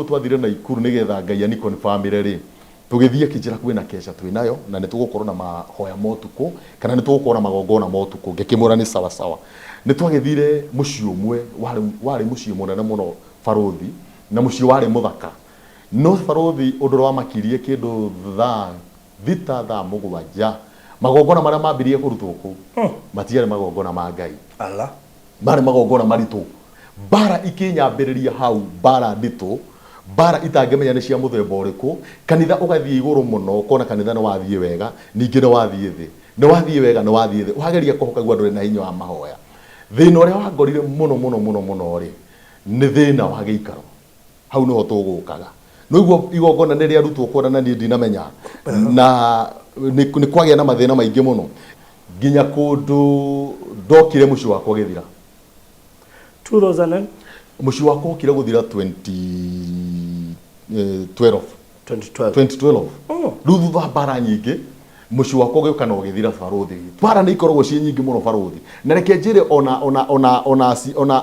Twathire Naikuru nĩgetha Ngai ani confirm-ire rĩ, tũgĩthiĩ akĩnjĩra kwĩna kesha twĩnayo na nĩ tũgũkorwo na mahoya ma ũtukũ kana nĩ tũgũkorwo na magongona ma ũtukũ. Ngĩkĩmwĩra nĩ sawa sawa. Nĩ twagĩthire mũciĩ ũmwe warĩ mũciĩ mũnene mũno barũthi, na mũciĩ warĩ mũthaka. No barũthi ũndũ ũrĩa wamakirie kĩndũ thaa thita, thaa mũgwanja, magongona marĩa mambirie kũrutwo kũu matiarĩ magongona ma Ngai. Allah. Marĩ magongona maritũ. Mbara ikĩnyambĩrĩria hau, mbara nditũ, mbara itangĩmenya nĩ cia mũthemba ũrĩkũ. Kanitha ũgathiĩ igũrũ mũno, ũkona kanitha nĩ wathiĩ wega, ningĩ nĩ wathiĩ thĩ. Nĩ wathiĩ wega, nĩ wathiĩ thĩ. Wageria kũhoka ũkaigua ndũrĩ na hinya wa mahoya. Thĩna ũrĩa wangorire mũno mũno mũno mũno rĩ, nĩ thĩna wa gĩikaro. Hau nĩho tũgũkaga. Nĩũigua igongona nĩ rĩarutwo kũna na niĩ ndinamenya, na nĩ kwagĩa na mathĩna maingĩ mũno. Nginya kũndũ ndokire mũciĩ wakwa ũgĩthira. 2000 and? Mũciĩ wakwa okire gũthira 2012. 2012. 2012. Oh. Rĩu thutha wa mbara nyingĩ, mũciĩ wakwa ũgĩũka na ũgĩthira barũthi. Mbara nĩ ikoragwo ciĩ nyingĩ mũno barũthi. Na reke njĩre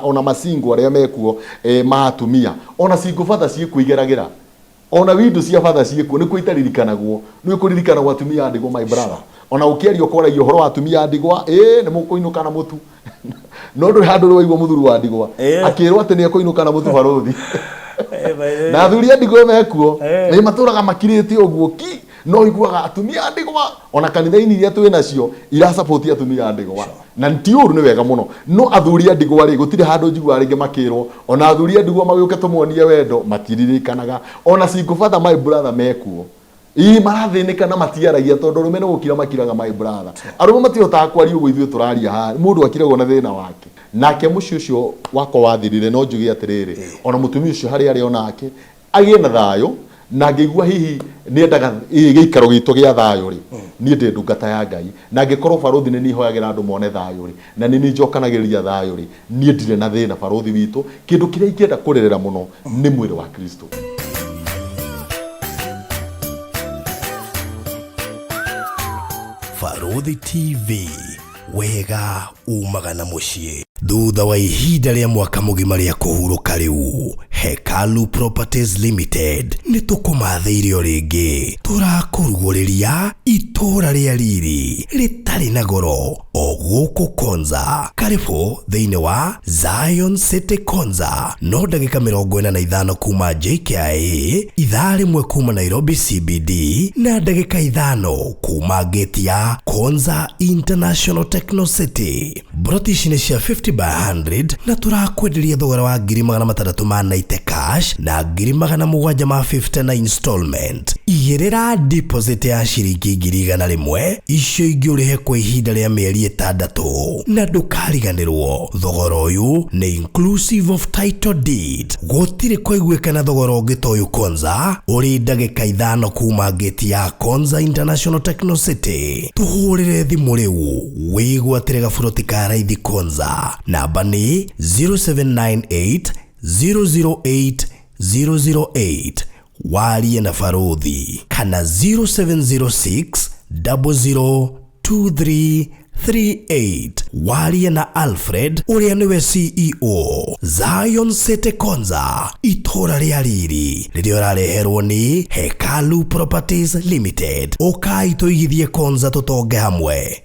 ona macingo arĩa mekuo, ma atumia, ona cingo batha ciĩkuo igeragĩra. Ona window cia batha ciĩkuo, nĩkuo itaririkanagwo. Nĩ kũririkanagwo atumia a ndigwa, my brother. Ona ũkĩaria ũkoragia ũhoro wa atumia a ndigwa, ĩĩ nĩ mũkũinũka na mũtu. No ndũrĩ handũ ũrĩ waigua mũthuri wa ndigwa akĩrwo atĩ nĩ ekũinũka na mũtu barũthi. Na athuri a ndigwa mekuo, nĩ matũraga makirĩte ũguo ki, no ũiguaga atumia a ndigwa, ona kanitha-inĩ iria twĩ nacio irasupport atumia a ndigwa. Na ti ũru, nĩ wega mũno. No athuri a ndigwa rĩ, gũtirĩ handũ njiguaga rĩngĩ makĩrwo, ona athuri a ndigwa magĩũke tũmonie wendo, matiririkanaga. Ona single father, my brother, mekuo. Ii marathĩnĩka na matiaragia tondũ arũme nĩ gũkira makiraga, my brother. Arũme matihotaga kwaria ũguo ithuĩ tũraria haha. Mũndũ akiragwo na thĩna wake. Nake mũciĩ ũcio wakwa wathirire, no njuge atĩrĩrĩ, ona mũtumia ũcio harĩa arĩ onake agĩe na thayũ, na ngĩigua hihi nĩendaga gĩikaro gitũ gĩa thayũ rĩ, niĩ ndĩ ndungata ya Ngai, na angĩkorwo barũthi nĩ niĩ hoyagĩra andũ mone thayũ rĩ, na nĩ niĩ njokanagĩrĩria thayũ rĩ, niĩ ndirĩ na thĩna barũthi witũ. Kĩndũ kĩrĩa ingĩenda kũrĩrĩra mũno nĩ mwĩrĩ wa Kristo. Barũthi TV, wega umaga na mũciĩ. Thutha wa ihinda rĩa mwaka mũgima rĩa kũhurũka rĩu, Hekalu Properties Limited nĩ tũkũmathĩire o rĩngĩ. Tũrakũrugũrĩria itũũra rĩa riri rĩtarĩ na goro o gũkũ Konza. Karĩbũ thĩinĩ wa Zion City Konza, no ndagĩka 45 kuma JKIA, ithaa rĩmwe kuma Nairobi CBD, na ndagĩka 5 kuma gate ya Konza International Techno City. Mburoti ici nĩ cia 50 by 100 na tũrakwenderia thogora wa ngiri magana matandatũ ma 90 cash na ngiri magana mũgwanja ma 50 na installment. Igĩrĩra deposit ya ciringi ngiri igana rĩmwe, icio ingĩ ũrĩhe kwa ihinda rĩa mĩeri ĩtandatũ. Na ndũkariganĩrwo, thogora ũyũ nĩ inclusive of title deed. Gũtirĩ kwaiguĩka na thogora ũngĩ ta ũyũ Konza, ũrĩ ndagĩka 5 kuma gate ya Konza International Techno City. Tũhũrĩre thimũ rĩu wĩgwatĩre gaburoti ka raithi Konza. Namba nĩ 0798 008 008. Warie na barũthi kana 0706 002338. Warie na Alfred ũrĩa nĩwe CEO Zion City Konza, itũũra rĩa riri rĩrĩa ũrareherwo nĩ Hekalu Properties Limited. Ũkai tũigithie Konza tũtonge hamwe.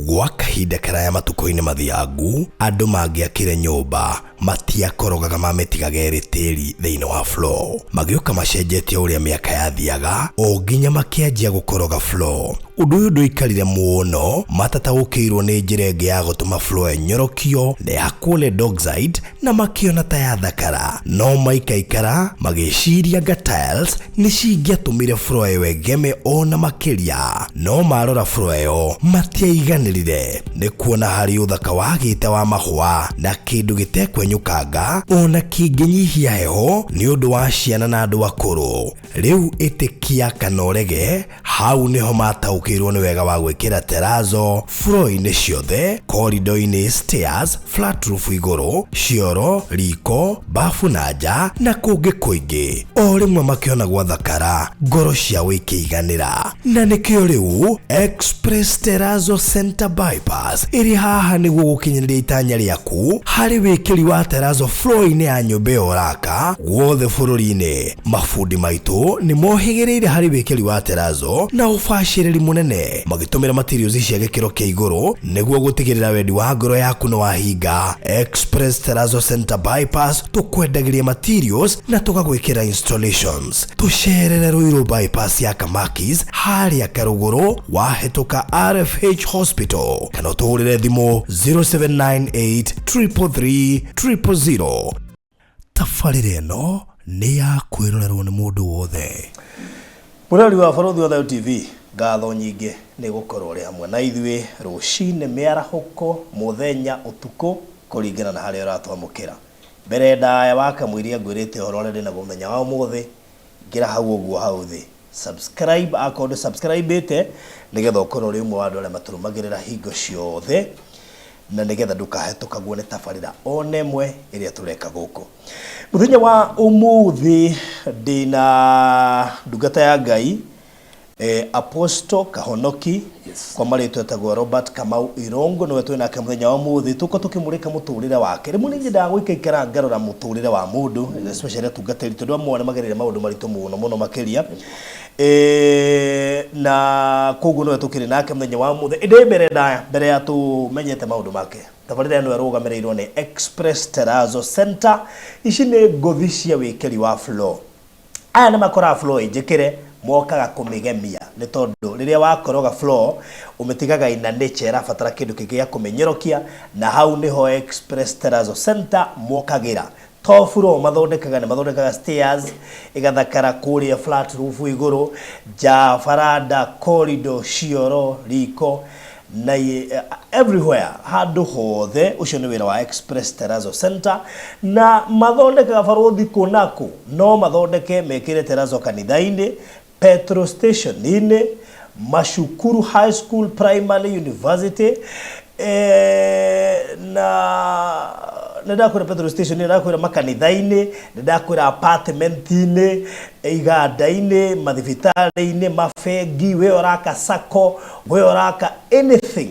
Gwa kahinda karaya matukũ-inĩ mathiangu, andũ mangĩakire nyũmba matiakorogaga mamĩtigaga ĩrĩ tĩri thĩinĩ wa floor. Magĩũka macenjetie ũrĩa mĩaka yathiaga o nginya makĩanjia gũkoroga floor. Ũndũ ũyũ ndũikarire mũno, matataũkĩirwo nĩ njĩra ĩngĩ ya gũtũma floor ĩnyorokio na ĩhakwo lead oxide na makĩona ta yathakara. No maikaikara magĩciria nga tiles nĩ cingĩatũmire floor ĩyo ĩgeme ona makĩria. No marora floor ĩyo matiaiganĩrire nĩ kuona harĩ ũthaka wagĩte wa mahũa na kĩndũ gĩtekwenyũkanga ona kĩngĩnyihia heho nĩ ũndũ wa ciana na andũ akũrũ. Rĩu ĩtĩkia kana ũrege, hau nĩho mataũkĩirwo nĩ wega wa gwĩkĩra terrazzo floor-inĩ ciothe, corridor-inĩ, stairs, flat roof igũrũ, cioro, riko, bafu na nja na kũngĩ kũingĩ. O rĩmwe makĩona gwathakara, ngoro ciao ikĩiganĩra. Na nĩkĩo rĩu Express Terrazzo Center Bypass ĩrĩ haha nĩguo gũkinyanĩria itanya rĩaku harĩ wĩkĩri wa wa terrazzo floor-inĩ ya nyũmba ĩyo ũraka guothe bũrũri-inĩ. Mabundi maitũ nĩ mohĩgĩrĩire harĩ wĩkĩri wa terrazzo na ũbacĩrĩri mũnene, magĩtũmĩra materials cia gĩkĩro kĩa igũrũ nĩguo gũtigĩrĩra wendi wa ngoro yaku nĩ wahinga. Express Terrazzo Center Bypass, tũkwendagĩria materials na tũgagwĩkĩra installations. Tũcerere Ruiru Bypass ya Kamakis harĩa Karũgũrũ wahĩtũka RFH Hospital, kana ũtũhũrĩre thimũ 0798 333 000. Tabarĩra ĩno nĩ ya kwĩrorerwo nĩ mũndũ wothe. Mũrori wa Barũthi wa Thayũ TV, ngatho nyingĩ nĩ gũkorwo ũrĩ hamwe na ithuĩ rũcinĩ, mĩarahũko, mũthenya, ũtukũ, kũringana na harĩa ũratwamũkĩra. Mbere ndaya wa kamũiria ngwĩrĩte ũhoro ũrĩa ndĩnaguo mũthenya wa ũmũthĩ, ingĩra hau ũguo hau thĩ, subscribe akorwo ndũ subscribe-ĩte, nĩgetha ũkorwo ũrĩ ũmwe wa andũ arĩa matũrũmagĩrĩra hingo ciothe, na nĩgetha ndũkahetũkagwo nĩ tabarĩra ona ĩmwe ĩrĩa tũreka gũkũ. Mũthenya wa ũmũthĩ ndĩna ndungata ya Ngai, Apostle Kahonoki. Kwa marĩtwa etagwo Robert Kamau Irongo, nĩwe twĩ nake mũthenya wa ũmũthĩ. Tũko tũkĩmũrĩka mũtũrĩre wake. Rĩmwe nĩ nyendaga gũikaikara ngarora mũtũrĩre wa mũndũ, especially atungatĩri, tondũ amwe nĩ magereire maũndũ maritũ mũno mũno makĩria, na koguo nĩwe tũkĩrĩ nake mũthenya wa ũmũthĩ. Ĩndĩ mbere ndaya, mbere ya tũmenyete maũndũ make, tabarĩra ĩno ĩrũgamĩrĩirwo nĩ Express Terrazzo Center. Ici nĩ ngũthi cia wĩkĩri wa floor. Aya nĩ makoraga floor ĩnjĩkĩre, mokaga kũmĩgemia, nĩ tondũ rĩrĩa wakoroga floor ũmĩtigaga ina nature ĩrabatara kĩndũ kĩngĩ gĩa kũmĩnyorokia, na hau nĩho Express Terrazzo Center mokagĩra. To floor mathondekaga, nĩ mathondekaga stairs ĩgathakara kũrĩa flat roof igũrũ, nja, baranda, corridor, cioro, riko na everywhere, handũ hothe. Ũcio nĩ wĩra wa Express Terrazzo Center. Na mathondekaga, barũthi, kũ no mathondeke mekĩre terrazzo kanitha-inĩ, petrol station-inĩ, macukuru, high school, primary, university, na nĩ ndakwĩra petrol station, nĩ ndakwĩra makanitha-inĩ, nĩ ndakwĩra apartment-inĩ, iganda-inĩ, mathibitarĩ-inĩ, mabengi. We ũraka sacco, we ũraka anything,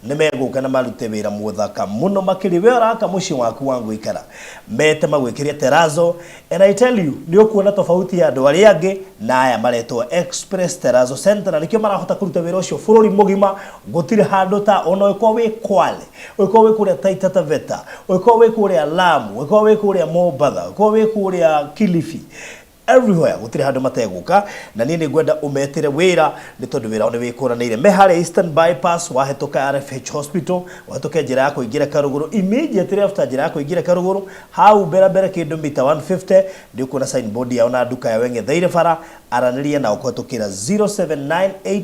nĩ megũka na marute wĩra mũthaka mũno makĩria. We ũraka mũciĩ waku wa gũikara, mete magwĩkĩrie terrazzo, and I tell you, nĩ ũkuona tofauti ya andũ arĩa angĩ na aya maretwo Express Terrazzo Center, na nĩkĩo marahota kũruta wĩra ũcio bũrũri mũgima. Gũtirĩ handũ ta ona ũngĩkorwo wĩ Kwale, ũngĩkorwo wĩ kũrĩa Taita Taveta, ũngĩkorwo wĩ kũrĩa Lamu, ũngĩkorwo wĩ kũrĩa Mombatha, ũngĩkorwo wĩ kũrĩa Kilifi, everywhere, gũtirĩ handũ mategũka. Na niĩ nĩ ngwenda ũmetĩre wĩra, nĩ tondũ wĩra nĩ wĩkũranĩire. Me harĩa Eastern Bypass, wahĩtũka RFH Hospital, wahĩtũke njĩra ya kũingĩra Karũgũrũ, immediately after njĩra ya kũingĩra Karũgũrũ, hau mbere mbere kĩndũ mita 150, nĩ ũkuona signboard yao na nduka yao ĩng'etheire bara. Aranĩria nao kũhetũkĩra 0798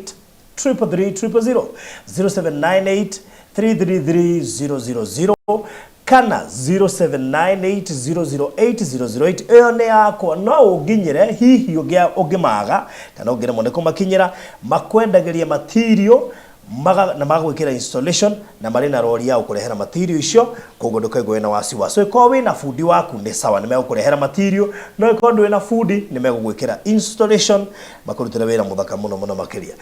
333 000, 0798 333 000 kana 0798008008. Ĩyo nĩ yakwa, no ũnginyĩre hihi ũngĩmaga kana ũngĩremwo nĩ kũmakinyĩra. Makwendagĩria material maga, na magwĩkĩra installation, na marĩ na rori ya gũkũrehera material icio, koguo ndũkaigua wĩna wasiwasi. Ĩkorwo wĩna bundi waku nĩ sawa, nĩ megũkũrehera material, no ĩkorwo ndũrĩ na bundi, nĩ megũgwĩkĩra installation, makũrutĩre wĩra mũthaka mũno mũno makĩria.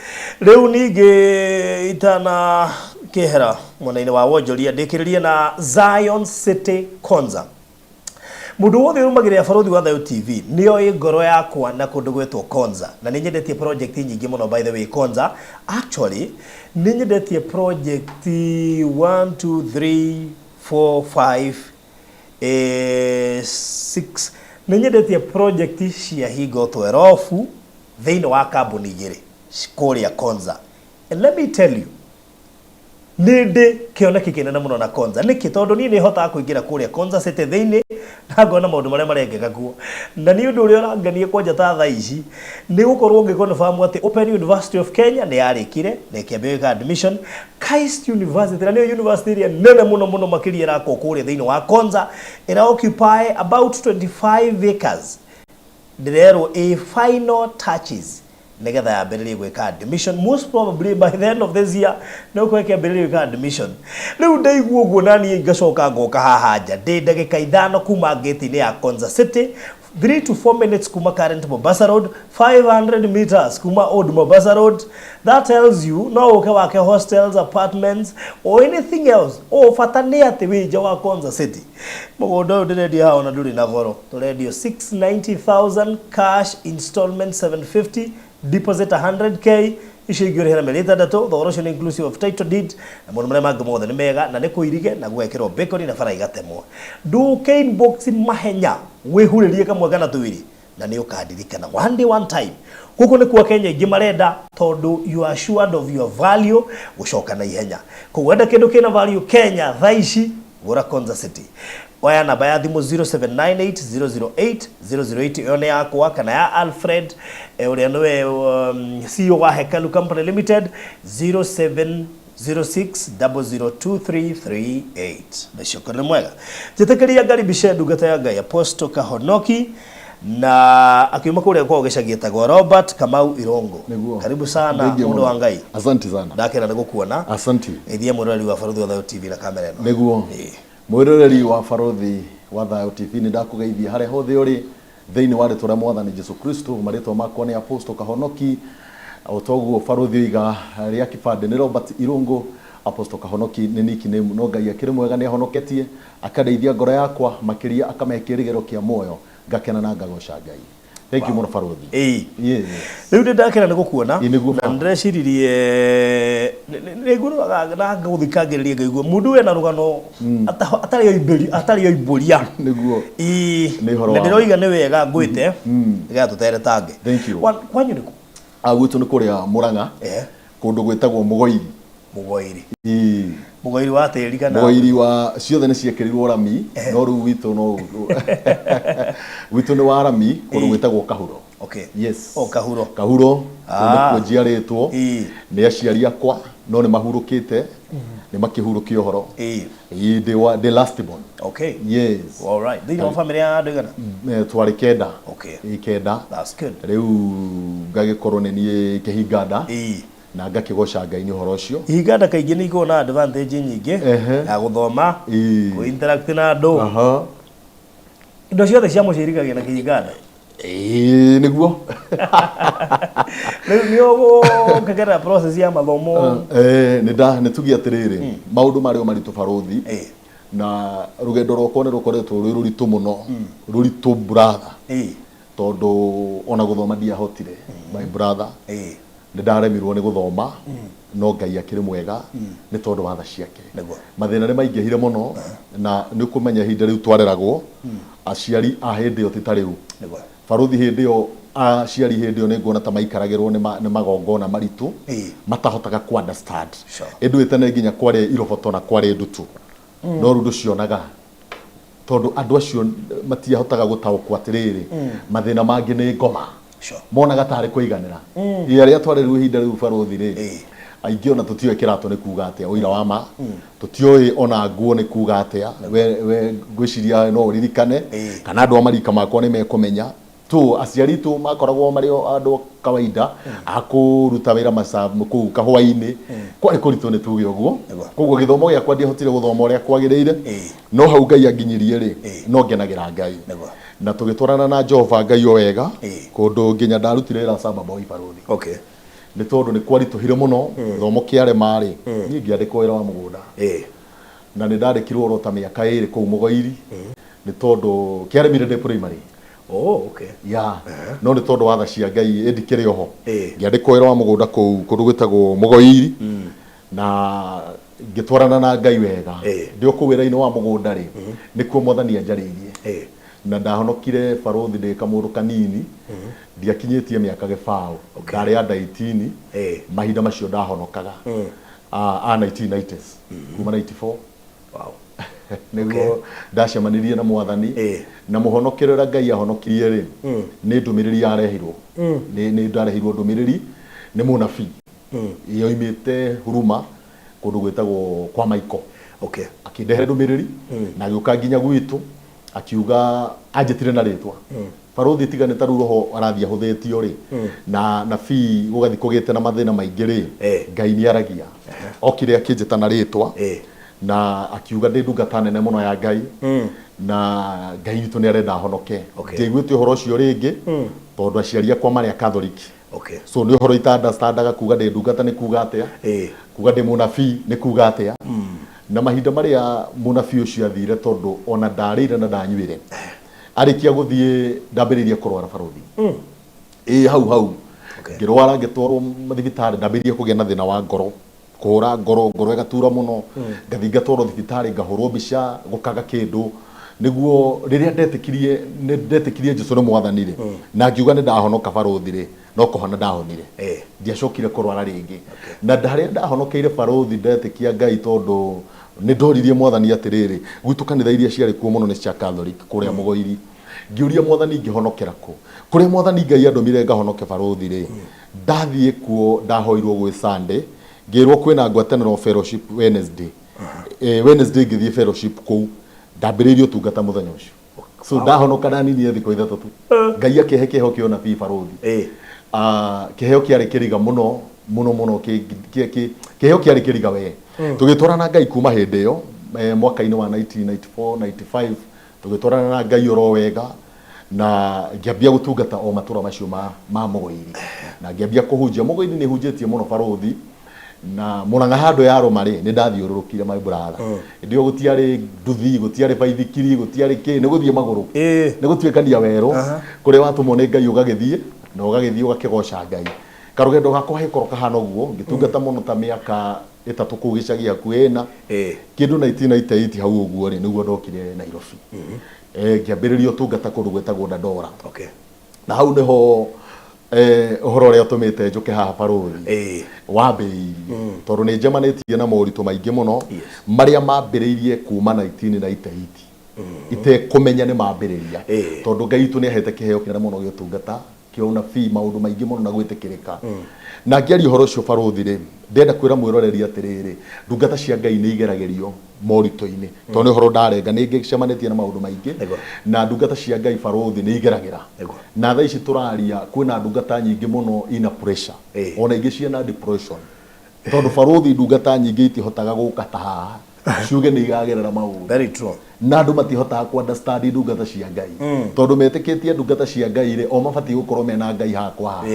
Rĩu ningĩ itana kĩhera mwena-inĩ wa wonjoria, ndĩkĩrĩrie na Zion City Konza. Mũndũ wothe ũrũmagĩrĩra Barũthi wa Thayũ TV nĩoĩ ngoro yakwa na kũndũ gwetwo Konza, na nĩ nyendetie project nyingĩ mũno. By the way, Konza actually nĩ nyendetie project 1 2 3 4 5 6, nĩ nyendetie project cia hingo 12 thĩinĩ wa kambuni igĩrĩ kũrĩa Konza. And let me tell you, nĩ ndĩ kĩoneki kĩnene mũno na Konza. Nĩkĩ? Tondũ niĩ nĩ hotaga kũingĩra kũrĩa Konza City thĩinĩ na ngona maũndũ marĩa marekĩka kuo, na nĩ ũndũ ũrĩa ũrangenia kwanja ta thaa ici nĩ gũkorwo ngĩconfirm atĩ Open University of Kenya nĩ yarĩkire na ĩkĩambia gwĩka admission. KAIST University, na nĩyo university ĩrĩa nene mũno mũno makĩria ĩrakwo kũrĩa thĩinĩ wa Konza, ĩra occupy about 25 acres. Ndĩrerwo ĩ final touches nigetha yambĩrĩrie gwĩka admission. Most probably by the end of this year no ũkorwo ĩkĩambĩrĩria gwĩka admission. Rĩu ndaigua ũguo, na niĩ ngacoka ngoka haha nja, ndĩ ndagĩka 5 kuma gate-inĩ ya Konza City. 3 to 4 minutes kuma current Mombasa Road, 500 meters kuma old Mombasa Road. That tells you no ũke wake hostels, apartments or anything else. O bata nĩ atĩ wĩ nja wa Konza City. Mũgũnda ũyũ ndĩrendia haha ona ndũrĩ na goro. Tũrendio 690,000 cash, installment 750, deposit 100K, icio ingĩ ũrĩhĩra mĩeri 6. Thogora ũcio nĩ inclusive of title deed na maũndũ marĩa mangĩ mothe nĩ mega, na nĩ kũirige na gũgekĩrwo bacon na bara igatemwo. Ndũke inbox mahenya wĩhurĩrie kamwe kana twĩrĩ na nĩ ũkandirikana one day one time. Gũkũ nĩkuo Kenya aingĩ marenda tondũ you are assured of your value gũcoka na ihenya. Koguo wenda kĩndũ kĩna value Kenya thaa ici, gũra Konza City. Oya namba ya thimũ 0798 008 008, ĩyo nĩ yakwa kana ya Alfred, ũrĩa nĩwe CEO wa Hekalu Company Limited, 0706 002338. Ndacoka nĩ mwega njĩtĩkĩria ngaribishe ndungata ya Ngai Apostle Kahonoki na akiuma kũrĩa kwao gĩcagi etagwo Robert Kamau Irongo. Nĩguo. Karibu sana. Thengiũ mũndũ mũno. Wa Ngai. Asante sana. Ndakena nĩ gũkuona. Asante. Ithie mwĩroreri wa Barũthi wa Thayũ TV na kamera ĩno. Nĩguo. Mwĩroreri wa Barũthi wa Thayũ TV, nĩ ndakũgeithia harĩa hothe ũrĩ thĩinĩ wa rĩtwa rĩa Mwathani Jesu Kristo. Marĩtwa makwa nĩ Apostle Kahonoki, o toguo barũthi oiga rĩa kĩbandĩ nĩ Robert Irungu. Apostle Kahonoki nĩ nickname, no Ngai akĩrĩ mwega, nĩ ahonoketie akandeithia ngoro yakwa, makĩria akamahe kĩĩrĩgĩrĩro kĩa muoyo, ngakena na ngagoca Ngai. Thank you mũno, barũthi. Yes. Rĩu nĩ ndakena nĩ gũkuona. Ĩĩ, nĩguo. Na ndĩreciririe nĩ nguruaga na ngũthikangĩrĩria ngaigua mũndũ wĩna rũgano atarĩ oimbĩri atarĩ oimbũria. Nĩ ũhoro Na wa ndĩroiga nĩ wega ngwĩte nĩgetha tũtere tangĩ. Thank you. Kwanyu nĩkũ? Ah, gwitũ nĩ kũrĩa Mũrang'a, kũndũ gwĩtagwo Mũgoiri. Mũgoiri? Ĩĩ. Mũgoiri wa tĩri kana? Mũgoiri wa ciothe nĩ ciekĩrirwo rami, no rĩu gwitũ, no gwitũ nĩ wa rami, kũndũ gwĩtagwo Kahuro. Yes. O Kahuro. Kahuro kũu nĩkuo njiarĩtwo nĩ aciari akwa, no nĩ mahurũkĩte, nĩ makĩhurũkia ũhoro. Ĩĩ, ndĩ last born. Yes. All right. Thĩinĩ wa famĩlĩ ya andũ igana? Twarĩ 9. Ĩĩ, 9. That's good. Rĩu ngagĩkorwo nĩ niĩ kĩhinganda na ngakĩgoca Ngai nĩ ũhoro ũcio. Ihinganda kaingĩ nĩ ikoragwo na advantage nyingĩ ya gũthoma, kũ interact na andũ, indo ciothe cia mũciĩ irigagio na kĩhinganda. Ĩĩ, nĩguo. Rĩu nĩ ũgũkegerera process ya mathomo? Nĩ tuge atĩrĩrĩ, maũndũ marĩ o maritũ, barũthi, na rũgendo rwakwa nĩ rũkoretwo rwĩ rũritũ mũno, rũritũ brother, tondũ ona gũthoma ndiahotire, my brother. Nĩ ndaremirwo nĩ gũthoma, no Ngai akĩrĩ mwega nĩ tondũ wa tha ciake. Mathĩna nĩ maingĩhire mũno, na nĩ ũkũmenya ihinda rĩu twareragwo, aciari a hĩndĩ ĩyo ti ta rĩu. Barũthi, hĩndĩ ĩyo aciari hĩndĩ ĩyo nĩ nguona ta maikaragĩrwo nĩ magongona maritũ matahotaga ku understand. Ĩndũ tene nginya kwarĩ iroboto na kwarĩ ndutu, no rĩu ndũcionaga tondũ andũ acio matiahotaga gũtaũkwo atĩrĩrĩ, mathĩna mangĩ nĩ ngoma. Monaga tarĩ kũiganĩra. Ĩ arĩa twarĩrwo ihinda rĩu, barũthi rĩ, aingĩ ona tũtioĩ kĩratũ nĩ kuga atĩa, ũira wa ma tũtioĩ ona nguo nĩ kuga atĩa. We ngwĩciria no ũririkane kana andũ a marika makwa nĩ mekũmenya tu aciari tu makoragwo marĩ o andũ kawaida a kũruta wĩra maca kũu kahũa-inĩ. Kwarĩ kũritũ, nĩ tuge ũguo. Koguo gĩthomo gĩakwa ndiahotire gũthoma ũrĩa kwagĩrĩire, no hau Ngai anginyirie rĩ, no ngenagĩra Ngai. Na tũgĩtwarana na Jehova Ngai o wega kũndũ nginya ndarutire wĩra Samba Boy, barũthi, nĩ tondũ nĩ kwaritũhire mũno, gĩthomo kĩarema rĩ, niĩ ngĩandĩkwo wĩra wa mũgũnda na nĩ ndandĩkirwo oro ta mĩaka 2 kũu Mũgoiri, nĩ tondũ kĩaremire ndĩ primary. Oh, okay. Ya, no nĩ tondũ wa tha cia Ngai ĩndi kĩrĩ oho, ngĩandĩkwo wĩra wa mũgũnda kũu kũndũ gwĩtagwo Mũgoiri na ngĩtwarana na Ngai wega. Ndĩ o kũu wĩra-inĩ wa mũgũnda rĩ, nĩkuo Mwathani anjarĩirie na ndahonokire, barũthi, ndĩ kamũndũ kanini, ndiakinyĩtie mĩaka 20, ndarĩ under 18 mahinda macio ndahonokaga, a 1990s, kuma 94. Nĩguo ndacemanirie na Mwathani na mũhonokere ũrĩa Ngai ahonokirie rĩ, nĩ ndũmĩrĩri yarehirwo, nĩ ndarehirwo ndũmĩrĩri nĩ mũnabii yoimĩte Huruma kũndũ gwĩtagwo kwa Maiko. Akĩndehere ndũmĩrĩri na agĩũka nginya gwitũ, akiuga anjĩtire na rĩtwa, barũthi, tiga nĩ ta rĩu roho arathiĩ ahũthĩtio rĩ, na nabii gũgathiĩ kũgĩte na mathĩna maingĩ rĩ, Ngai nĩ aragia. Okire akĩnjĩta na rĩtwa na akiuga ndĩ ndungata nene mũno ya Ngai. Na Ngai witũ nĩ arenda honoke. Ndiaiguĩte ũhoro ũcio rĩngĩ tondũ aciari akwa marĩ a Catholic. So nĩ ũhoro ita understandaga kuga ndĩ ndungata nĩ kuga atĩa, kuga ndĩ mũnabii nĩ kuga atĩa. Na mahinda marĩa mũnabii ũcio athire, tondũ ona ndarĩire na ndanyuire, arĩkia gũthiĩ ndambĩrĩirie kũrwara, barũthi. Ĩĩ, hau hau. Ngĩrwara, ngĩtwarwo mathibitarĩ, ndambĩrĩirie kũgĩa na thĩna wa ngoro, kũhũra ngoro, ngoro ĩgatura mũno. Ngathiĩ ngatwarwo thibitarĩ, ngahũrwo mbica, gũkaga kĩndũ. Nĩguo rĩrĩa ndetĩkirie, nĩ ndetĩkirie Jesu nĩ mwathani rĩ, na ngiuga nĩ ndahonoka, barũthi rĩ, no kũhona ndahonire. Ndiacokire kũrwara rĩngĩ. Na harĩa ndahonokeire, barũthi, ndetĩkia Ngai, tondũ nĩ ndoririe mwathani atĩrĩrĩ, gwitũ kanitha iria ciarĩ kuo mũno nĩ cia Catholic kũrĩa Mũgoiri. Ngĩũria mwathani ingĩhonokera kũ. Kũrĩa mwathani Ngai andũmire ngahonoke, barũthi rĩ, ndathiĩ kuo ndahoirwo gwĩ Sunday, ngĩrwo kwĩna ngwatanĩro fellowship Wednesday. Wednesday ngĩthiĩ fellowship kũu, ndambĩrĩirie ũtungata mũthenya ũcio. So ndahonoka ndaninire thikũ 3 tu. Ngai akĩhe kĩheo kĩa ũnabii, barũthi. Ah, kĩheo kĩarĩ kĩriga mũno mũno mũno, kĩheo kĩarĩ kĩriga we. Tũgĩtwarana Ngai kuma hĩndĩ ĩyo, mwaka-inĩ wa 1994 95, tũgĩtwarana na Ngai oro wega na ngĩambia gũtungata o matũra macio ma Mũgoiri na ngĩambia kũhunjia Mũgoiri. Nĩ hunjĩtie mũno, barũthi, na Mũrang'a handũ ya rũma rĩ, nĩ ndathiũrũrũkire, my brother. Hĩndĩ ĩyo gũtiarĩ nduthi, gũtiarĩ baithikiri, gũtiarĩ kĩ, nĩ gũthiĩ magũrũ, nĩ gũtuĩkania werũ. Kũrĩa watũmwo nĩ Ngai ũgagĩthiĩ na ũgagĩthiĩ ũgakĩgoca Ngai. Karũgendo gakwa gĩkorwo kahana ũguo, ngĩtungata mũno ta mĩaka 3 kũu gĩcagi hakuhĩ ĩna. Kĩndũ 1998 hau ũguo rĩ, nĩguo ndokire Nairobi. Ngĩambĩrĩria ũtungata kũndũ gwĩtagwo Dandora. Na hau nĩho ũhoro ũrĩa ũtũmĩte njũke haha, barũthi, wambĩrĩirie, tondũ nĩ njemanĩtie na moritũ maingĩ mũno marĩa mambĩrĩirie kuma 1998 itekũmenya nĩ mambĩrĩria, tondũ Ngai witũ nĩ ahete kĩheo kĩnene mũno gĩa ũtungata, kĩa ũnabii, maũndũ maingĩ mũno na gwĩtĩkĩrĩka. Na ngĩaria ũhoro ũcio, barũthi rĩ, ndĩrenda kwĩra mwĩroreri atĩrĩrĩ, ndungata cia Ngai nĩ igeragĩrio moritũ-inĩ, tondũ nĩ ũhoro ndarenga nĩ ngĩcemanĩtie na maũndũ maingĩ. Na ndungata cia Ngai, barũthi, nĩ igeragĩra. Na thaa ici tũraria kwĩna ndungata nyingĩ mũno ina pressure, ona ingĩ ciĩna depression, tondũ, barũthi, ndungata nyingĩ itihotaga gũka ta haha ciuge nĩ iragerera maũndũ. Very true. Na andũ matihotaga ku understand ndungata cia Ngai, tondũ metĩkĩtie ndungata cia Ngai rĩ, o mabatiĩ gũkorwo mena Ngai hakwa haha,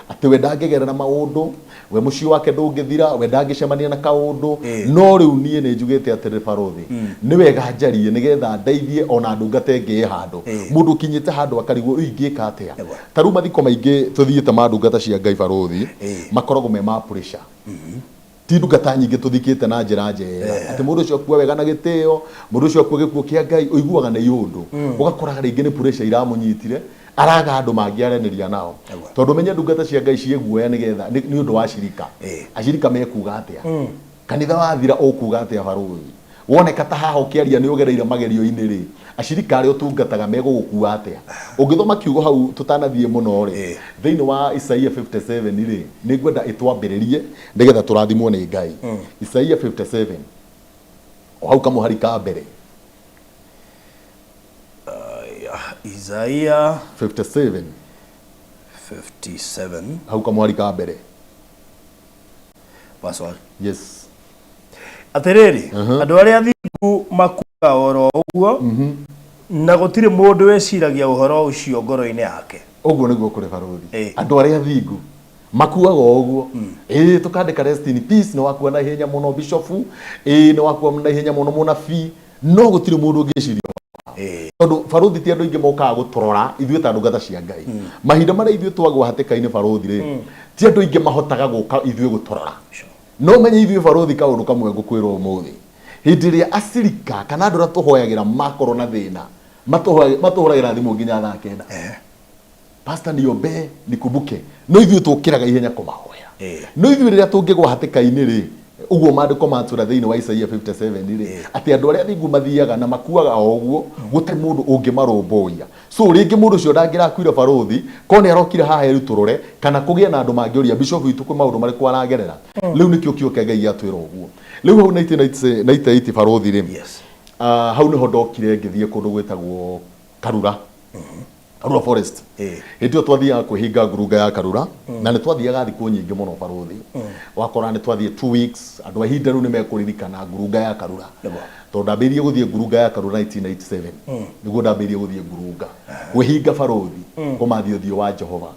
atĩ we ndangĩgerera maũndũ, we mũciĩ wake ndũngĩthira, we ndangĩcemania na kaũndũ. No rĩu niĩ nĩ njugĩte atĩrĩ, barũthi, nĩ wega njarie nĩgetha ndeithie ona ndungata ĩngĩ ĩ handũ. Mũndũ ũkinyĩte handũ akarigwo, rĩu ingĩka atĩa? Ta rĩu mathiko maingĩ tũthiĩte ma ndungata cia Ngai, barũthi, makoragwo me ma pressure. Ti ndungata nyingĩ tũthikĩte na njĩra njega, atĩ mũndũ ũcio akua wega na gĩtĩo, mũndũ ũcio akua gĩkuũ kĩa Ngai. Ũiguaga nĩ ũndũ ũgakoraga rĩngĩ nĩ pressure iramũnyitire, araga andũ mangĩaranĩria nao, tondũ menye ndungata cia Ngai ciĩ guoya nĩgetha nĩ ũndũ wa acirika. Acirika mekuga atĩa? Kanitha wathira ũkuga atĩa, barũthi? Woneka ta haha ũkĩaria nĩ ũgereire magerio-inĩ rĩ, acirika arĩa ũtungataga megũgũkua atĩa? Ũngĩthoma kiugo hau tũtanathiĩ mũno rĩ, thĩinĩ wa Isaia 57 rĩ, nĩ ngwenda ĩtwambĩrĩrie nĩgetha tũrathimwo nĩ Ngai. Isaia 57 o hau kamũhari ka mbere. Isaiah 57. 57. Hau kamũhari ka mbere. Verse 1. Yes. Atĩrĩrĩ, andũ arĩa athingu makuaga oro ũguo, na gũtirĩ mũndũ wĩciragia ũhoro ũcio ngoro-inĩ yake. Ũguo nĩguo kũrĩ, barũthi. Andũ arĩa athingu makuaga o ũguo. Ĩĩ, tũkandĩka "Rest in peace", nĩ wakua na ihenya mũno bishofu, ĩĩ, nĩ wakua na ihenya mũno mũnabii, no gũtirĩ mũndũ ũngĩciria, tondũ, barũthi, ti andũ aingĩ mokaga gũtũrora ithuĩ ta ndungata cia Ngai. Mahinda marĩa ithuĩ twagwa hatĩka-inĩ, barũthi rĩ, ti andũ aingĩ mahotaga gũka ithuĩ gũtũrora. No menye ithuĩ, barũthi, kaũndũ kamwe ngũkwĩra ũmũthĩ, hĩndĩ ĩrĩa acirika kana andũ arĩa tũhoyagĩra makorwo na thĩna, matũhũragĩra thimũ nginya thaa 9, "Pastor, niombe, nikumbuke." No ithuĩ tũkĩraga ihenya kũmahoya. No ithuĩ rĩrĩa tũngĩgwa hatĩka-inĩ rĩ, ũguo maandĩko matwĩra thĩinĩ wa Isaia 57 rĩ, atĩ andũ arĩa athingu mathiaga na makuaga o ũguo, gũtarĩ mũndũ ũngĩmarũmbũiya. So rĩngĩ mũndũ ũcio ndangĩrakuire, barũthi, ko nĩ arokire haha erutũrũre kana kũgĩe na andũ mangĩũria bishop witũ kwĩ maũndũ marĩkũ aragerera. Rĩu nĩkĩo kiugo kĩa Ngai gĩatwĩra ũguo. Rĩu hau 1998, barũthi rĩ, ah, hau nĩho ndokire ngĩthiĩ kũndũ gwĩtagwo Karura. Karura Forest. Hĩndĩ ĩyo twathiaga kwĩhinga ngurunga ya Karura, na nĩ twathiaga thikũ nyingĩ mũno barũthi. Wakora nĩ twathiĩ 2 weeks. Andũ a ihinda rĩu nĩ mekũririkana ngurunga ya Karura, tondũ ndambĩrĩirie gũthiĩ ngurunga ya Karura 1997. Nĩguo ndambĩrĩirie gũthiĩ ngurunga kwĩhinga barũthi, kũmathia ũthiũ wa Jehova.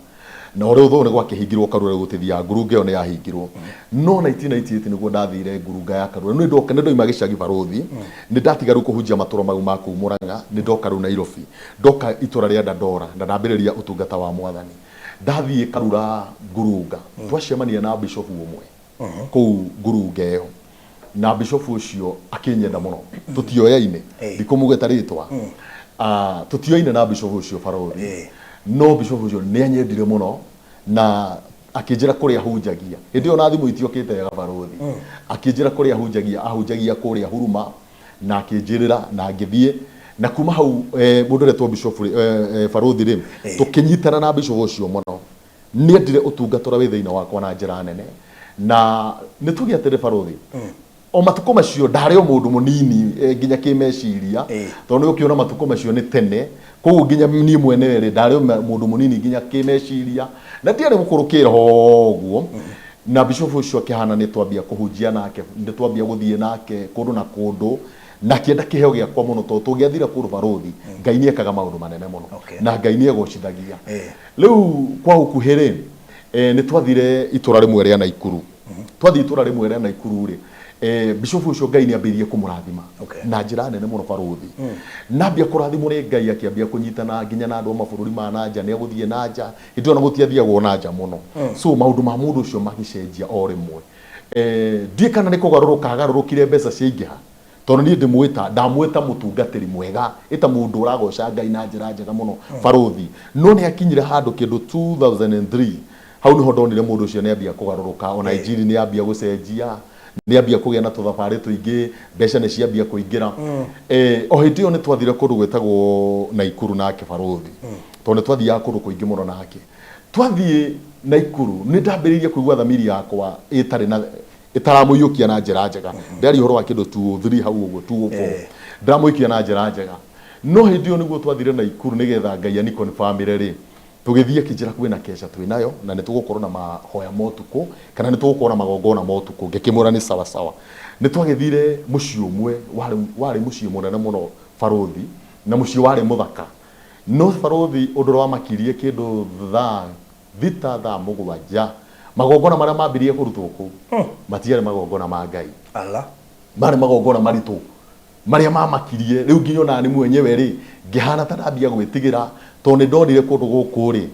Na ũrĩa ũthũ nĩ gwakĩhingirwo Karura, gũtithiaga ngurunga ĩyo nĩ yahingirwo, no 1998 nĩguo ndathire ngurunga ya Karura. Nĩ ndoka, nĩ ndoima gĩcagi barũthi, nĩ ndatiga rĩu kũhunjia matũra mau ma kũu Mũrang'a, nĩ ndoka rĩu Nairobi, ndoka itũra rĩa Dandora na ndambĩrĩria ũtungata wa Mwathani. Ndathiĩ Karura ngurunga, twacemania na bishofu ũmwe kũu ngurunga ĩyo, na bishofu ũcio akĩnyenda mũno. Tũtioyaine, ndikũmũgweta rĩtwa. Ah, tũtioyaine na bishofu ũcio barũthi, no bishofu ũcio nĩ anyendire mũno na akĩnjĩra kũrĩa hunjagia. Hĩndĩ ĩyo na thimũ itiokĩte wega barũthi. Akĩnjĩra kũrĩa hunjagia, ahunjagia kũrĩa Huruma, na akĩnjĩrĩra na ngĩthiĩ. Na kuma hau mũndũ ũretwo bishofu barũthi rĩ, tũkĩnyitana na bishofu ũcio mũno. Nĩendire ũtungata ũrĩa wĩ thĩinĩ wakwa na njĩra nene. Na nĩ tuge atĩrĩ barũthi, o matukũ macio ndarĩ o mũndũ mũnini nginya kĩmeciria, tondũ nĩ ũkĩona matukũ macio nĩ tene. Koguo nginya niĩ mwene rĩ, ndarĩ o mũndũ mũnini nginya kĩmeciria, na ndiarĩ mũkũrũ kĩroho ũguo. Na bishofu ũcio akĩhana nĩ twambia kũhunjia nake, nĩ twambia gũthiĩ nake kũndũ na kũndũ, na akĩenda kĩheo gĩakwa mũno, tondũ tũngĩathire kũndũ barũthi, Ngai nĩ ekaga maũndũ manene mũno na Ngai nĩ egocithagia. Rĩu kwa ũkuhĩ rĩ, nĩ twathire itũra rĩmwe rĩa Naikuru. Twathiĩ itũra rĩmwe rĩa Naikuru rĩ, bishofu ũcio Ngai nĩ ambĩrĩirie kũmũrathima na njĩra nene mũno barũthi. Na ambia kũrathimwo nĩ Ngai, akĩambia kũnyitana nginya na andũ a mabũrũri ma nanja, nĩ agũthiĩ nanja. Hĩndĩ ĩyo na gũtiathiagwo nanja mũno. So maũndũ ma mũndũ ũcio magĩcenjia o rĩmwe. Ndiĩ kana nĩ kũgarũrũka agarũrũkire mbeca ciaingĩha, tondũ niĩ ndĩmwĩta, ndamwĩta mũtungatĩri mwega, ĩta mũndũ ũragoca Ngai na njĩra njega mũno barũthi. No nĩ akinyire handũ kĩndũ 2003, hau nĩho ndonire mũndũ ũcio nĩ ambia kũgarũrũka. Ona injiri nĩ ambia gũcenjia, nĩ ambia kũgĩa na tũthabarĩ tũingĩ, mbeca nĩ ciambia kũingĩra. O hĩndĩ ĩyo nĩ twathire kũndũ gwĩtagwo Naikuru nake barũthi, tondũ nĩ twathiaga kũndũ kũingĩ mũno nake. Twathiĩ Naikuru nĩ ndambĩrĩirie kũigua thamiri yakwa ĩtarĩ na ĩtaramũiyũkia na njĩra njega. Ndĩraria ũhoro wa kĩndũ 203 hau ũguo, 204, ndĩramũikia na njĩra njega. No hĩndĩ ĩyo nĩguo twathire Naikuru nĩgetha Ngai ani confirmĩre rĩ, tũgĩthiĩ akĩnjĩra kwĩna keca twĩnayo na nĩ tũgũkorwo na mahoya ma ũtukũ kana nĩ tũgũkorwo na magongona ma ũtukũ. Ngĩkĩmwĩra nĩ sawa sawa. Nĩ twagĩthire mũciĩ ũmwe warĩ mũciĩ mũnene mũno barũthi, na mũciĩ warĩ mũthaka. No barũthi, ũndũ ũrĩa wamakirie, kĩndũ thaa 6, thaa 7, magongona marĩa mambirie kũrutwo kũu matiarĩ magongona ma Ngai. Ala. Marĩ magongona maritũ marĩa mamakirie. Rĩu nginya ona nĩ mwenyewe rĩ, ngĩhana ta ndambia gwĩtigĩra, tondũ nĩ ndonire kũndũ gũkũ rĩ,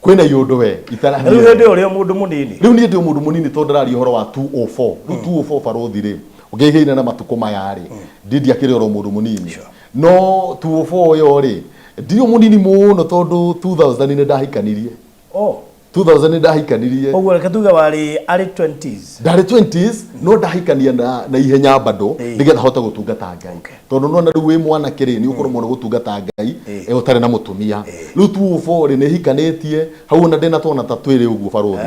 kwĩna iũndũ we. Rĩu hĩndĩ ĩyo ũrĩ o mũndũ mũnini. Rĩu niĩ ndĩ o mũndũ mũnini, tondũ ndĩraria ũhoro wa 204. Rĩu 204 barũthi rĩ, ũngĩigĩire na matukũ maya rĩ, ndiĩ ndiakĩrĩ oro mũndũ mũnini. No 204 ĩyo rĩ, ndirĩ o mũnini mũno, tondũ 2000 nĩ ndahikanirie. 2000 nĩ ndahikanirie. Ũguo reke tuge warĩ arĩ 20s. Ndarĩ 20s, no ndahikania na ihenya bado, nĩgetha hote gũtungata Ngai, tondũ nona rĩu wĩ mwanake rĩ, nĩ ũkorwo mũno gũtungata Ngai ũtarĩ na mũtumia. Rĩu 204 rĩ, nĩ hikanĩtie hau, ona ndĩna twana ta twĩrĩ ũguo barũthi.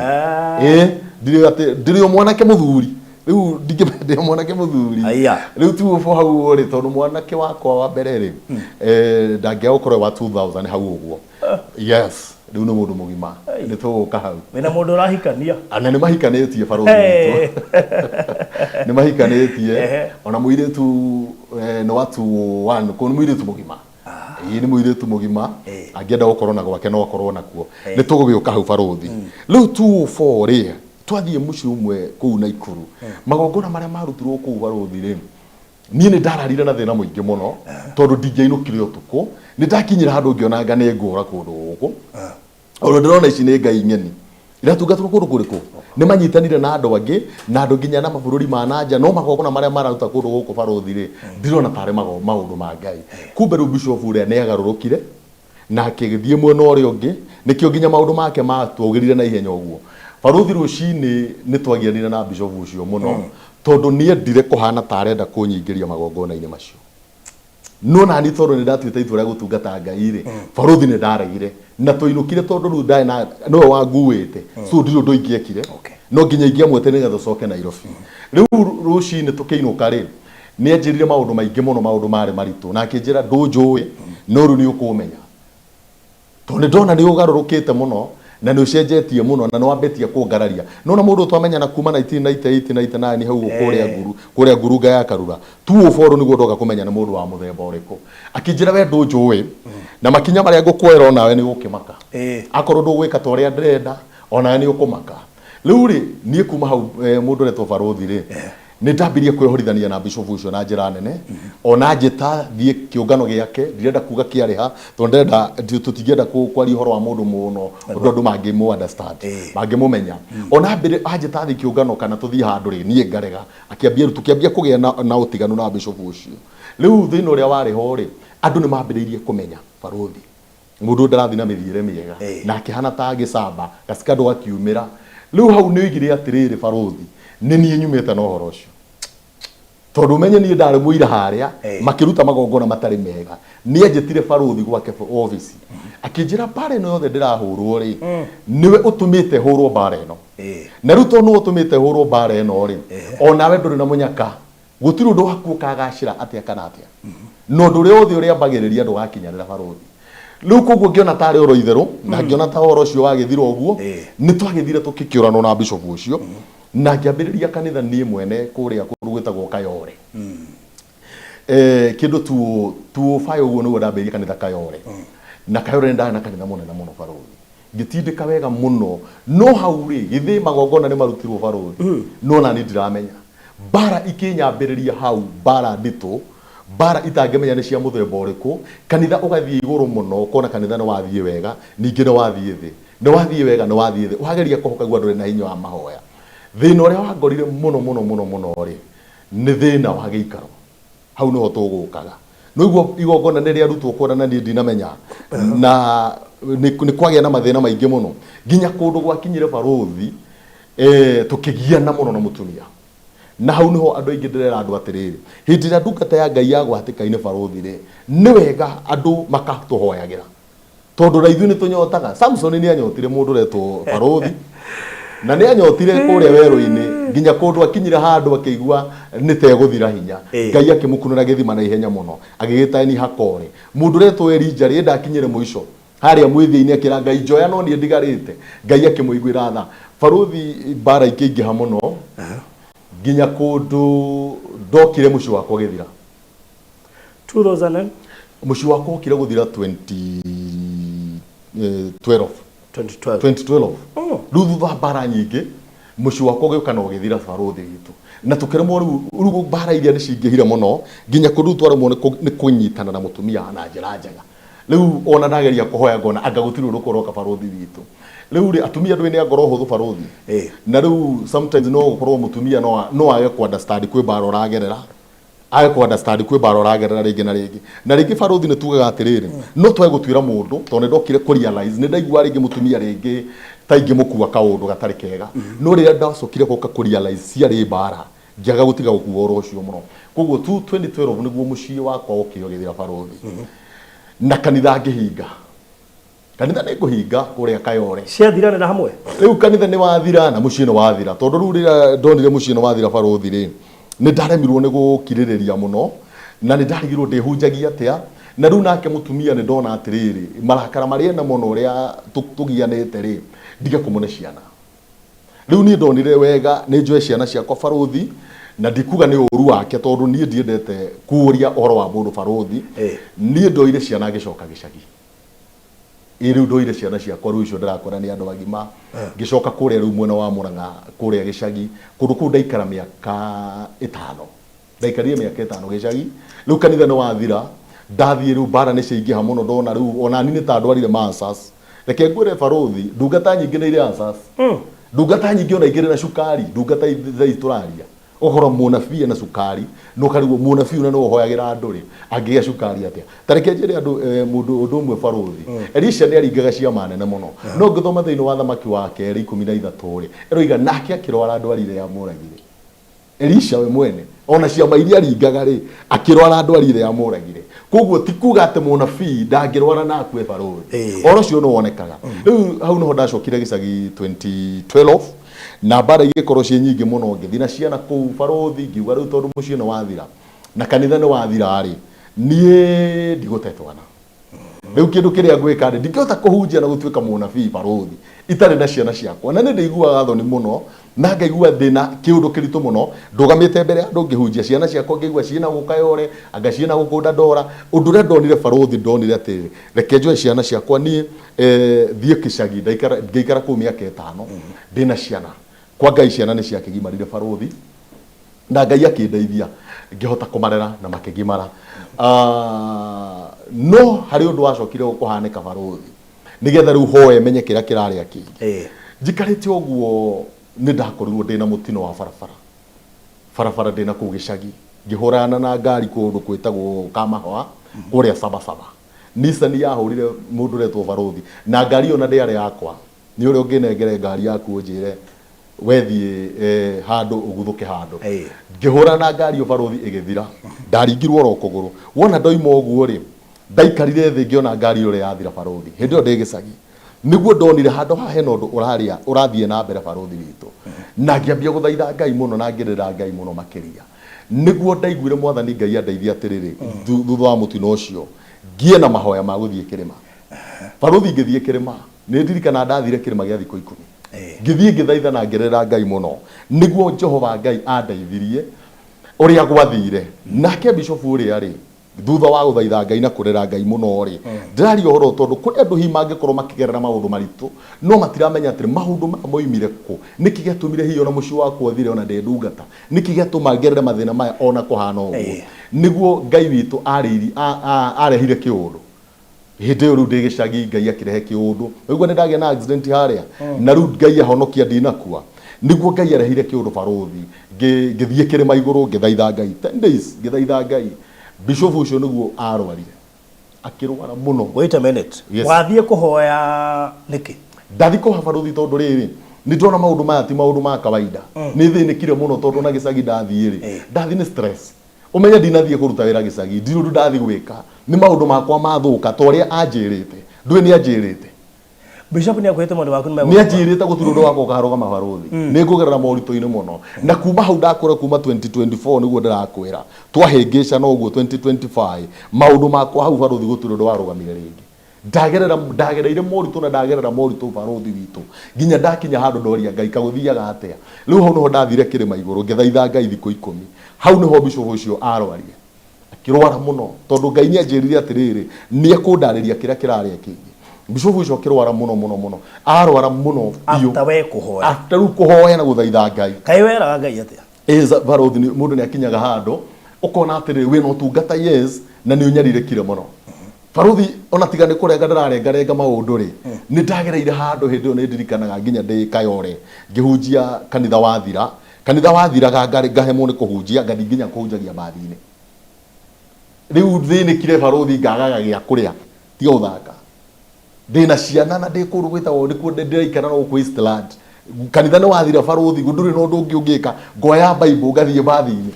Ĩ ndirĩ atĩ ndĩrĩ o mwanake mũthuri rĩu, ndingĩ o mwanake mũthuri. Aya. Rĩu 204 hau rĩ, tondũ mwanake wakwa wa mbere rĩ, ndangĩaga gũkorwo wa 2000 hau ũguo. Yes, rĩu nĩ mũndũ mũgima, nĩ tũgũka hau. Wĩna mũndũ ũrahikania. Na nĩ mahikanĩtie barũthi witũ, nĩ mahikanĩtie. Ona mũirĩtu nĩ wa 21, kũu nĩ mũirĩtu mũgima. Ĩĩ, nĩ mũirĩtu mũgima. Angĩenda gũkorwo na gwake no akorwo nakuo. Nĩ tũgũgĩũka hau barũthi. Rĩu 204 rĩ, twathiĩ mũciĩ ũmwe kũu Naikuru, magongona marĩa marutirwo kũu barũthi rĩ, niĩ nĩ ndararire na thĩna mũingĩ mũno, tondũ ndingĩainũkire ũtukũ. Nĩ ndakinyire handũ ngĩona anga nĩ ngũra kũndũ gũkũ. Ona ndĩrona ici nĩ ngai ng'eni iratungatwo kũndũ kũrĩkũ. Nĩ manyitanire na andũ angĩ na andũ nginya na mabũrũri ma nanja, no magongona marĩa mararuta kũndũ gũkũ barũthi rĩ, ndirona tarĩ maũndũ ma Ngai. Kumbe rĩu bishop ũrĩa nĩ agarũrũkire na akĩgĩthiĩ mwena ũrĩa ũngĩ, nĩkĩo nginya maũndũ make matũgĩrire na ihenya ũguo barũthi. Rũcinĩ nĩ twagianire na bishop ũcio mũno, tondũ nĩendire kũhana ta arenda kũnyingĩria magongona-inĩ macio. No nani tondũ nĩ ndatuĩte itua rĩa gũtungata Ngai rĩ, barũthi, nĩ ndaregire na twainũkire, tondũ rĩu ndarĩ na nĩwe wanguĩte, so ndirĩ ũndũ ingĩekire. No nginya ingĩamwete nĩgetha ũcoke Nairobi. Rĩu rũcinĩ tũkĩinũka rĩ, nĩ anjĩrire maũndũ maingĩ mũno, maũndũ marĩ maritũ, na akĩnjĩra, "Ndũnjũĩ, no rĩu nĩ ũkũmenya." Tondũ nĩ ndona nĩ ũgarũrũkĩte mũno na nĩ ũcenjetie mũno na nĩ wambĩtie kũngararia. Nĩ wona mũndũ twamenyana kuma 1998 99 hau kũrĩa nguru kũrĩa ngurunga ya Karura 204 nĩguo ndoka kũmenya nĩ mũndũ wa mũthemba ũrĩkũ. Akĩnjĩra we ndũnjũĩ na makinya marĩa ngũkuoera onawe nĩ ũgũkĩmaka. Akorwo ndũgwĩka ta ũrĩa ndĩrenda onawe nĩ ũkũmaka. Rĩu rĩ niĩ kuma hau mũndũ ũretwo barũthi rĩ nĩ ndambirie kwĩhorithania na bishop ũcio na njĩra nene ona njĩta thiĩ kĩũngano gĩake ndirenda kuga kĩarĩ ha tondũ ndĩrenda tũtingĩenda kwaria ũhoro wa mũndũ mũno ũndũ andũ mangĩmũ understand mangĩmũmenya ona mbere anjĩta thiĩ kĩũngano kana tũthiĩ handũ rĩ niĩ ngarega akĩambia rĩu tũkĩambia kũgĩa na ũtiganu na bishop ũcio. Rĩu thĩna ũrĩa warĩ ho rĩ andũ nĩ mambĩrĩirie kũmenya barũthi mũndũ ndarathiĩ na mĩthiĩre mĩega na akĩhana ta gĩcamba gacikandũ gakiumĩra. Rĩu hau nĩ oigire atĩrĩrĩ barũthi nĩ niĩ nyumĩte na ũhoro ũcio tondũ ũmenye niĩ ndarĩ mũira harĩa makĩruta magongona matarĩ mega. Nĩ anjĩtire barũthi gwake obici akĩnjĩra mbara ĩno yothe ndĩrahũrwo rĩ nĩwe ũtũmĩte hũrwo mbara ĩno na rĩu tondũ nĩwe ũtũmĩte hũrwo mbara ĩno rĩ onawe ndũrĩ na mũnyaka gũtirĩ ũndũ waku ũkagacĩra atĩa kana atĩa na ũndũ ũrĩa wothe ũrĩambagĩrĩria ndũgakinyanĩra barũthi. Rĩu koguo ngĩona tarĩ oro itherũ na ngĩona ta ũhoro ũcio wagĩthira ũguo nĩ twagĩthire tũkĩkĩũranwo na bishop ũcio na ngĩambĩrĩria kanitha niĩ mwene kũrĩa kũndũ gwĩtagwo Kayore. Kĩndũ 205 ũguo nĩguo ndambĩrĩirie kanitha Kayore. Na Kayore nĩ ndarĩ na kanitha mũnene mũno barũthi. Ngĩtindĩka wega mũno no hau rĩ githĩ magongona nĩ marutirwo barũthi no nani ndiramenya. Mbara ikĩnyambĩrĩria hau mbara nditũ mbara itangĩmenya nĩ cia mũthemba ũrĩkũ kanitha ũgathiĩ igũrũ mũno ũkona kanitha nĩ wathiĩ wega ningĩ nĩ wathiĩ thĩ nĩ wathiĩ wega nĩ wathiĩ thĩ wageria kũhoka guo ndũrĩ na hinya wa mahoya. Thĩna ũrĩa wangorire mũno mũno mũno mũno rĩ nĩ thĩna wa gĩikaro. Hau nĩho tũgũkaga. Nĩguo igongona nĩ rĩarutwo kũrĩa na niĩ ndinamenya na nĩ kwagĩa na mathĩna maingĩ mũno nginya kũndũ gwakinyire barũthi tũkĩgiana mũno na mũtumia. Na hau nĩho andũ aingĩ ndĩrera andũ atĩrĩrĩ hĩndĩ ĩrĩa ndungata ya Ngai yagwa hatĩka-inĩ barũthi rĩ nĩ wega andũ makatũhoyagĩra tondũ na ithuĩ nĩ tũnyotaga. Samson nĩ anyotire mũndũ ũretwo barũthi na nĩ anyotire kũrĩa werũ-inĩ nginya kũndũ akinyire handũ akĩigua nĩ tegũthira hinya. Ngai akĩmũkunũra gĩthima na ihenya mũno agĩgĩta Eni Hakore. Mũndũ ũretwo Elija rĩ ndakinyire mũico harĩa mwĩthia-inĩ akĩra Ngai njoya no niĩ ndigarĩte. Ngai akĩmũiguĩra tha. Barũthi mbara ikĩingĩha mũno nginya kũndũ ndokire mũciĩ wakwa ũgĩthira. 2000 Mũciĩ wakwa ũkire gũthira 2012. 2012. 2012. Rĩu thutha wa mbara nyingĩ mũciĩ wakwa ũgĩũka na ũgĩthira barũthi witũ na tũkĩremwo rĩu mbara iria nĩ cingĩhire mũno nginya kũndũ twaremwo nĩ kũnyitana na mũtumia na njĩra njega. Rĩu ona ndageria kũhoya ngona anga gũtirĩ ũndũ kũroka barũthi witũ. Rĩu rĩ atumia ndũĩ nĩ a ngoro hũthũ barũthi. Na rĩu sometimes no gũkorwo mũtumia no age kũ understand kwĩ mbara ũragerera age kũ understand kwĩ mbara ũragerera rĩngĩ na rĩngĩ. Na rĩngĩ barũthi nĩ tugaga atĩrĩrĩ no twage gũtuĩra mũndũ tondũ nĩ ndokire kũ realize nĩ ndaigua rĩngĩ mũtumia rĩngĩ ta ingĩmũkua kaũndũ gatarĩ kega no rĩrĩa ndacokire gũka kũ realize ciarĩ mbara ngĩaga gũtiga gũkua ũhoro ũcio mũno. Koguo tu 2012 nĩguo mũciĩ wakwa wokire ũgĩthira barũthi na kanitha ngĩhinga. Kanitha nĩ ngũhinga kũrĩa Kayore. Ciathiranĩra hamwe? Rĩu kanitha nĩ wathira na mũciĩ nĩ wathira tondũ rĩu rĩrĩa ndonire mũciĩ nĩ wathira barũthi rĩ nĩ ndaremirwo nĩ gũkirĩrĩria mũno na nĩ ndarigirwo ndĩhunjagia atĩa na rĩu nake mũtumia nĩ ndona atĩrĩrĩ marakara marĩa ena mũno ũrĩa tũgianĩte rĩ ndige kũmũne ciana. Rĩu niĩ ndonire wega nĩ njoe ciana ciakwa barũthi na ndikuga nĩ ũru wake tondũ niĩ ndiendete kũria ũhoro wa mũndũ barũthi. Niĩ ndoire ciana ngĩcoka gĩcagi. Ĩ rĩu ndoire ciana ciakwa rĩu icio ndĩrakora nĩ andũ agima ngĩcoka kũrĩa rĩu mwena wa Murang'a kũrĩa gĩcagi kũndũ kũu ndaikara mĩaka ĩtano. Ndaikarire mĩaka ĩtano gĩcagi rĩu kanitha nĩ wathira ndathiĩ rĩu mbara nĩ ciaingĩha mũno ndona rĩu ona niĩ nĩ ta ndwarire ma ulcers. Reke ngwĩre barũthi ndungata nyingĩ nĩ irĩ ulcers. Ndungata nyingĩ ona ingĩ na cukari ndungata thaa ici tũraria ũgakora mũnabii ena cukari na ũkarigwo mũnabii ũrĩa nĩwe ũhoyagĩra andũ rĩ angĩgĩa cukari atĩa. Ta reke njĩre andũ mũndũ ũndũ ũmwe barũthi Elisha nĩ aringaga ciama nene mũno no ngĩthoma thĩinĩ wa thamaki wa kerĩ 13 rĩ ĩroiga nake akĩrwara ndwari ĩrĩa yamũragire. Elisha we mwene ona ciama iria aringaga rĩ akĩrwara ndwari ĩrĩa yamũragire. Koguo ti kuga atĩ mũnabii ndangĩrwara na akue barũthi. Ũhoro ũcio nĩ wonekaga. Rĩu hau nĩho ndacokire gĩcagi 2012 na mbara igĩkorwo ciĩ nyingĩ mũno ngĩthiĩ na ciana kũu barũthi ngiuga rĩu tondũ mũciĩ nĩ wathira na kanitha nĩ wathira rĩ niĩ ndigũte twana. Rĩu kĩndũ kĩrĩa ngwĩka rĩ, ndingĩhota kũhunjia na gũtuĩka mũnabii barũthi itarĩ na ciana ciakwa. Na nĩ ndĩiguaga thoni mũno na ngaigua ndĩna kĩũndũ kĩritũ mũno ndũgamĩte mbere ya andũ ngĩhunjia, ciana ciakwa ngĩigua ciĩna gũkũ Kayore, anga ciĩna gũkũ Dandora. Ũndũ ũrĩa ndonire barũthi, ndonire atĩrĩrĩ, reke njoe ciana ciakwa niĩ thiĩ kĩcagi, ndaikara ngĩikara kũu mĩaka 5 ndĩna ciana. Kwa Ngai ciana nĩ ciakĩgimarire barũthi, na Ngai akĩndeithia ngĩhota kũmarera na makĩgimara. No harĩ ũndũ wacokire kũhanĩka barũthi, nĩgetha rĩu hoe menye kĩrĩa kĩrarĩa kĩingĩ. Njikarĩte ũguo nĩ ndakorirwo ndĩna mũtino wa barabara. Barabara ndĩna kũu gĩcagi, ngĩhũrana na ngari kũndũ gwĩtagwo Kamahwa, kũrĩa Sabasaba. Nissan yahũrire mũndũ ũretwo barũthi, na ngari ĩyo na ndĩarĩ yakwa. Nĩ ũrĩa ũngĩnengere ngari yaku ũnjĩre wethiĩ handũ ũguthũke handũ. Ngĩhũrana na ngari ĩyo barũthi ĩgĩthira. Ndaringirwo oro kũgũrũ. Wona ndoima ũguo rĩ, ndaikarire thĩ ngĩona ngari ĩyo ũrĩa yathira barũthi. Hĩndĩ ĩyo ndĩ gĩcagi. Nĩguo ndonire handũ haha hena ũndũ ũrarĩa ũrathiĩ na mbere barũthi witũ. Na ngĩambia gũthaitha Ngai mũno na ngĩrĩra Ngai mũno makĩria. Nĩguo ndaiguire Mwathani Ngai andeithia atĩrĩrĩ, thutha wa mũtino ũcio, ngĩe na mahoya ma gũthiĩ kĩrĩma. Barũthi ngĩthiĩ kĩrĩma. Nĩ ndirikanaga ndathire kĩrĩma gĩa thikũ 10. Ngĩthiĩ ngĩthaitha na ngĩrĩra Ngai mũno. Nĩguo Jehova Ngai andeithirie ũrĩa gwathire. Nake bishofu ũrĩa rĩ, thutha wa gũthaitha Ngai na kũrĩra Ngai mũno rĩ, ndĩraria ũhoro ũyũ tondũ kũrĩ andũ hihi mangĩkorwo makĩgerera maũndũ maritũ, no matiramenya atĩrĩ, maũndũ maya moimire kũ? Nĩkĩ gĩatũmire hihi ona mũciĩ wakwa ũthire ona ndĩ ndungata? Nĩkĩ gĩatũma ngerere mathĩna maya ona kũhana ũguo? Nĩguo Ngai witũ arehire kĩũndũ. Hĩndĩ ĩyo rĩu ndĩ gĩcagi Ngai akĩrehe kĩũndũ. Waigua nĩ ndagĩa na accident harĩa? Na rĩu Ngai ahonokia ndinakua. Nĩguo Ngai arehire kĩũndũ barũthi. Ngĩthiĩ kĩrĩma igũrũ ngĩthaitha Ngai. 10 days ngĩthaitha Ngai. Bishop ũcio nĩguo arwarire. Akĩrwara mũno. Wait a minute. Yes. Wathiĩ kũhoya nĩkĩ? Ndathiĩ kũhoya barũthi tondũ rĩrĩ, nĩ ndona maũndũ maya ti maũndũ ma kawaida. Nĩ thĩnĩkire mũno tondũ ona gĩcagi ndathiĩ rĩ, ndathiĩ nĩ stress. Ũmenye ndinathiĩ kũruta wĩra gĩcagi, ndirĩ ũndũ ndathiĩ gwĩka, nĩ maũndũ makwa mathũka ta ũrĩa anjĩrĩte. Ndũĩ nĩ anjĩrĩte? Bishop nĩ akwĩrĩte maũndũ maku nĩ Nĩ megũthũka. anjĩrĩte gũtirĩ ũndũ wakwa ũkarũgama barũthi. Nĩ ngũgerera moritũ-inĩ mũno. Na kuma hau ndakũra kuma 2024 nĩguo ndĩrakwĩra, twahĩngĩcana ũguo 2025, maũndũ makwa hau barũthi gũtirĩ ũndũ warũgamire rĩngĩ. Ndagerera ndagereire moritũ na ndagerera moritũ barũthi witũ nginya ndakinya handũ ndoria Ngai kagũthiaga atĩa. Rĩu hau nĩho ndathire kĩrĩma igũrũ ngĩthaitha Ngai thikũ 10. Hau nĩho bishop ũcio arwarire. Akĩrwara mũno tondũ Ngai nĩ anjĩrire atĩrĩrĩ, nĩ ekũndarĩria kĩrĩa kĩrarĩa kĩingĩ. Bishop ũcio akĩrwara mũno mũno mũno. Arwara mũno biũ. After we kũhoya. After rĩu kũhoya na gũthaitha Ngai. Kaĩ weraga Ngai atĩa? Ĩĩ barũthi mũndũ nĩ akinyaga handũ ũkona atĩrĩrĩ wĩna ũtungata yes na nĩ ũnyarirĩkire mũno. Barũthi ona tiga nĩ kũrenga ndĩrarengarenga maũndũ rĩ, nĩ ndagereire handũ hĩndĩ ĩyo nĩ ndirikanaga nginya ndĩ Kayore ngĩhunjia kanitha wathira, kanitha wathiraga ngahemwo nĩ kũhunjia ngathiĩ nginya kũhunjagia mbathi-inĩ. Rĩu thĩnĩkire barũthi ngagaga gĩa kũrĩa tiga gũthaka. Ndĩna ciana na ndĩ kũndũ gwĩtagwo nĩkuo ndĩraikara na gũkũ Eastland. Kanitha nĩ wathira barũthi, ndũrĩ na ũndũ ũngĩ ũngĩka, ngoya Bible ngathiĩ mbathi-inĩ.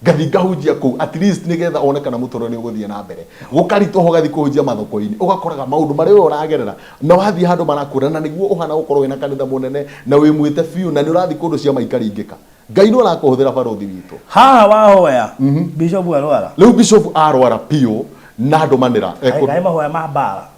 Ngathiĩ ngahunjia kũu at least nĩgetha one kana mũtũrĩre nĩ ũgũthiĩ na mbere. Gũkaritũha ũgathiĩ kũhunjia mathoko-inĩ, ũgakoraga maũndũ marĩa we ũragerera na wathiĩ handũ marakwĩra na nĩguo ũhana gũkorwo wĩna kanitha mũnene na wĩ mwĩte biũ na nĩ ũrathiĩ kũndũ ciama ikaringĩka. Ngai nĩ arakũhũthĩra barũthi witũ. Haha wahoya bishop arwara. Rĩu bishop arwara biũ na ndũmanĩra. Kaĩ mahoya ma mbara.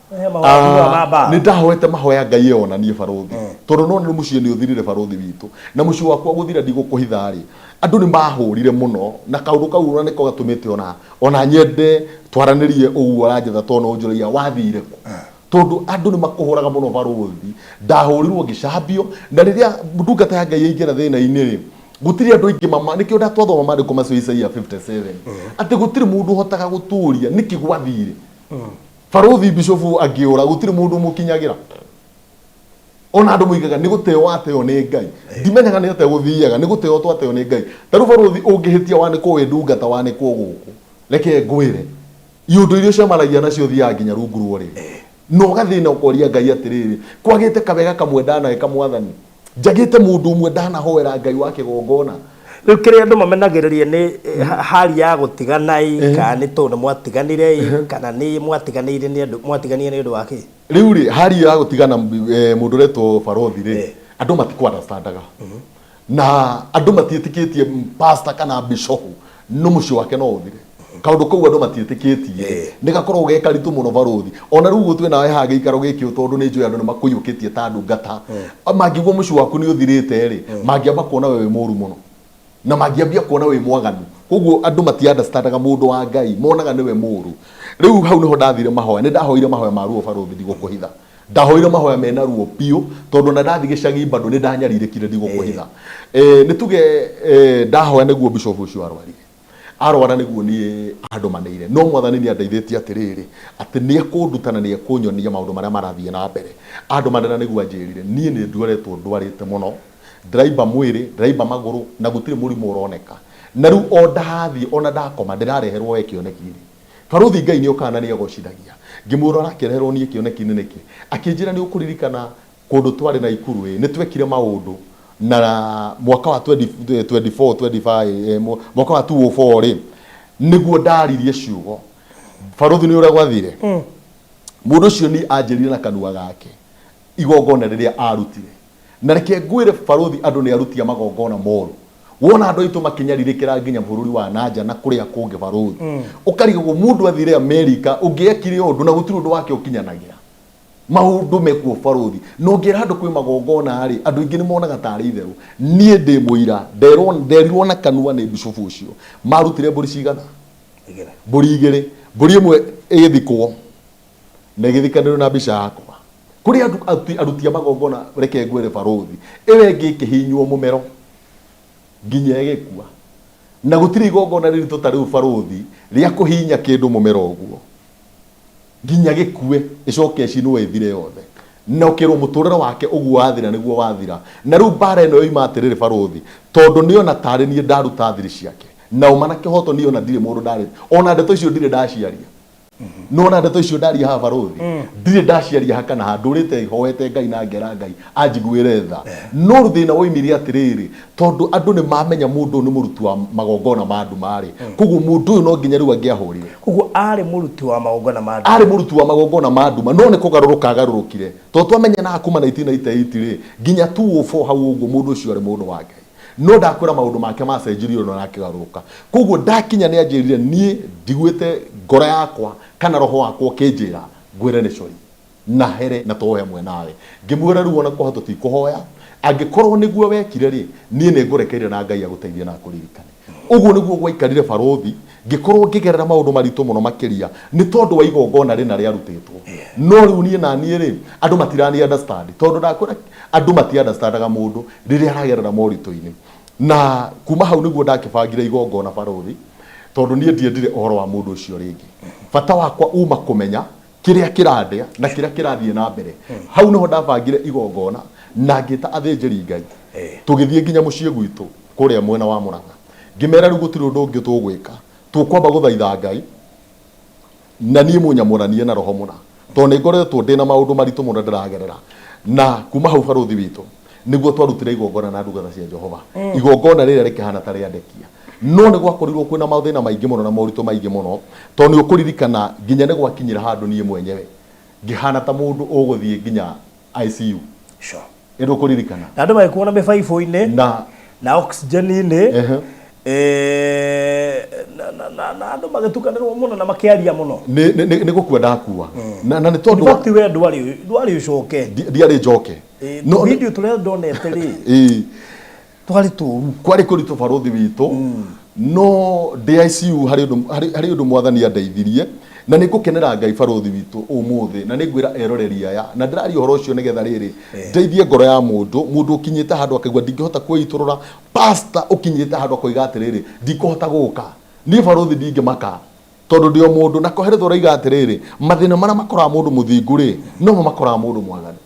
Nĩ ndahoete mahoya Ngai eyonanie barũthi tondũ no nĩ mũciĩ nĩ ũthirire barũthi witũ na mũciĩ wakwa gũthira ndigũkũhitha rĩ, andũ nĩ mahũrire mũno na kaũndũ kau ona nĩko gatũmĩte ona ona nyende twaranĩrie ũguo ũranjetha tondũ no ũnjũragia wathire kũ, tondũ andũ nĩ makũhũraga mũno barũthi. Ndahũrirwo ngĩcambio na rĩrĩa ndungata ya Ngai yaingĩra thĩna-inĩ rĩ, gũtirĩ andũ aingĩ mama nĩkĩo ndatwathoma maandĩko macio Isaia 57 atĩ gũtirĩ mũndũ ũhotaga gũtũria nĩkĩ gwathire. Barũthi bishofu angĩũra gũtirĩ mũndũ ũmũkinyagĩra. Ona andũ moigaga nĩ gũteo ateo nĩ Ngai. Ndimenyaga nĩ atĩa gũthiaga, nĩ gũteo twateo nĩ Ngai. Ta rĩu barũthi ũngĩhĩtia wanĩkwo wĩ ndungata wanĩkwo gũkũ. Reke ngwĩre, iũndũ iria ũcemanagia nacio ũthiaga nginya rungu rwa ũrĩrĩ. Na ũgathĩna ũkoria Ngai atĩrĩrĩ, kwagĩte kawega kamwe ndaneka Mwathani? Njagĩte mũndũ ũmwe ndanahoera Ngai wa kĩgongona. Rĩu kĩrĩa andũ mamenagĩrĩria nĩ hali ya gũtigana ĩ, kana nĩ tondũ nĩ mwatiganire ĩ, kana nĩ mwatiganĩire nĩ andũ, mwatiganire nĩ ũndũ wa kĩ? Rĩu rĩ, hali ya gũtigana mũndũ ũretwo barũthi rĩ, andũ matikũ understandaga. Na andũ matiĩtĩkĩtie pastor kana bishop no mũciĩ wake no ũthire. Kaũndũ kau andũ matiĩtĩkĩtie. Nĩ gakoragwo ge karitũ mũno barũthi. Ona rĩu ũguo twĩ nawe haha gĩikaro gĩkĩ tondũ nĩ njũĩ andũ nĩ makũiyũkĩtie ta ndungata. Mangĩigua mũciĩ waku nĩ ũthirĩte rĩ, mangĩamba kuona we wĩ mũru mũno. Na mangĩambia kuona wĩ mwaganu. Koguo andũ mati understandaga mũndũ wa Ngai, monaga nĩwe mũru. Rĩu hau nĩho ndathire mahoya, nĩ ndahoire mahoya ma ruo barũthi ndigũkũhitha. Ndahoire mahoya mena ruo biũ tondũ ona ndathiĩ gĩcagi bado nĩ ndanyarirĩkire ndigũkũhitha. Nĩ tuge ndahoya nĩguo bishop ũcio arwarire. Arwara nĩguo niĩ andũmanĩire. No Mwathani nĩ andeithĩtie atĩrĩrĩ, atĩ nĩ ekũnduta na nĩ ekũnyonia maũndũ marĩa marathiĩ na mbere. Andũmanĩra nĩguo anjĩrire, niĩ nĩ nduoretwo ndwarĩte mũno, ndĩraimba mwĩrĩ, ndĩraimba magũrũ na gũtirĩ mũrimũ ũroneka. Na rĩu o ndathiĩ ona ndakoma ndĩrareherwo we kĩoneki-inĩ. Barũthi Ngai nĩ okaga na nĩ agocithagia. Ngĩmwĩra ũrakĩreherwo niĩ kĩoneki-inĩ nĩkĩ? Akĩnjĩra nĩ ũkũririkana kũndũ twarĩ Naikuru ĩ, nĩ twekire maũndũ na mwaka wa 24, 25, mwaka wa 2004 rĩ, nĩguo ndaririe ciugo. Barũthi nĩ ũrĩa gwathire? Mũndũ ũcio niĩ anjĩrire na kanua gake igongona rĩrĩa arutire. Na reke ngwĩre barũthi andũ nĩ aruti a magongona moru. Wona andũ aitũ makĩnyarirĩkĩra nginya bũrũri wa nanja na kũrĩa kũngĩ barũthi. Ũkarigagwo mũndũ athire Amerika ũngĩ ekire ũndũ na gũtirĩ ũndũ wake ũkinyanagĩra. Maũndũ mekuo barũthi. Na ũngĩra andũ kwĩ magongona rĩ, andũ aingĩ nĩ monaga tarĩ itherũ. Niĩ ndĩ mũira, nderwo nderirwo na kanua nĩ bishofu ũcio. Marutire mbũri cigana? Igĩrĩ. Mbũri igĩrĩ. Mbũri ĩmwe ĩgĩthikwo na ĩgĩthikanĩrio na mbica yakwa. Kũrĩ andũ aruti a magongona reke ngwĩre barũthi, ĩyo ĩngĩ ĩkĩhihinywo mũmero nginya ĩgĩkua. Na gũtirĩ igongona rĩritũ ta rĩu barũthi rĩa kũhihinya kĩndũ mũmero ũguo nginya gĩkue ĩcoke ĩcinwo ĩthire yothe. Na ũkerwo mũtũrĩre wake ũguo wathira nĩguo wathira. Na rĩu mbara ĩno yoima atĩrĩrĩ barũthi, tondũ nĩona tarĩ niĩ ndaruta thiri ciake. Na ũma na kĩhoto niĩ ona ndirĩ mũndũ ndarĩ, ona ndeto icio ndirĩ ndaciaria. Nona ndeto icio ndaria haha barũthi, ndirĩ ndaciaria ha kana ha, ndũrĩte hoete Ngai na ngera Ngai anjiguĩre tha. No thĩna woimire atĩrĩrĩ, tondũ andũ nĩ mamenya mũndũ ũyũ nĩ mũruti wa magongona ma nduma rĩ, koguo mũndũ ũyũ no nginya rĩu angĩahũrire. Koguo arĩ mũruti wa magongona ma nduma. Arĩ mũruti wa magongona ma nduma, no nĩ kũgarũrũka agarũrũkire. Tondũ twamenyanaga kuma 1998 rĩ, nginya 2004 hau ũguo mũndũ ũcio arĩ mũndũ wa Ngai. No ndakwĩra maũndũ make macenjirie ũrĩa akĩgarũrũka. Koguo ndakinya nĩ anjĩrire niĩ ndiguĩte ngoro yakwa kana roho wakwa ũkĩnjĩra ngwĩre nĩ cori na here na tũhoe hamwe nawe. Ngĩmwĩra rĩu ona kũhoya tũtikũhoya, angĩkorwo nĩguo wekire rĩ, niĩ nĩ ngũrekeire na Ngai agũteithie na akũririkane. Ũguo nĩguo gwaikarire barũthi, ngĩkorwo ngĩgerera maũndũ maritũ mũno makĩria nĩ tondũ wa igongona rĩna rĩarutĩtwo. No rĩu niĩ na niĩ rĩ, andũ matirani understand tondũ ndakwĩra andũ mati understandaga mũndũ rĩrĩa aragerera moritũ-inĩ. Na kuma hau nĩguo ndakĩbangire igongona barũthi, tondũ niĩ ndiendire ũhoro wa mũndũ ũcio rĩngĩ. Bata wakwa uma kũmenya kĩrĩa kĩrandĩa na kĩrĩa kĩrathiĩ na mbere. Hau nĩho ndabangire igongona na ngĩta athĩnjĩri Ngai. Tũgĩthiĩ nginya mũciĩ gwitũ kũrĩa mwena wa Mũrang'a. Ngĩmera rĩu gũtirĩ ũndũ ũngĩ tũgwĩka, tũkwamba gũthaitha Ngai na niĩ mũnyamũranie na roho mũna, tondũ nĩ ngoretwo ndĩna maũndũ maritũ mũno ndĩragerera. Na kuma hau barũthi witũ nĩguo twarutire igongona na ndungata cia Jehova. Igongona rĩrĩa rĩkĩhana ta rĩandekia. No nĩ gwakorirwo kwĩna mathĩna maingĩ mũno na moritũ maingĩ mũno, tondũ nĩ ũkũririkana nginya nĩ gwakinyire handũ niĩ mwenyewe ngĩhana ta mũndũ ũgũthiĩ nginya ICU. Sure. Ĩ ndũkũririkana? Na andũ magĩkuona mĩbaibũ-inĩ Na na oxygen-inĩ Ehe. Na andũ magĩtukanĩrwo mũno na makĩaria mũno. Nĩ gũkua ndakua. Na nĩ In tondũ fact we ndwarĩ ũcoke. Ndiarĩ njoke. No Video tũrĩa ndonete rĩ, twarĩ tũru. Kwarĩ kũritũ barũthi witũ, no ndĩ ICU harĩ ũndũ harĩ ũndũ mwathani andeithirie na nĩ ngũkenera Ngai barũthi witũ ũmũthĩ, na nĩ ngwĩra eroreri aya na ndĩraria ũhoro ũcio nĩgetha rĩrĩ ndeithie ngoro ya mũndũ mũndũ ũkinyĩte handũ akaigua ndingĩhota kwĩitũrũra, pastor ũkinyĩte handũ akoiga atĩrĩrĩ ndikũhota gũka niĩ barũthi ndingĩmaka tondũ ndĩ o mũndũ. Na Koheletho ũroiga atĩrĩrĩ mathĩna marĩa makoraga mũndũ mũthingu rĩ nomo makoraga mũndũ mwaganu.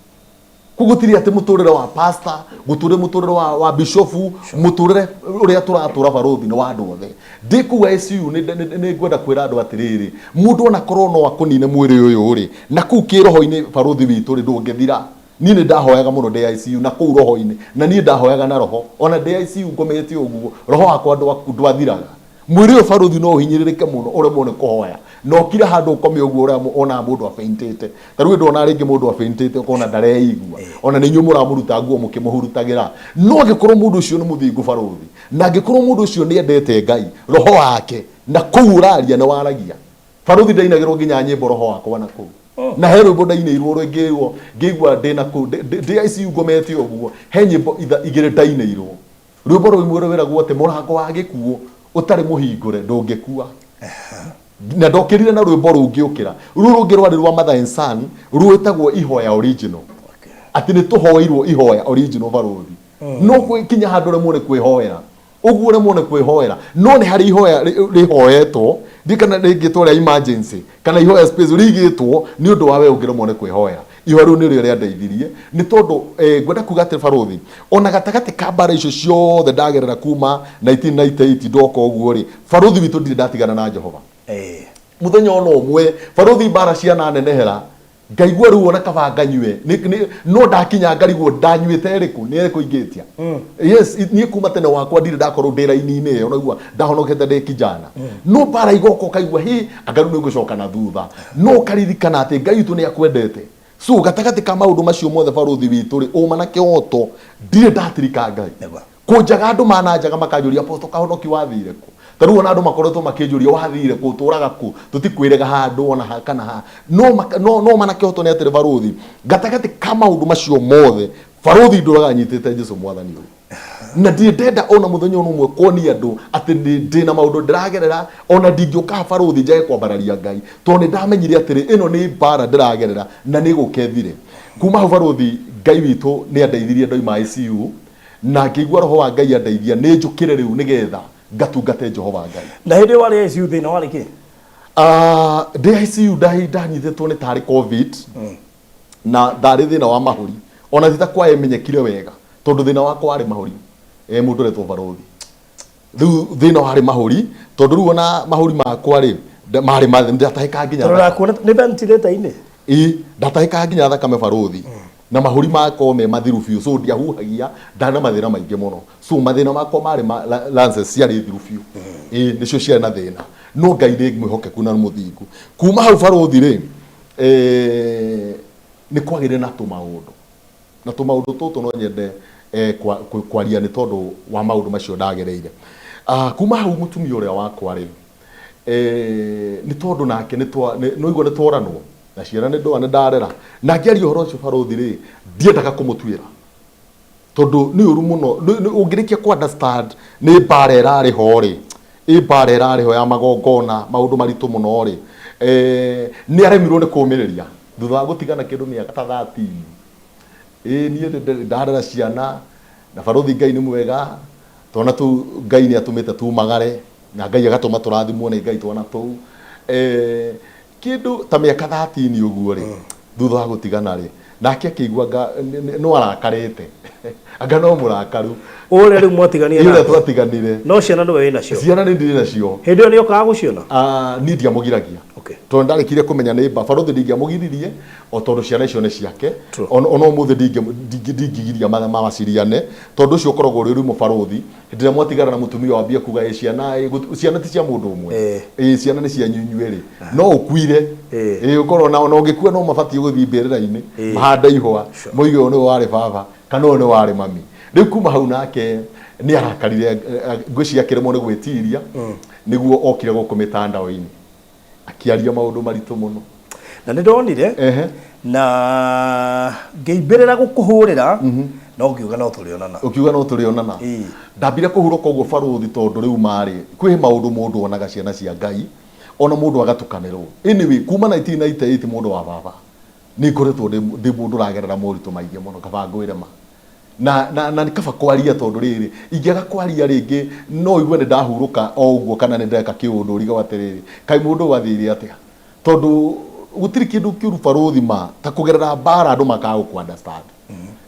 Koguo tiri atĩ mũtũrĩre wa pastor, gũtũrĩ mũtũrĩre wa bishofu, mũtũrĩre ũrĩa tũratũra barũthi nĩ wa andũ othe. Ndĩ kũu ICU nĩ ngwenda kwĩra andũ atĩrĩrĩ, mũndũ ona korwo no akũnine mwĩrĩ ũyũ rĩ, na kũu kĩroho-inĩ barũthi witũ rĩ ndũngĩthira. Niĩ nĩ ndahoyaga mũno ndĩ ICU na kũu roho-inĩ, na niĩ ndahoyaga na roho. Ona ndĩ ICU ngomete ũguo, roho wakwa ndwathiraga. Mwĩrĩ ũyũ barũthi no ũhinyĩrĩrĩke mũno ũremwo nĩ kũhoya. Na ũkire handũ ũkome ũguo ũrĩa wonaga mũndũ afaintĩte. Ta rĩu ndwonaga rĩngĩ mũndũ afaintĩte ũkona ndareigua. Ona nĩ inyuĩ mũramũruta nguo mũkĩmũhurutagĩra. No angĩkorwo mũndũ ũcio nĩ mũthingu barũthi, na angĩkorwo mũndũ ũcio nĩ endete Ngai, roho wake Na kũu ũraria nĩ waragia. Barũthi, ndainagĩrwo nginya nyĩmbo roho wakwa na kũu. Na he rwĩmbo ndainĩirwo rwĩngĩrwo ngĩigua ndĩ na kũu ndĩ ICU ngomete ũguo, he nyĩmbo igĩrĩ ndainĩirwo. Rwĩmbo rũmwe rwĩragwo atĩ mũrango wa gĩkuũ ũtarĩ mũhingũre ndũngĩkua. Na ndokĩrire na rwĩmbo rũngĩũkĩra. Rũu rũngĩ rwarĩ rwa Mother and Son, rwĩtagwo Ihoya Original. Atĩ nĩ tũhoeirwo ihoya original, barũthi. No kinya handũ ũremwo nĩ kwĩhoera. Ũguo ũremwo nĩ kwĩhoera. No nĩ harĩ ihoya rĩhoetwo, ndiũĩ kana rĩngĩtwo rĩa emergency kana ihoya space rĩigĩtwo nĩ ũndũ wa we ũngĩremwo nĩ kwĩhoera. Ihoya rĩu nĩrĩo rĩandeithirie nĩ tondũ ngwenda kuga atĩ barũthi, ona gatagatĩ ka mbara icio ciothe ndagerera kuma 1998 ndoka ũguo rĩ, barũthi witũ ndirĩ ndatigana na Jehova. Mũthenya ona ũmwe, barũthi, mbara ciananenehera ngaigua rĩu ona kaba nganyue. No ndakinya ngarigwo ndanyuĩte ĩrĩkũ, nĩ ĩrĩkũ ingĩtia. Yes, niĩ kuma tene wakwa ndirĩ ndakorwo ndĩ raini-inĩ ĩyo, naigua ndahonokete ndĩ kijana. No mbara igoka ũkaigua hĩ, anga rĩu nĩ ngũcoka na thutha. No ũkaririkana atĩ Ngai witũ nĩ akwendete. So gatagatĩ ka maũndũ macio mothe, barũthi witũ rĩ, ũma na kĩhoto, ndirĩ ndatirika Ngai. Kũnjaga andũ mananjaga makanjũria, "Apostle Kahonoki, wathire kũ?" Ta rĩu ona andũ makoretwo makĩnjũria, "Wathire kũ? Ũtũraga kũ?" Tũtikwĩrega handũ ona ha kana ha. No no no ma na kĩhoto nĩ atĩrĩ, barũthi, gatagatĩ ka maũndũ macio mothe, barũthi, ndũraga nyitĩte Jesu Mwathani ũyũ. Na ndirĩ ndenda ona mũthenya ona ũmwe kuonia andũ atĩ ndĩ na maũndũ ndĩragerera. Ona ndingĩũka haha, barũthi, njage kwambararia Ngai, tondũ nĩ ndamenyire atĩrĩ, ĩno nĩ mbara ndĩragerera na nĩ gũka ĩthire. Kuma hau, barũthi, Ngai witũ nĩ andeithirie ndoima ICU na ngĩigua roho wa Ngai andeithia nĩ njũkĩre rĩu nĩgetha ngatungate Jehova Ngai. Na hĩndĩ ĩyo warĩ ICU, thĩna warĩ kĩ? Ah, ndĩ ICU ndanyitĩtwo nĩ tarĩ COVID na ndarĩ thĩna wa mahũri, ona ti ta kwa ĩmenyekire wega tondũ thĩna wakwa warĩ mahũri. Mũndũ ũretwo barũthi, rĩu thĩna warĩ mahũri, tondũ rĩu ona mahũri makwa rĩ marĩ ndatahĩkaga nginya Tondũ ndakuona nĩ ventilator-inĩ. Ĩ, ndatahĩkaga nginya thakame, barũthi, na mahũri makwa me mathiru biũ, so ndiahuhagia, ndarĩ na mathĩna maingĩ mũno. So mathĩna makwa marĩ ma lungs ciarĩ thiru biũ. Ĩ, nĩcio ciarĩ na thĩna, no Ngai nĩ mwĩhokeku na nĩ mũthingu. Kuma hau, barũthi rĩ, nĩ kwagĩire na tũmaũndũ na tũmaũndũ tũtũ no nyende kwaria nĩ tondũ wa maũndũ macio ndagereire. Kuma hau mũtumia ũrĩa wakwa rĩ, nĩ tondũ nake nĩ nĩ ũigua nĩ tworanwo na ciana nĩ ndoa nĩ ndarera, na ngĩaria ũhoro ũcio, barũthi rĩ, ndiendaga kũmũtuĩra tondũ nĩ ũru mũno. Ũngĩrĩkia kũ understand nĩ mbara ĩrarĩ ho rĩ, ĩ mbara ĩrarĩ ho ya magongona, maũndũ maritũ mũno rĩ, nĩ aremirwo nĩ kũmĩrĩria thutha wa gũtigana kĩndũ mĩaka ta 13. Ĩ niĩ ndarera ciana na barũthi, Ngai nĩ mwega, twana tũu Ngai nĩ atũmĩte tumagare na Ngai agatũma tũrathimwo nĩ Ngai twana tũu. Kĩndũ ta mĩaka 13 ũguo rĩ, thutha wa gũtigana rĩ, nake akĩigua anga no arakarĩte, anga no mũrakaru. Ũrĩa rĩu mwatiganire Ĩ, ũrĩa nake. Twatiganire. No ciana nĩwe wĩnacio? Ciana nĩ ndirĩ nacio. Hĩndĩ ĩyo nĩ okaga gũciona? Ah, niĩ ndiamũgiragia tondũ ndarĩkire kũmenya nĩ mba, barũthi, ndingĩamũgiririe o tondũ ciana icio nĩ ciake. Ona ũmũthĩ ndingĩgiria maciriane, tondũ ũcio ũkoragwo ũrĩ ũrimũ, barũthi. Hĩndĩ ĩrĩa mwatigana na mũtumia wambie kuga ĩ ciana, ĩ ciana ti cia mũndũ ũmwe. Ĩ ciana nĩ cianyu inyuerĩ, no ũkuire. Ĩ ũkorwo na ũngĩkua no mabatiĩ gũthiĩ mbĩrĩra-inĩ mahande ihũa, moige ũyũ nĩwe warĩ baba kana ũyũ nĩwe warĩ mami. Rĩu kuma hau nake nĩ arakarire, ngwĩciria akĩremwo nĩ gwĩtiria, nĩguo okire gũkũ mĩtandao-inĩ akĩaria maũndũ maritũ mũno. Na nĩ ndonire na ngĩimbĩrĩra gũkũhũrĩra, no ngiuga no tũrĩonana. Ũkiuga no tũrĩonana. Ndambire kũhurũka ũguo, barũthi, tondũ rĩu marĩ kwĩ maũndũ mũndũ onaga ciana cia Ngai, ona mũndũ agatukanĩrwo. Anyway, kuma 1998, mũndũ wa baba, nĩ ngoretwo ndĩ mũndũ ũragerera moritũ maingĩ mũno. Kaba ngwĩre ma na nĩ kaba kwaria, tondũ rĩrĩ, ingĩaga kwaria rĩngĩ no igue nĩ ndahurũka o ũguo kana nĩ ndeka kĩũndũ ũrigwo atĩrĩrĩ, kaĩ mũndũ ũyũ athire atĩa? Tondũ gũtirĩ kĩndũ kĩũru, barũthi, ma ta kũgerera mbara andũ makaga gũkũ understand.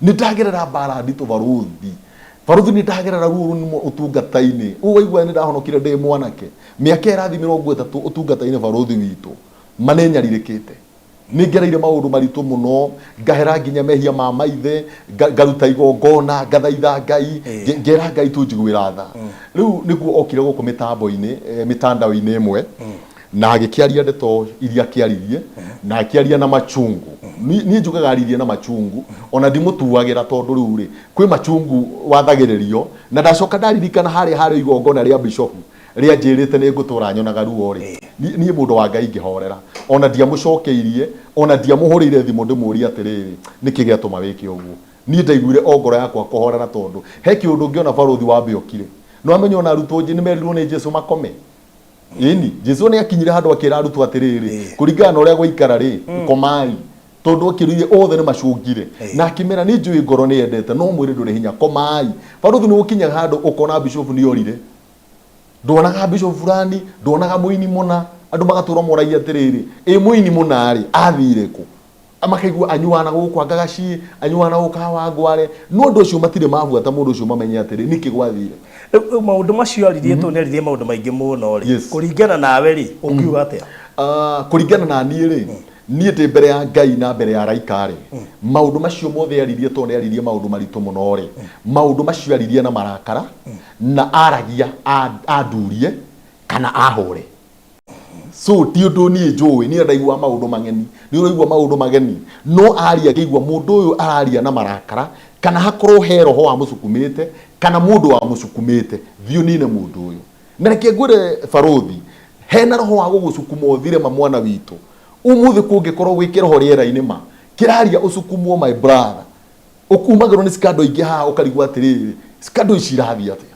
Nĩ ndagerera mbara nditũ, barũthi. Barũthi, nĩ ndagerera ruo rũnene ũtungata-inĩ. Ũwaigua nĩ ndahonokire ndĩ mwanake, mĩaka ĩrathiĩ 30 ũtungata-inĩ, barũthi witũ, ma nĩ nyarirĩkĩte, nĩ ngereire maũndũ maritũ mũno, ngahera nginya mehia ma maithe, ngaruta igongona, ngathaitha Ngai, ngera Ngai tu njiguĩra tha. Rĩu nĩguo okire gũkũ mĩtambo-inĩ, mĩtandao-inĩ ĩmwe, na agĩkĩaria ndeto iria akĩaririe, na akĩaria na machungu. Niĩ njugaga aririe na machungu, ona ndimũtuagĩra, tondũ rĩu rĩ, kwĩ machungu wathagĩrĩrio. Na ndacoka ndaririkana harĩa harĩ igongona rĩa bishofu. Rĩanjĩrĩte nĩ ngũtũra nyonaga ruo rĩ, niĩ mũndũ wa Ngai ngĩhorera. Ona ndiamũcokeirie, ona ndiamũhũrĩire thimũ ndĩmũrie atĩrĩrĩ, nĩkĩ gĩatũma wĩke ũguo. Niĩ ndaiguire o ngoro yakwa kũhorera tondũ he kĩũndũ ũngĩona barũthi wambe ũkire. Nĩwamenya ona arutwo nĩmerirwo nĩ Jesu makome? Ĩni, Jesu nĩ akinyire handũ akĩra arutwo atĩrĩrĩ, kũringana na ũrĩa gwaikara rĩ, komai. Tondũ akĩrire othe nĩ macũngire. Na akĩmera nĩ njũĩ ngoro nĩ yendete no mwĩrĩ ndũrĩ hinya, komai. Barũthi nĩ gũkinyaga handũ ũkona bishop nĩ orire. Nduonaga bishop fulani, nduonaga mũini mũna, andũ magatũra moragia atĩrĩrĩ, ĩ mũini mũna rĩ, athire kũ? Makaigua anyuaga na gũkũ anga gaciĩ, anyuaga na gũkũ Kawangware, no andũ acio matirĩ mabuata mũndũ ũcio mamenye atĩrĩ, nĩkĩ gwathire. Rĩu maũndũ macio aririe tondũ nĩ aririe maũndũ maingĩ mũno rĩ, kũringana nawe rĩ, ũngiuga atĩa? Kũringana na niĩ rĩ, niĩ ndĩ mbere ya Ngai na mbere ya araika rĩ, maũndũ macio mothe aririe tondũ nĩ aririe maũndũ maritũ mũno rĩ, maũndũ macio aririe na marakara, na aragia andurie kana ahũre. So ti ũndũ niĩ njũĩ, niĩ ndaigua maũndũ mageni, nĩ ũraigua maũndũ mageni, no aria ngĩigua mũndũ ũyũ araria na marakara, kana hakorwo he roho wamũcukumĩte, kana mũndũ wamũcukumĩte, thiĩ ũnine mũndũ ũyũ. Na reke ngwĩre barũthi, hena roho wa gũgũcukuma ũthire ma mwana witũ. Ũmũthĩ kũngĩkorwo gwĩ kĩroho rĩera-inĩ ma, kĩraria ũcukumwo my brother. Ũkumagĩrwo nĩ scandal ingĩ haha ũkarigwo atĩrĩrĩ, scandal ici irathiĩ atĩa?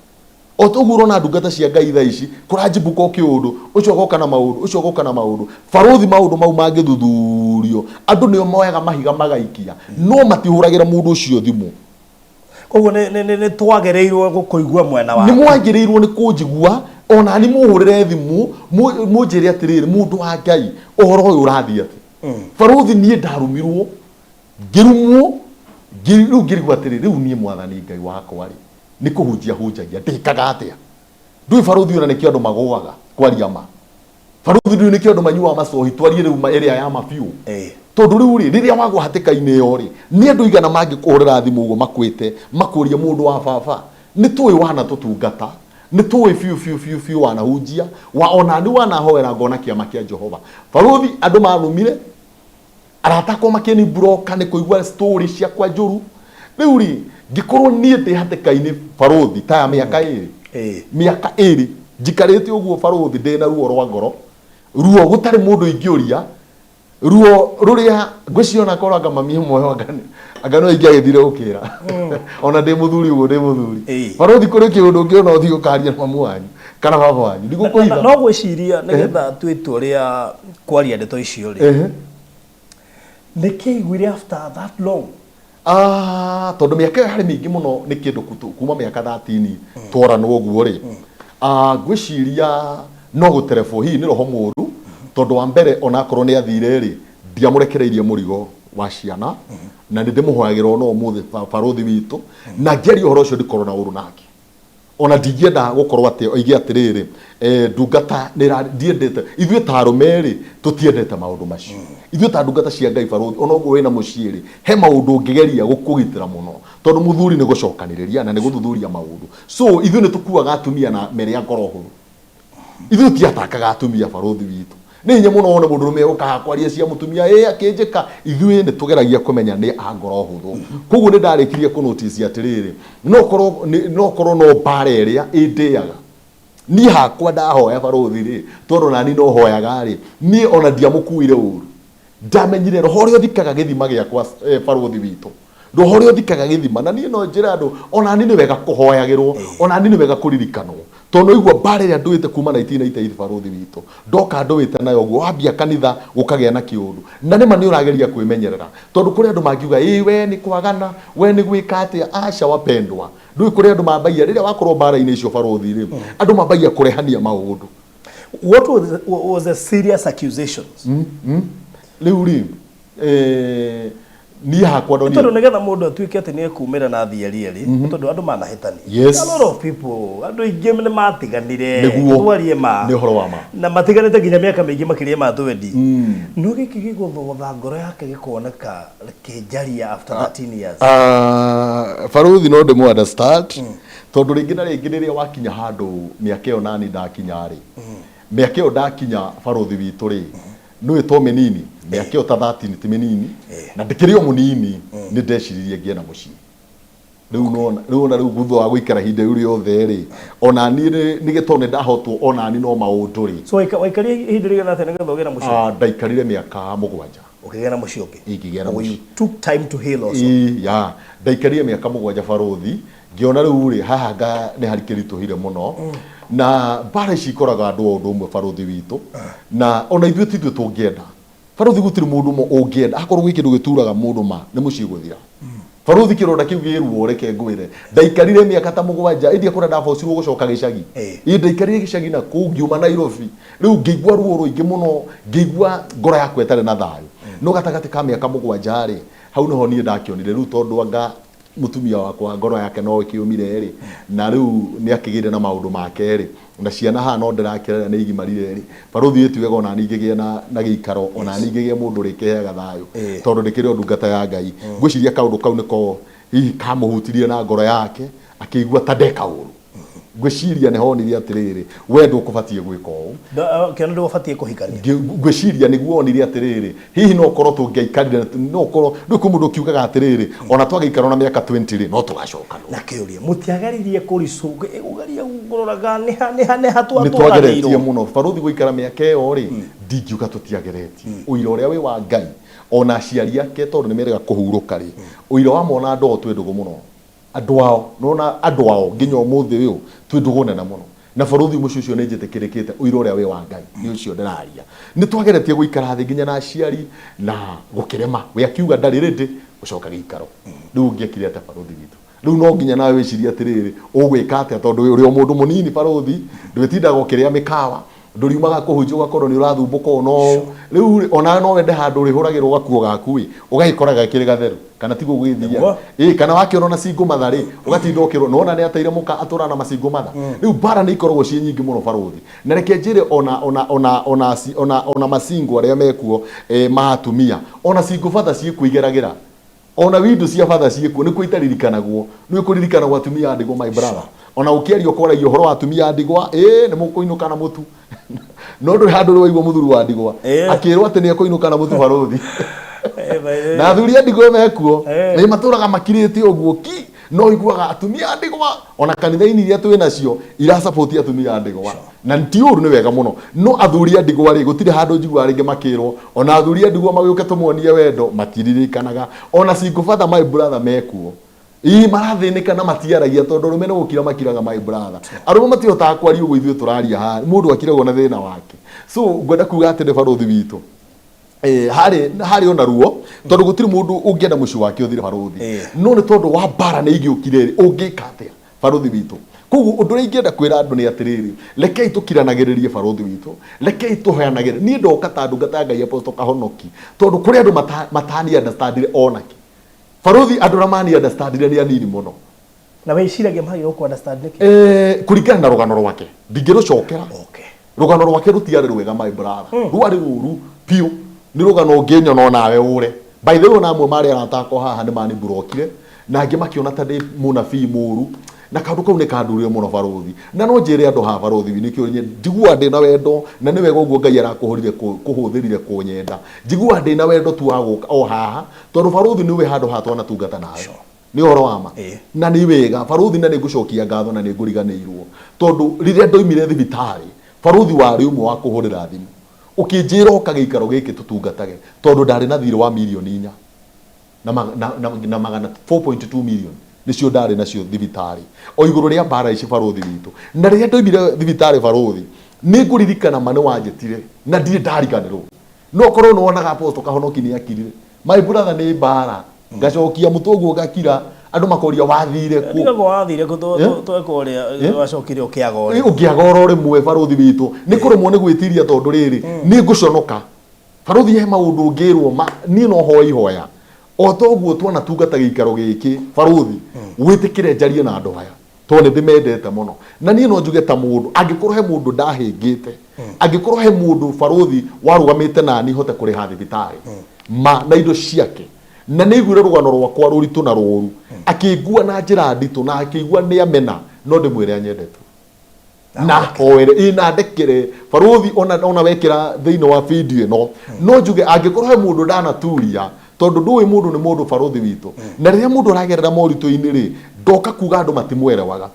O ta ũguo ũrona ndungata cia Ngai thaa ici, kũranjimbuka o kĩũndũ, ũcio agoka na maũndũ, ũcio agoka na maũndũ. Barũthi maũndũ mau mangĩthuthurio, andũ nĩo moyaga mahiga magaikia, no matihũragĩra mũndũ ũcio thimũ. Koguo nĩ twagĩrĩirwo gũkũigua mwena waku. Nĩ mwagĩrĩirwo nĩ kũnjigua, ona ni mũhũrĩre thimũ, mũnjĩre atĩrĩrĩ, mũndũ wa Ngai, ũhoro ũyũ ũrathiĩ atĩa? Barũthi niĩ ndarumirwo, ngĩrumwo, rĩu ngĩrigwo atĩrĩ, rĩu niĩ Mwathani Ngai wakwa rĩ, nĩ kũhunjia hunjagia, ndĩkaga atĩa? Ndũĩ barũthi ona nĩkĩo andũ magũaga kwaria ma. Barũthi ndũĩ nĩkĩo andũ manyuaga macohi, twarie rĩu ma ĩrĩa ya ma biũ. Tondũ rĩu rĩ, rĩrĩa wagwa hatĩka-inĩ ĩyo rĩ, nĩ andũ aigana mangĩkũhũrĩra thimũ ũguo makwĩte, makũrie mũndũ wa baba, nĩ tũĩ wanatũtungata, nĩ tũĩ biũ biũ biũ biũ wanahunjia, wa ona niĩ wanahoera ngona kĩama kĩa Jehova. Barũthi andũ manumire, arata akwa makĩni broka nĩ kũigua story ciakwa njũru. Rĩu rĩ, ngĩkorwo niĩ ndĩ hatĩka-inĩ barũthi ta ya mĩaka ĩrĩ, mĩaka ĩrĩ njikarĩte ũguo barũthi ndĩna ruo rwa ngoro, ruo gũtarĩ mũndũ ingĩũria, ruo rũrĩa ngwĩciria ona korwo anga mami ũmwe anga no ingĩagĩthire gũkĩra ona ndĩ mũthuri ũguo ndĩ mũthuri. Barũthi kũrĩ kĩũndũ ũngĩona ũthiĩ ũkaria na mamu wanyu kana baba wanyu, ndigũkũhitha. No gwĩciria nĩgetha tue itua rĩa kwaria ndeto icio rĩ, nĩkĩ aiguire after that long? Tondũ mĩaka ĩyo yarĩ mĩingĩ mũno nĩ kĩndũ kuma mĩaka 13 tworanwo ũguo rĩ, ngwĩciria no gũterebwo hihi nĩ roho mũru, tondũ wa mbere onakorwo nĩ athire rĩ, ndiamũrekereirie mũrigo wa ciana, na nĩ ndĩmũhoyagĩra ona ũmũthĩ barũthi witũ, na ngĩaria ũhoro ũcio ndikorwo na ũru nake. Ona ndingĩenda gũkorwo atĩ oige atĩrĩrĩ, ndungata nĩ ĩra-, ndiendete, ithuĩ ta arũme rĩ, tũtiendete maũndũ macio. Ithuĩ ta ndungata cia Ngai barũthi, ona ũguo wĩna mũciĩ rĩ, he maũndũ ũngĩgeria kũgitĩra mũno, tondũ mũthuri nĩ gũcokanĩrĩria na nĩ gũthuthuria maũndũ. So ithuĩ nĩ tũkuaga atumia na merĩ a ngoro hũthũ. Ithuĩ tũtiatakaga atumia barũthi witũ. Nĩ hinya mũno wone mũndũrũme egũka haha kwaria cia mũtumia, ĩ akĩnjĩka. Ithuĩ nĩ tũgeragia kũmenya nĩ a ngoro hũthũ. Koguo nĩ ndarĩkirie kũ notice atĩrĩrĩ, no korwo nĩ, no korwo no mbara ĩrĩa ĩndĩaga. Niĩ hakwa ndahoya barũthi rĩ, tondũ nani no hoyaga rĩ, niĩ ona ndiamũkuire ũru. Ndamenyire roho ũrĩa ũthikaga gĩthima gĩakwa, barũthi witũ. Roho ũrĩa ũthikaga gĩthima. Na niĩ no njĩre andũ, ona niĩ nĩ wega kũhoyagĩrwo, ona niĩ nĩ wega kũririkanwo. Tondũ nĩ waigua mbara ĩrĩa ndũĩte kuma 1998 barũthi witũ, ndoka ndũĩte nayo ũguo, wambia kanitha gũkagĩa na kĩũndũ. Na nĩma nĩ ũrageria kwĩmenyerera. Tondũ kũrĩ andũ mangiuga, ĩĩ we nĩ kwagana, we nĩ gwĩka atĩa, aca wapendwa. Ndũĩ kũrĩ andũ mambagia, rĩrĩa wakorwo mbara-inĩ icio barũthi rĩ, andũ mambagia kũrehania maũndũ. What was the serious accusations? Rĩu rĩ, niĩ hakwa ndonire Tondũ nĩgetha mũndũ atuĩke atĩ nĩ ekumĩra na athiĩ arie rĩ, nĩ tondũ andũ manahĩtania. A lot of people, andũ aingĩ nĩ matiganire. Twarie ma. Nĩ ũhoro wa ma. Na matiganĩte nginya mĩaka mĩingĩ makĩria ma twendi. No gĩkĩ gĩgũthogotha ngoro yake gĩkoneka kĩnjaria after 13 years. Barũthi no ndĩmũ understand, tondũ rĩngĩ na rĩngĩ rĩrĩa wakinya handũ mĩaka ĩyo nani ndakinya rĩ, mĩaka ĩyo ndakinya barũthi witũ rĩ, nĩũĩ to mĩnini, mĩaka ĩyo ta 13 ti mĩnini, na ndĩkĩrĩ o mũnini, nĩ ndeciririe ngĩe na mũciĩ. Rĩu nona rĩu ona rĩu thutha wa gũikara ihinda rĩu rĩothe rĩ, ona niĩ nĩ gĩtondũ nĩ ndahotwo ona niĩ no maũndũ rĩ. So waikarire ihinda rĩigana atĩa nĩgetha ũgĩe na mũciĩ? Ah, ndaikarire mĩaka 7. Ũkĩgĩa na mũciĩ ũngĩ? Ĩ, ngĩgĩa na Oh, mũciĩ. you took time to heal also. Ĩ, ya ndaikarire mĩaka 7 barũthi, ngĩona rĩu rĩ haha nga nĩ harikĩritũhire mũno na mbara ici ikoraga andũ o ũndũ ũmwe barũthi witũ, na ona ithuĩ ti ithuĩ tũngĩenda barũthi, gũtirĩ mũndũ ũngĩenda akorwo gwĩ kĩndũ gĩturaga mũndũ ma nĩ mũciĩ gũthira. Barũthi, kĩronda kĩu gĩ ruo, reke ngwĩre, ndaikarire mĩaka ta 7 ĩndĩ kũrĩa ndabocirwo gũcoka gĩcagi. Ĩ, ndaikarire gĩcagi na kũu ngiuma Nairobi, rĩu ngĩigua ruo rũingĩ mũno, ngĩigua ngoro yakwa ĩtarĩ na thayũ. No gatagatĩ ka mĩaka 7 rĩ, hau nĩho niĩ ndakĩonire rĩu tondũ anga mũtumia wakwa ngoro yake no ĩkĩũmire rĩ, na rĩu nĩ akĩgĩire na maũndũ make rĩ, na ciana haha no ndĩrakĩrera nĩ igimarire rĩ, barũthi, ĩti wega ona niĩ ngĩgĩe na gĩikaro, ona niĩ ngĩgĩe mũndũ ũrĩkĩheaga thayũ, tondũ ndĩkĩrĩ o ndungata ya Ngai. Ngwĩciria kaũndũ kau nĩko hihi kamũhutirie na ngoro yake, akĩigua ta ndeka ũru. Ngwĩciria nĩ honire atĩrĩrĩ, we ndũkũbatiĩ gwĩka ũũ. Kĩona ndũbatiĩ kũhikania. Ngwĩciria nĩguo onire atĩrĩrĩ, hihi no korwo tũngĩaikarire, no korwo rĩu kwĩ mũndũ ũkiugaga atĩrĩrĩ, ona twagĩikara na mĩaka 20 rĩ, no tũgacokanwo. Na kĩũria, mũtiageririe kũgeria kũroraga nĩha nĩha nĩha Nĩ twageretie twatũranĩirwo? mũno barũthi gũikara mĩaka ĩyo rĩ, ndingiuga tũtiageretie. Ũira ũrĩa wĩ wa Ngai, ona aciari ake tondũ nĩ merega kũhurũka rĩ, ũira wa mona andũ ao twĩ ndũgũ mũno, andũ ao nona andũ ao nginya ũmũthĩ ũyũ twĩ ndũgũ nene mũno na barũthi. Mũciĩ ũcio nĩ njĩtĩkĩrĩkĩte, ũira ũrĩa wĩ wa Ngai nĩ ũcio ndĩraria. Nĩ twageretie gũikara thĩ nginya na aciari na gũkĩrema, we akiuga ndarĩ ready gũcoka gĩikaro. Rĩu ũngĩekire atĩa, barũthi witũ? Rĩu no nginya nawe wĩcirie atĩrĩrĩ, ũgwĩka atĩa, tondũ ũrĩ o mũndũ mũnini barũthi, ndwĩtindaga ũkĩrĩa mĩkawa, ndũriumaga kũhunjia ũgakorwo nĩ ũrathumbũka ũũ no rĩu rĩ, onawe no wende handũ ũrĩhũragĩrwo gakuo gaku ĩ, ũgagĩkora gakĩrĩ gatheru, kana tiguo gũgĩthiaga? Nĩguo. Ĩ, kana wakĩona na single mother rĩ, ũgatinda ũkĩrwo nona nĩ ateire mũka atũraga na masingle mother. Rĩu mbara nĩ ikoragwo ciĩ nyingĩ mũno barũthi, na reke njĩre ona masingle arĩa mekuo ma atumia, ona single father ciĩkuo igeragĩra, ona windu cia batha ciĩkuo nĩkuo itaririkanagwo. Nĩ kũririkanagwo atumia a ndigwa, my brother, ona ũkĩaria ũkwaragia ũhoro wa atumia a ndigwa, ĩ nĩ mũkũinũka na mũtu, no ndũrĩ handũ ũrĩ waigua mũthuri wa ndigwa akĩrwo atĩ nĩ ekũinũka na mũtu, barũthi. Na athuri a ndigwa mekuo nĩ matũraga makirĩte ũguo ki, no iguaga atumia a ndigwa ona kanitha-inĩ iria twĩ nacio irasapoti atumia a ndigwa, na ti ũru, nĩ wega mũno. No athuri a ndigwa rĩ, gũtirĩ handũ njiguaga rĩngĩ makĩrwo ona athuri a ndigwa magĩũke tũmonie wendo, matiririkanaga. Ona single father, my brother, mekuo ii marathĩnĩka na matiaragia, tondũ arũme nĩ gũkira makiraga, my brother. Arũme matihotaga kwaria ũguo ithuĩ tũraria haha, mũndũ akiragwo na thĩna wake. So ngwenda kuga atĩ nĩ barũthi witũ, harĩ ona ruo, tondũ gũtirĩ mũndũ ũngĩenda mũciĩ wake ũthire, barũthi. No nĩ tondũ wa mbara nĩ igĩũkire rĩ, ũngĩka atĩa, barũthi witũ? Koguo ũndũ ũrĩa ingĩenda kwĩra andũ nĩ atĩrĩrĩ, rekei tũkiranagĩrĩrie, barũthi witũ, rekei tũheanagĩre. Niĩ ndoka ta ndungata ya Ngai Apostle Kahonoki, tondũ kũrĩ andũ matani understandire onake, barũthi. Andũ arĩa mani understandire nĩ anini mũno. Na wĩciragia magĩrĩirwo kũ understand nĩkĩ? Kũringana na rũgano rwake, ndingĩrũcokera. Rũgano rwake rũtiarĩ rwega, my brother, rwarĩ rũru biũ. Nĩ rũgano ũngĩnyona onawe ũre. By the way, ona amwe marĩ arata akwa haha nĩ maniburokire, na angĩ makĩona ta ndĩ mũnabii mũru, na kaũndũ kau nĩ kandurire mũno, barũthi. Na no njĩre andũ haha, barũthi, nĩkĩo njiguaga ndĩna wendo, na nĩ wega ũguo Ngai arakũhũrire kũhũthĩrire kũnyenda. Njiguaga ndĩna wendo tu wa gũka o haha, tondũ barũthi nĩ ũĩ handũ haha twanatungata nawe. Nĩ ũhoro wa ma. Na nĩ wega, barũthi, na nĩ ngũcokia ngatho, na nĩ ngũriganĩirwo, tondũ rĩrĩa ndoimire thibitarĩ, barũthi, warĩ ũmwe wa kũhũrĩra thimũ ũkĩnjĩra ũka gĩikaro gĩkĩ tũtungatage, tondũ ndarĩ na thirĩ wa mirioni 4 na magana 4.2 million nĩcio ndarĩ nacio thibitarĩ, o igũrũ rĩa mbara ici, barũthi witũ. Na rĩrĩa ndoimire thibitarĩ, barũthi, nĩ ngũririkana ma nĩ wanjĩtire, na ndirĩ ndariganĩrwo. No korwo nĩ wonaga Apostle Kahonoki nĩ akirire, my brother, nĩ mbara ngacokia mũtwe ũguo ngakira, andũ makoria wathire kũ? Ndigagwo wathire kũ tweka ũrĩa wacokire ũkĩaga ũrĩa. Ũngĩaga oro rĩmwe, barũthi witũ, nĩ kũremwo nĩ gwĩtiria, tondũ rĩrĩ nĩ ngũconoka, barũthi. He maũndũ ũngĩrwo ma niĩ no hoe ihoya o ta ũguo twanatungata gĩikaro gĩkĩ, barũthi, wĩtĩkĩre njarie na andũ aya, tondũ nĩ ndĩmendete mũno. Na niĩ no njuge ta mũndũ, angĩkorwo he mũndũ ndahĩngĩte, angĩkorwo he mũndũ, barũthi, warũgamĩte nani hote kũrĩha thibitarĩ ma na indo ciake, na nĩ aiguire rũgano rwakwa rũritũ na rũru, akĩngua na njĩra nditũ na akĩigua nĩ amena, no ndĩmwĩre anyendete na hoere ĩ na ndekere, barũthi. Ona wekĩra thĩinĩ wa video ĩno, no njuge angĩkorwo he mũndũ ndanaturia, tondũ ndũĩ mũndũ nĩ mũndũ, barũthi witũ. Na rĩrĩa mũndũ aragerera moritũ-inĩ rĩ, Ndoka kuga andũ matimwerewaga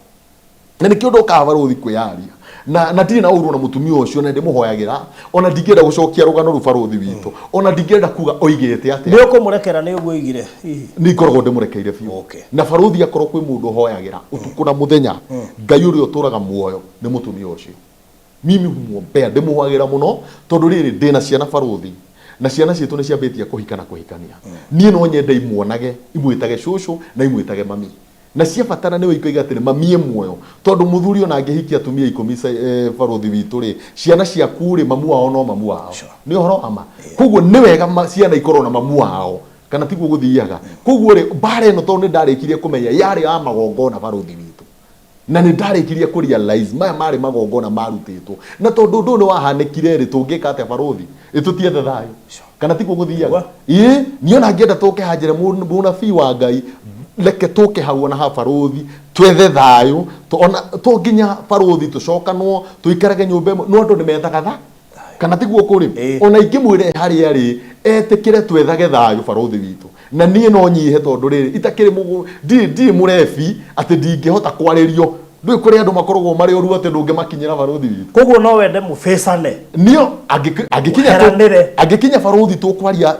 na nĩkĩo ndokaga barũthi kwĩyaria na ndirĩ na ũru na mũtumia ũcio, na ndĩmũhoyagĩra, ona ndingĩenda gũcokia rũgano rũu barũthi witũ, ona ndingĩenda kuga oigĩte atĩa. Nĩ ũkũmũrekera nĩ ũguo oigire hihi? Nĩ ngoragwo ndĩmũrekeire biũ. Na barũthi akorwo kwĩ mũndũ hoyagĩra ũtukũ na mũthenya, Ngai ũrĩa ũtũraga muoyo, nĩ mũtumia ũcio. Mimi humwombea, ndĩmũhoyagĩra mũno, tondũ rĩrĩ, ndĩna ciana barũthi, na ciana citũ nĩ ciambĩtie kũhika na kũhikania. Niĩ no nyende imuonage, imwĩtage cũcũ na imwĩtage mami, na ciabatara nĩwe ikoiga atĩrĩ, "Mami e muoyo." Tondũ mũthuri ona angĩhikia atumia 10, barũthi witũ rĩ, ciana ciaku rĩ, mamu wao no mamu wao. Nĩ ũhoro wa ma. Koguo nĩ wega ciana ikorwo na mamu wao, kana tiguo gũthiaga? Koguo rĩ, mbara ĩno, tondũ nĩ ndarĩkirie kũmenya yarĩ ya magongona, barũthi witũ, na nĩ ndarĩkirie kũ realize maya marĩ magongona marutĩtwo, na tondũ ũndũ ũyũ nĩ wahanĩkire rĩ, tũngĩka atĩa, barũthi? Ĩ tũtiethe thayũ, kana tiguo gũthiaga? Ĩ niĩ ona ngĩenda tũke hanjĩre mũnabii wa Ngai, reke tũke hau ona ha barũthi, twethe thayũ. Ona to nginya, barũthi, tũcokanwo tũikarage nyũmba ĩmwe, no andũ nĩ methaga tha, kana tiguo kũrĩ? Ona ingĩmwĩre harĩa rĩ, etĩkĩre twethage thayũ, barũthi witũ, na niĩ no nyihe, tondũ rĩrĩ, itakĩrĩ mũgũ ndirĩ mũrebi atĩ ndingĩhota kwarĩrio. Ndũĩ kũrĩ andũ makoragwo marĩ oru atĩ ndũngĩmakinyĩra, barũthi witũ. Koguo no wende mũbĩcane? Nio angĩkinya Mũheranĩre. Angĩkinya, barũthi, tũkwaria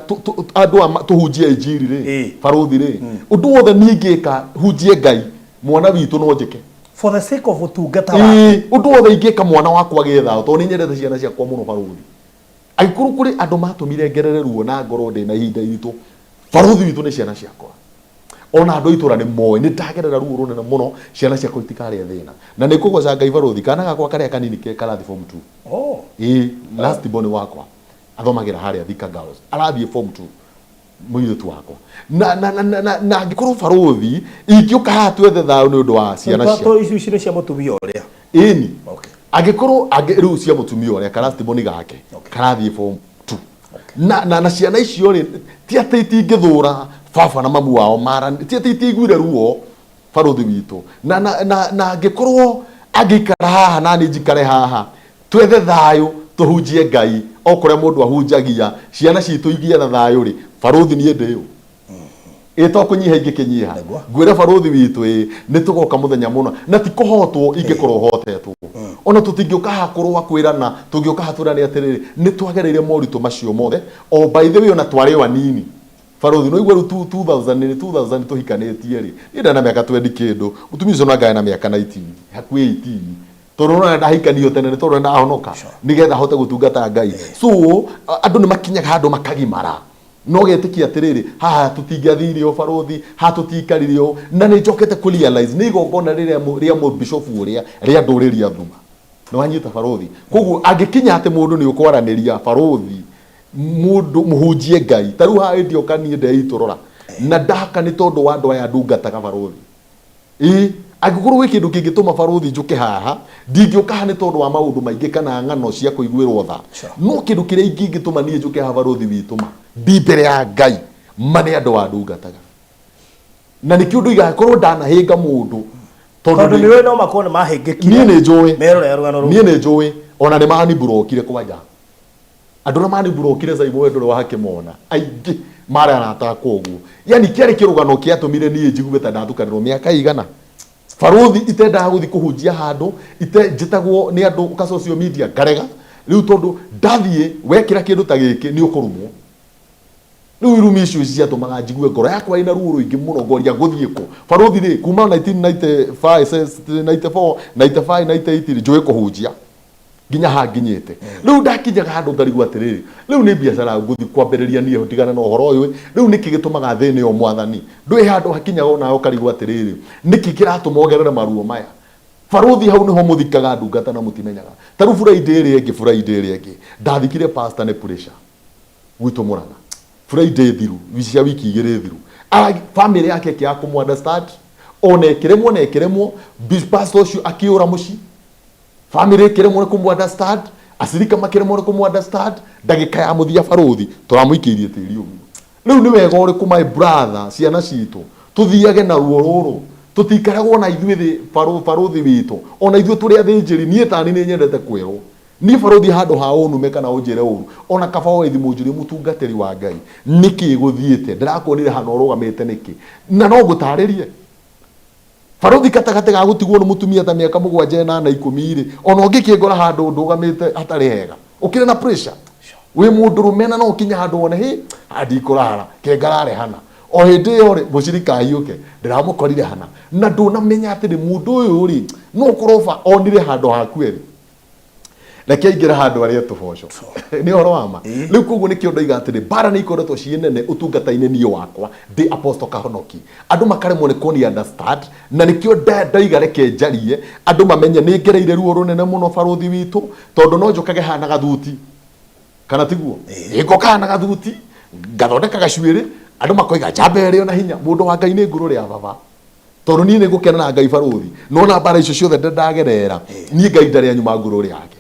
andũ tũhunjie injiri rĩ, barũthi rĩ, ũndũ wothe niĩ ingĩka hunjie Ngai, mwana witũ, no njĩke. For the sake of ũtungata waku. Ĩĩ, ũndũ wothe ingĩka mwana wakwa agĩe thayũ, tondũ nĩ nyendete ciana ciakwa mũno, barũthi. Angĩkorwo kũrĩ andũ matũmire ngerere ruo na ngorwo ndĩ na ihinda iritũ, barũthi witũ, nĩ ciana ciakwa. Ona andũ a itũra nĩ moĩ nĩ ndagerera ruo rũnene mũno. Ciana ciakwa itikarĩa thĩna, na nĩ ngũgoca Ngai, barũthi. Kana gakwa karĩa kanini ke karathi form 2. Ĩĩ, last born wakwa athomagĩra harĩa Thika Girls, arathiĩ form 2, mũirĩtu wakwa. Na angĩkorwo, barũthi, ingĩũka haha twethe thayũ nĩ ũndũ wa ciana cia To ici nĩ cia mũtumia ũrĩa? Ĩni. Angĩkorwo rĩu cia mũtumia ũrĩa ka last born gake karathiĩ form 2, na ciana icio rĩ, ti atĩ itingĩthũra baba na mamu wao mara, ti atĩ itiaiguire ruo, barũthi witũ. Na angĩkorwo angĩikara haha na niĩ njikare haha, twethe thayũ, tũhunjie Ngai o kũrĩa mũndũ ahunjagia, ciana citũ igĩe na thayũ rĩ, barũthi, niĩ ndĩũ ĩ to kũnyiha ingĩkĩnyiha. Ngwĩre, barũthi witũ, ĩ nĩ tũgoka mũthenya mũno, na ti kũhotwo ingĩkorwo hotetwo. Ona tũtingĩũka haha kũrũa kwĩrana, tũngĩũka haha twĩrane atĩrĩrĩ, nĩ twagereire moritũ macio mothe. O by the way, ona twarĩ o anini, barũthi, no igua rĩu 2000 nĩ 2000 tũhikanĩtie rĩ, niĩ ndana mĩaka 20 kĩndũ, mũtumia ũcio no anga na mĩaka 19, hakuhĩ 18, tondũ nona ndahikanio tene nĩ tondũ ndahonoka nĩgetha hote gũtungata Ngai. So andũ nĩ makinyaga handũ makagimara, no getĩkia atĩrĩrĩ, haha tũtingĩathire ũũ, barũthi, haha tũtiikarire ũũ. Na nĩ njokete kũ realize nĩ igongona rĩrĩa rĩa mũbishobu ũrĩa rĩa ndũrĩria thuma nĩ wanyita, barũthi. Koguo angĩkinya atĩ mũndũ nĩ ũkwaranĩria, barũthi, mũndũ mũhunjie Ngai, ta rĩu haha ndioka niĩ ndeitũrũra na ndaka nĩ tondũ wa andũ aya ndungataga, barũthi. Ĩĩ, angĩkorwo gwĩ kĩndũ kĩngĩtũma, barũthi, njũke haha, ndingĩũka haha nĩ tondũ wa maũndũ maingĩ kana ng'ano cia kũiguĩrwo tha. No kĩndũ kĩrĩa kĩngĩtũma niĩ njũke haha, barũthi witũ, ma ndi mbere ya Ngai, ma nĩ andũ a ndungataga, na nĩkĩo ndoigaga korwo ndanahĩnga mũndũ, tondũ nĩ ũĩ no makorwo nĩ mahĩngĩkire niĩ nĩ njũĩ merorera rũgano rũu. Niĩ nĩ njũĩ ona nĩ maniburokire kwanja. Andũ arĩa maniburokire, Saimo, we ndũrĩ wakĩmona, aingĩ marĩ arata akwa ũguo. Yani kĩarĩ kĩrũgano kĩatũmire niĩ njigue ta ndatukanĩrwo mĩaka igana, barũthi, itendaga gũthiĩ kũhunjia handũ ite njĩtagwo nĩ andũ ka social media, ngarega rĩu, tondũ ndathiĩ wekĩra kĩndũ ta gĩkĩ nĩ ũkũrumwo. Rĩu irumi icio ciatũmaga njigue ngoro yakwa ĩna ruo rũingĩ mũno, ngoria ngũthiĩ kũ, barũthi rĩ? Kuma 1995, 94, 95, 98 rĩ, njũĩ kũhunjia nginya haha nginyĩte rĩu. Ndakinyaga handũ ngarigwo atĩrĩrĩ, rĩu nĩ biacara ngũthiĩ kwambĩrĩria niĩ ndigane na ũhoro ũyũ? Rĩu nĩkĩ gĩtũmaga thĩna ĩyo, mwathani? Ndũĩ handũ hakinyaga onawe ũkarigwo atĩrĩrĩ, nĩkĩ kĩratũma ũgerere maruo maya, barũthi? Hau nĩho mũthikaga ndungata na mũtimenyaga. Ta rĩu Friday ĩrĩa ĩngĩ, Friday ĩrĩa ĩngĩ ndathikire pastor nĩ pressure gwitũ Mũrang'a. Friday thiru cia wiki 2 thiru, family yake ĩkĩaga kũmũ understand, ona ĩkĩremwo na ĩkĩremwo. Pastor ũcio akĩũra mũciĩ, family ĩkĩremwo nĩ kũmũ understand, acirika makĩremwo nĩ kũmũ understand. Ndagĩka ya mũthia, barũthi, tũramũikĩirie tĩri ũguo. Rĩu nĩ wega ũrĩkũ, my brother? Ciana citũ tũthiage na ruo rũrũ, tũtikaragwo na ithuĩ thĩ, barũthi witũ. Ona ithuĩ tũrĩ athĩnjĩri, niĩ tani nĩ nyendete kwĩrwo niĩ, barũthi, handũ ha ũnume kana ũnjĩre ũru, ona kaba woe thimũ njũrie, "Mũtungatĩri wa Ngai, nĩkĩ gũthiĩte? Ndĩrakuonire hana ũrũgamĩte nĩkĩ?" Na no ngũtarĩrie. Barũthi gatagatĩ ga gũtigwo nĩ mũtumia ta mĩaka 7 8 10 rĩ, ona ũngĩkĩngora handũ ndũgamĩte hatarĩ hega, ũkĩrĩ na pressure. Wĩ mũndũrũme na no ũkinye handũ wone hĩ, haha ndikũrara, ke ngarare hana. O hĩndĩ ĩyo rĩ, mũcirika ahiũke, ndĩramũkorire hana. Na ndũnamenya atĩrĩ, mũndũ ũyũ rĩ, no ũkorwo ba onire handũ haku erĩ. Reke aingĩre handũ arĩe tũboco. Nĩ ũhoro wa ma. Rĩu koguo nĩkĩo ndoiga atĩrĩ, mbara nĩ ikoretwo ciĩ nene ũtungata-inĩ niĩ wakwa ndĩ Apostle Kahonoki. Andũ makaremwo nĩ kũni understand, na nĩkĩo ndoiga reke njarie, andũ mamenye nĩ ngereire ruo rũnene mũno barũthi witũ, tondũ no njũkage haha na gathuti. Kana tiguo? Ĩĩ ngoka haha na gathuti, ngathondeka gacuĩrĩ, andũ makoiga njamba ĩrĩ ona hinya, mũndũ wa Ngai nĩ ngũrũ rĩa baba. Tondũ niĩ nĩ ngũkena na Ngai barũthi. Nona mbara icio ciothe ndagerera, niĩ Ngai ndarĩ anyuma ngũrũ yake.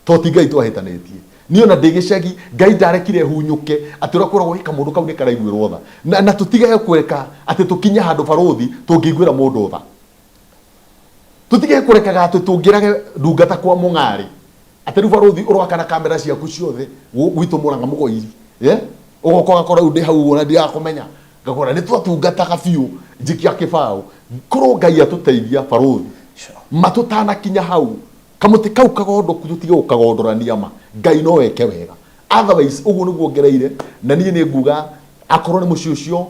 To ti Ngai twahĩtanĩtie. Niĩ ona ndĩ gĩcagi, Ngai ndarekire hunyũke atĩ ũrĩa kwĩragwo ĩ kamũndũ kau nĩ karaiguĩrwo tha. Na tũtigage kũreka atĩ tũkinye handũ barũthi tũngĩiguĩra mũndũ tha. Tũtige kũrekaga atĩ tũngĩrage ndungata kwa mũng'arĩ. Atĩ rĩu barũthi ũroka na kamera ciaku ciothe gwitũ Mũrang'a Mũgoiri. Ũgoka ũgakora rĩu ndĩ hau ũguo na ndirakũmenya. Ngakora nĩ twatungataga biũ njikia kĩbaũ. Korwo Ngai atũteithia barũthi, matũtanakinya hau, kamũtĩ kau kagondoku tũtige gũkagondorania ma, Ngai no eke wega. Otherwise ũguo nĩguo ngereire, na niĩ nĩ nguga akorwo nĩ mũciĩ ũcio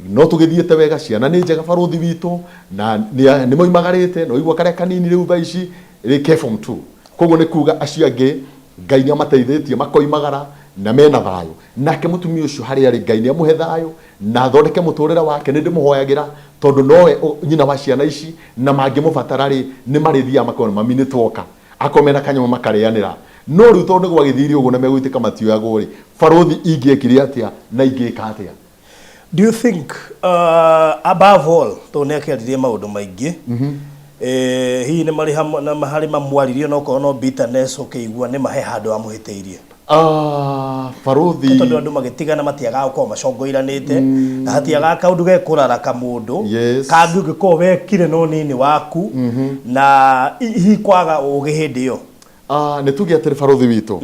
no tũgĩthiĩte wega, ciana nĩ njega barũthi witũ, na nĩ moimagarĩte, na ũigua karĩa kanini rĩu thaa ici rĩ ke form 2. Koguo nĩ kuga acio angĩ Ngai nĩ amateithĩtie makoimagara na mena thayũ. Nake mũtumia ũcio harĩa arĩ Ngai nĩ amũhe thayũ na athondeke mũtũrĩre wake. Nĩ ndĩmũhoyagĩra tondũ nowe nyina wa ciana ici, na mangĩmũbatara rĩ, nĩ marĩthiaga makona mami nĩ twoka. Akorwo mena kanyamũ makarĩanĩra. No rĩu tondũ nĩ gwagĩthire ũguo na megũitĩka matioyagwo rĩ, barũthi ingĩekire atĩa na ingĩka atĩa? Do you think above all tondũ nĩ akĩaririe maũndũ maingĩ hihi nĩ marĩ hamwe na harĩ mamwaririe onokorwo no bitterness ũkĩigua nĩ ma he handũ amũhĩtĩirie? Barũthi tondũ andũ magĩtigana matiagaga gũkorwo macongoiranĩte na hatiagaga kaũndũ gekũraraka mũndũ kangĩ ũngĩkorwo wekire na ũnini waku na hihi kwaga ũgĩ hĩndĩ ĩyo. Nĩ tuge atĩrĩ barũthi witũ,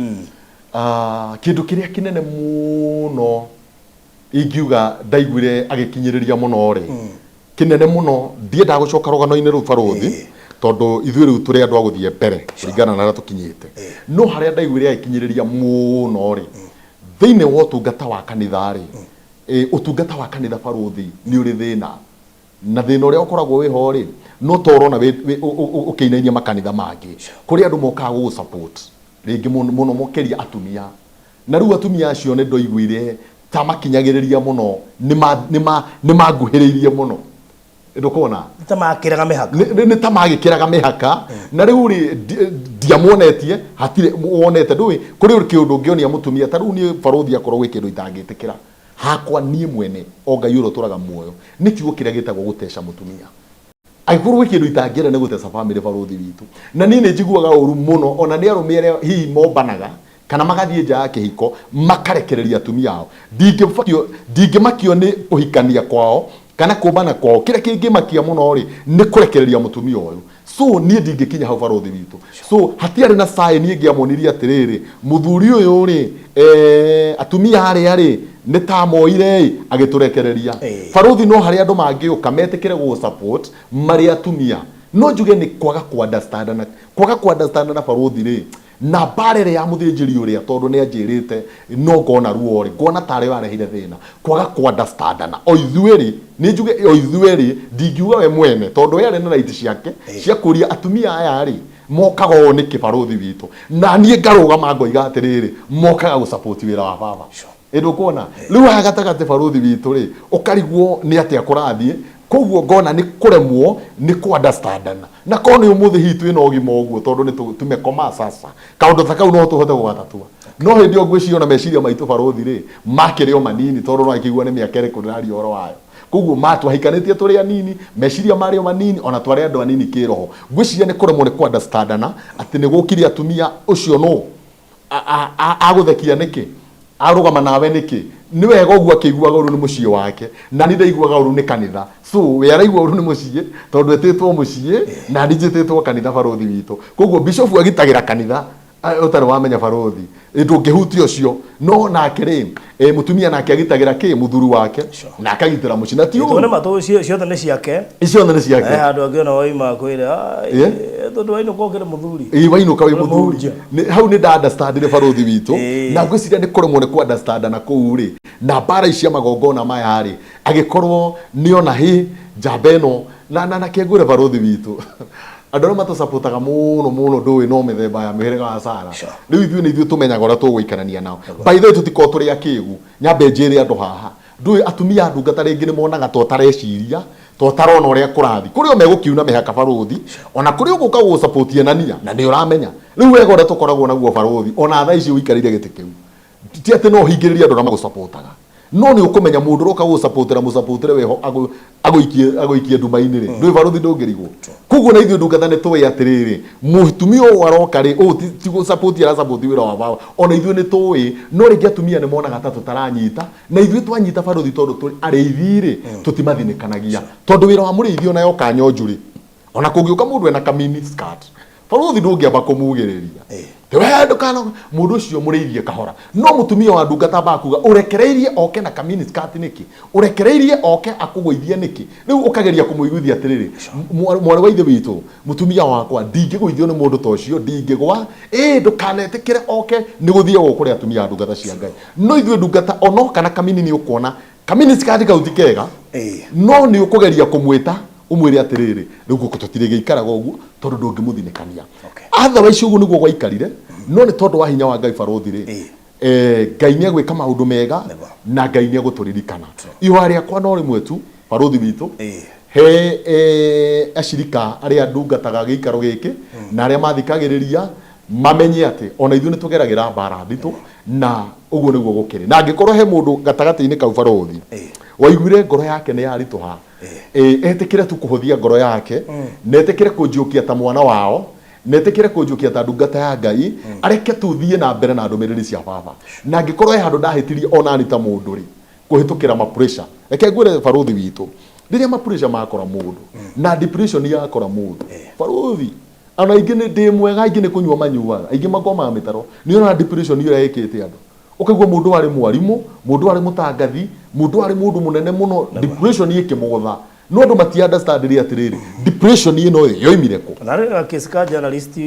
kĩndũ kĩrĩa kĩnene mũno ingiuga ndaiguire agĩkinyĩrĩria mũno rĩ, kĩnene mũno, ndiendaga gũcoka rũgano-inĩ rũu barũthi, tondũ ithuĩ rĩu tũrĩ andũ a gũthiĩ mbere kũringana na harĩa tũkinyĩte. No harĩa ndaiguire agĩkinyĩrĩria mũno rĩ, thĩinĩ wa ũtungata wa kanitha rĩ, ũtungata wa kanitha barũthi nĩ ũrĩ thĩna. Na thĩna ũrĩa ũkoragwo wĩho rĩ, no ta ũrona ũkĩinainia makanitha mangĩ, kũrĩ andũ mokaga gũgũ support, rĩngĩ mũno makĩria atumia. Na rĩu atumia acio nĩ ndoiguire ta makinyagĩrĩria mũno, nĩ manguhĩrĩirie mũno. Ndũkona? Nĩ ta makĩraga mĩhaka. Nĩ ta magĩkĩraga mĩhaka. Na rĩu rĩ, ndiamuonetie, hatirĩ wonete, ndũĩ, kũrĩ kĩũndũ ũngĩonia mũtumia, ta rĩu niĩ barũthi akorwo gwĩ kĩndũ itangĩtĩkĩra, hakwa niĩ mwene, o Ngai ũrĩa ũtũraga muoyo, nĩ kiugo kĩrĩa gĩtagwo gũteca mũtumia. Angĩkorwo gwĩ kĩndũ itangĩenda nĩ gũteca bamĩrĩ barũthi witũ. Na niĩ nĩ njiguaga ũru mũno ona nĩ arũme arĩa hihi mombanaga kana magathiĩ nja ya kĩhiko makarekereria atumia ao. Ndingĩmakio nĩ kũhikania kwao kana kũmbana kwao. Kĩrĩa kĩngĩmakia mũno rĩ, nĩ kũrekereria mũtumia ũyũ. So niĩ ndingĩkinya hau barũthi witũ. So hatiarĩ na sign ĩngĩamonirie atĩrĩrĩ, mũthuri ũyũ rĩ, atumia arĩa rĩ, nĩ ta amoire ĩ, agĩtũrekereria. Barũthi no harĩ andũ mangĩũka metĩkĩre gũgũ support marĩ atumia. No njuge nĩ kwaga kũ understand na, kwaga kũ understand na barũthi rĩ, na mbara ĩrĩa ya mũthĩnjĩri ũrĩa, tondũ nĩ anjĩrĩte no ngona ruo rĩ, ngona tarĩ we arehire thĩna. Kwaga kũ understand na o ithuĩ rĩ, nĩ njuge o ithuĩ rĩ, ndingiuga we mwene, tondũ we arĩ na right ciake cia kũria atumia aya rĩ, mokaga ũũ nĩkĩ barũthi witũ? Na niĩ ngarũgama ngoiga atĩrĩrĩ, mokaga gũ support wĩra wa baba. Ĩ ndũkuona? Rĩu haha gatagatĩ barũthi witũ rĩ, ũkarigwo nĩ atĩa kũrathiĩ, koguo ngona nĩ kũremwo nĩ kũ understandana. Na korwo nĩ ũmũthĩ hihi twĩna ũgima ũguo tondũ nĩ tumekomaa sasa, kaũndũ ta kau no tũhote gũgatatua. No hĩndĩ ĩyo ngwĩciria ona meciria maitũ barũthi rĩ, makĩrĩ o manini tondũ no akĩigua nĩ mĩaka ĩrĩkũ ndĩraria ũhoro wayo. Koguo ma twahikanĩtie tũrĩ anini, meciria marĩ o manini, ona twarĩ andũ anini kĩroho. Ngwĩciria nĩ kũremwo nĩ kũ understandana atĩ nĩ gũkire atumia ũcio nũ? Agũthekia nĩkĩ? Arũgama nawe nĩkĩ? Nĩ wega ũguo akĩiguaga ũru nĩ mũciĩ wake, na niĩ ndaiguaga ũru nĩ kanitha. So we araigua ũru nĩ mũciĩ tondũ etĩtwo mũciĩ na niĩ njĩtĩtwo kanitha barũthi witũ. Koguo bishofu agitagĩra kanitha, Ũtarĩ wamenya barũthi. Ndũngĩhutia ũcio no nake rĩ, mũtumia nake agitagĩra kĩ mũthuri wake na akagitĩra mũciĩ na ti Tondũ ũru. nĩ matũ ciothe nĩ ciake. Icio othe nĩ ciake. Handũ angĩona waima akwĩre, "Tondũ wainũka ũkĩrĩ mũthuri." Ĩ, wainũka wĩ mũthuri. Mũhunjia. Hau nĩ nda understandire barũthi witũ. Na ngwĩciria nĩ kũremwo nĩ kũ understand na kũu rĩ, na mbara ici cia magongona maya rĩ, agĩkorwo nĩona hĩ njamba ĩno na kĩngwĩre barũthi witũ, andũ arĩa matũcapotaga mũno mũno ndũĩ no mĩthemba ya mĩhĩrĩga wa Sara. Rĩu ithuĩ nĩ ithuĩ tũmenyaga ũrĩa tũgũikarania nao. By the way, tũtikoragwo tũrĩ akĩgu. Nyambe njĩre andũ haha, ndũĩ atumia a ndungata rĩngĩ nĩ monaga ta ũtareciria, ta ũtarona ũrĩa kũrathiĩ. Kũrĩ o megũkiuna mĩhaka barũthi, ona kũrĩ ũgũka gũgũcapotia nania na nĩ ũramenya. Rĩu wega ũrĩa tũkoragwo naguo barũthi, ona thaa ici ũikarĩire gĩtĩ kĩu, ti atĩ no ũhingĩrĩrie andũ arĩa magũcapotaga, no nĩ ũkũmenya mũndũ ũroka gũgũcapotera, mũcapotere weho agũikie nduma-inĩ rĩ, ndũĩ barũthi ndũngĩrigwo. Koguo na ithuĩ ndungata nĩ tũĩ atĩrĩrĩ, mũtumia ũyũ aroka rĩ, ũyũ ti gũcapoti aracapoti wĩra wa baba, ona ithuĩ nĩ tũĩ. No rĩngĩ atumia nĩ monaga ta tũtaranyita, na ithuĩ twanyita barũthi tondũ tũrĩ arĩithi rĩ, tũtimathinĩkanagia, tondũ wĩra wa mũrĩithi ona yoka nyonju rĩ, ona kũngĩũka mũndũ ena kamini skirt, barũthi ndũngĩamba kũmugĩrĩria. We ndũkana mũndũ ũcio mũrĩithie kahora. No mũtumia wa ndungata ambaga kuga ũrekereirie oke na kamini skirt nĩkĩ, ũrekereirie oke akũgũithie nĩkĩ. Rĩu ũkageria kũmũiguithia atĩrĩrĩ, mwarĩ wa ithe witũ, mũtumia wakwa, ndingĩgũithio nĩ mũndũ ta ũcio, ndingĩgwa. Ndũkanetĩkĩre oke nĩ gũthiagwo kũrĩ atumia a ndungata cia Ngai. No ithuĩ ndungata onoka na kamini nĩ ũkuona kamini skirt kau ti kega, no nĩ ũkũgeria kũmwĩta ũmwĩre atĩrĩrĩ, rĩu gũkũ tũtirĩgĩikaraga ũguo tondũ ndũngĩmũthinĩkania. Otherwise ũguo nĩguo gwaikarire, no nĩ tondũ wa hinya wa Ngai barũthi rĩ, Ngai nĩ egwĩka maũndũ mega na Ngai nĩ egũtũririkana. Ihoya rĩakwa no rĩmwe tu barũthi witũ, he acirika arĩa ndungataga gĩikaro gĩkĩ na arĩa mathikagĩrĩria mamenye atĩ ona ithuĩ nĩ tũgeragĩra mbara nditũ, na ũguo nĩguo gũkĩrĩ. Na angĩkorwo he mũndũ gatagatĩ-inĩ kau barũthi waiguire ngoro yake nĩ yaritũha, etĩkĩre tu kũhũthia ngoro yake, na etĩkĩre kũnjũkia ta mwana wao, na etĩkĩre kũnjũkia ta ndungata ya Ngai, areke tu thiĩ na mbere na ndũmĩrĩri cia baba. Na angĩkorwo he handũ ndahĩtirie onani ta mũndũ rĩ, kũhĩtũkĩra ma pressure, reke ngwĩre barũthi witũ, rĩrĩa ma pressure makora mũndũ na depression yakora mũndũ, barũthi ona aingĩ nĩ ndĩ mwega, aingĩ nĩ kũnyua manyuaga, aingĩ makomaga mĩtaro. Nĩ ũrona depression ĩrĩa ĩkĩte andũ, ũkaigua mũndũ warĩ mwarimũ, mũndũ warĩ mũtangathi, mũndũ warĩ mũndũ mũnene mũno, depression ĩkĩmũgũtha. No andũ mati understand rĩ atĩrĩrĩ, depression ĩno yoimire kũ? Na rĩ case ka journalist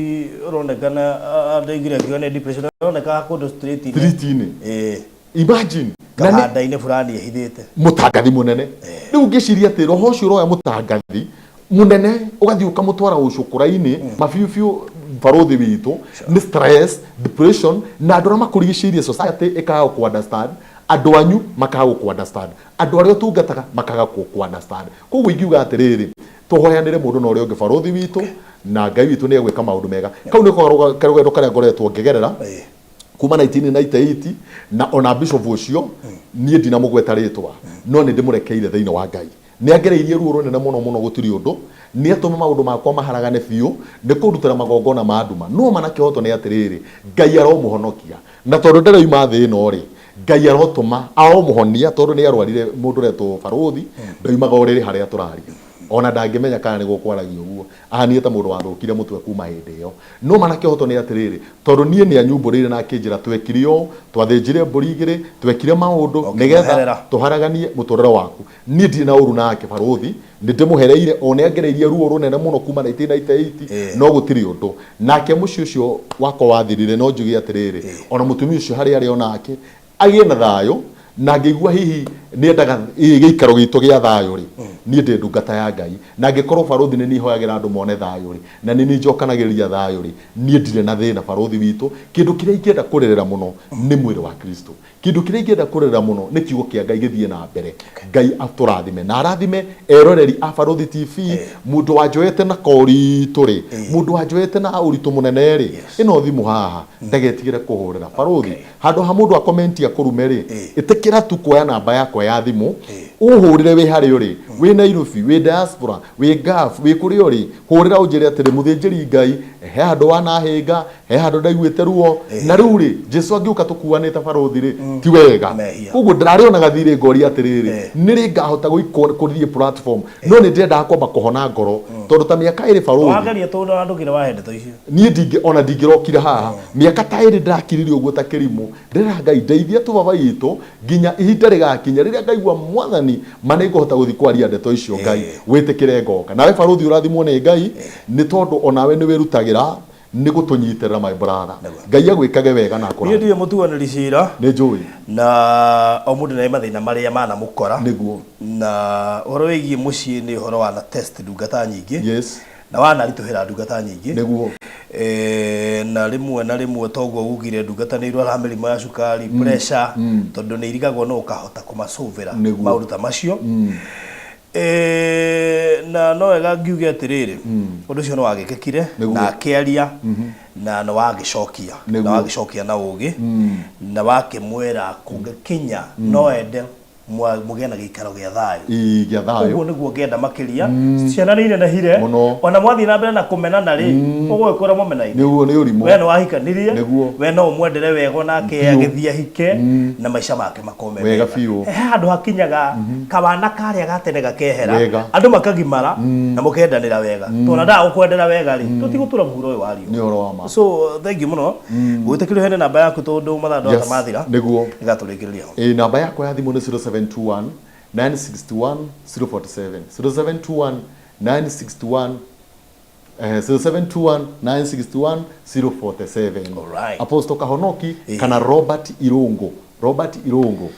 ũronekana andaigire akiuga nĩ depression, ũroneka kũndũ street-inĩ. Street-inĩ. Imagine. Na nĩ Kahanda-inĩ fulani ehithĩte. Mũtangathi mũnene. Rĩu ngĩciria atĩ roho ũcio ũroya mũtangathi mũnene ũgathiĩ ũkamũtwara ũcũkũra-inĩ mabiũ biũ barũthi witũ nĩ stress, depression, na andũ arĩa makũrigicĩirie society ĩkaga gũkũ understand, andũ anyu makaga gũkũ understand, andũ arĩa ũtungataga makaga gũkũ understand. Koguo ingiuga atĩrĩrĩ, tũhoyanĩre mũndũ na ũrĩa ũngĩ barũthi witũ, na Ngai witũ nĩ egwĩka maũndũ mega. Kau nĩko karũgendo karĩa ngoretwo ngĩgerera kuma 1998, na ona bishop ũcio niĩ ndinamũgweta rĩtwa, no nĩ ndĩmũrekeire thĩinĩ wa Ngai. Nĩ angereirie ruo rũnene mũno mũno, gũtirĩ ũndũ nĩ atũma maũndũ makwa maharagane biũ nĩ kũndutĩra magongona ma nduma. No ma na kĩhoto nĩ atĩrĩrĩ, Ngai aromũhonokia, na tondũ ndaroima thĩ ĩno rĩ, Ngai arotũma aromũhonia, tondũ nĩ arwarire mũndũ ũretwo barũthi, ndoimaga ũrĩrĩ harĩa tũraria, ona ndangĩmenya kana nĩ gũkwaragia ũguo, ahanie ta mũndũ wathũkire mũtwe kuma hĩndĩ ĩyo. No ma na kĩhoto nĩ atĩrĩrĩ, tondũ niĩ nĩ anyumbũrĩire na akĩnjĩra twekire ũũ, twathĩnjire mbũri igĩrĩ, twekire maũndũ nĩgetha tũharaganie mũtũrĩre waku. Niĩ ndirĩ na ũru nake barũthi, nĩ ndĩmũhereire, o nĩ angereirie ruo rũnene mũno kuma 1998, no gũtirĩ ũndũ. Nake mũciĩ ũcio wakwa wathirire, no njuge atĩrĩrĩ, ona mũtumia ũcio harĩa arĩ onake agĩe na thayũ, na ngĩigua hihi nĩendaga gĩikaro gitũ gĩa thayũ rĩ, niĩ ndĩ ndungata ya Ngai, na angĩkorwo barũthi nĩ niĩ hoyagĩra andũ mone thayũ rĩ, na nĩ niĩ njokanagĩrĩria thayũ rĩ, niĩ ndirĩ na thĩna barũthi witũ. Kĩndũ kĩrĩa ingĩenda kũrĩrĩra mũno nĩ mwĩrĩ wa Kristo. Kĩndũ kĩrĩa ingĩenda kũrĩrĩra mũno nĩ kiugo kĩa Ngai gĩthiĩ na mbere. Ngai atũrathime na arathime eroreri a Barũthi TV. Mũndũ wanjoete na koritũ rĩ, mũndũ wanjoete na ũritũ mũnene rĩ, ĩno thimũ haha ndagetigĩre kũhũrĩra barũthi. Handũ ha mũndũ akomenti akũrume rĩ, ĩtĩkĩra tu kuoya namba yakwa ya thimũ ũhũrĩre wĩ harĩa ũrĩ. Wĩ Nairobi, wĩ diaspora, wĩ Gulf, wĩ kũrĩa ũrĩ, hũrĩra ũnjĩre atĩrĩ, mũthĩnjĩri Ngai, he handũ wanahĩnga, he handũ ndaiguĩte ruo, na rĩu rĩ, Jesu angĩũka tũkuanĩte barũthi rĩ, ti wega. Mehia. Koguo ndĩrarĩ gathirĩ ngoria atĩrĩrĩ, nĩ rĩ ngahota gũthiĩ platform, no nĩ ndĩrendaga kwamba kũhona ngoro, tondũ ta mĩaka ĩrĩ barũthi Wageria tondũ andũkire wahe ndeto icio. Niĩ ndingĩ ona ndingĩrokire haha. Mĩaka ta ĩrĩ ndĩrakiririe ũguo ta kĩrimũ, ndĩrera Ngai ndeithia tu baba witũ nginya ihinda rĩgakinya rĩrĩa ngaigua Mwathani ma nĩ ngũhota gũthiĩ kwaria ndeto icio. Ngai wĩtĩkĩre ngoka nawe barũthi, ũrathimwo nĩ Ngai nĩ tondũ onawe nĩ wĩrutagĩra nĩ gũtũnyitĩrĩra, my brother. Ngai agwĩkage wega na Niĩ akũrathime. Ndirĩ mũtuanĩri cira. Nĩ njũĩ. Na o mũndũ nĩ mathĩna marĩa manamũkora. Na ũhoro wĩgiĩ mũciĩ nĩ ũhoro wana test ndungata nyingĩ na wanaritũhĩra ndungata nyingĩ. Na rĩmwe na rĩmwe toguo ugire ndungata nĩ irwaraga mĩrimũ ya cukari, pressure, tondũ nĩ irigagwo no ũkahota kũmacũvĩra maũndũ ta macio. Na no wega ngiuge atĩrĩrĩ, ũndũ ũcio nĩ wagĩkĩkire na akĩaria na nĩ wagĩcokia na wagĩcokia na ũgĩ na wakĩmwĩra kũngĩkinya no ende mũgĩe na gĩikaro gĩa thayũ. Ĩĩ, gĩa thayũ. Ũguo nĩguo ngenda makĩria. Ciana nĩ inenehire. Mũno. Ona mwathiĩ na mbere na kũmenana rĩ, ũgũgĩkora mũmenaine. Nĩguo, nĩ ũrimũ. We nĩ wahikanirie. We no ũmwendere wega onake agĩthiĩ ahike na maica make makorwo me Wega mega. biũ. He handũ hakinyaga kawana karĩa ga tene gakehera, andũ makagimara na mũkendanĩra wega, tondũ ndaga gũkwendera wega rĩ, tũtigũtũra mũhuro ũyũ wa riũa. Nĩ ũhoro wa ma. So thank you mũno gwĩtĩkĩrio hene namba yaku, tondũ mathaa ndota mathira. Nĩgatũrĩkĩrĩria ho. Ĩĩ, namba yakwa ya thimũ nĩ 0721 961 047, 0721 961, 0721 961 047. Apostle Kahonoki kana Robert Irungu, Robert Irungu.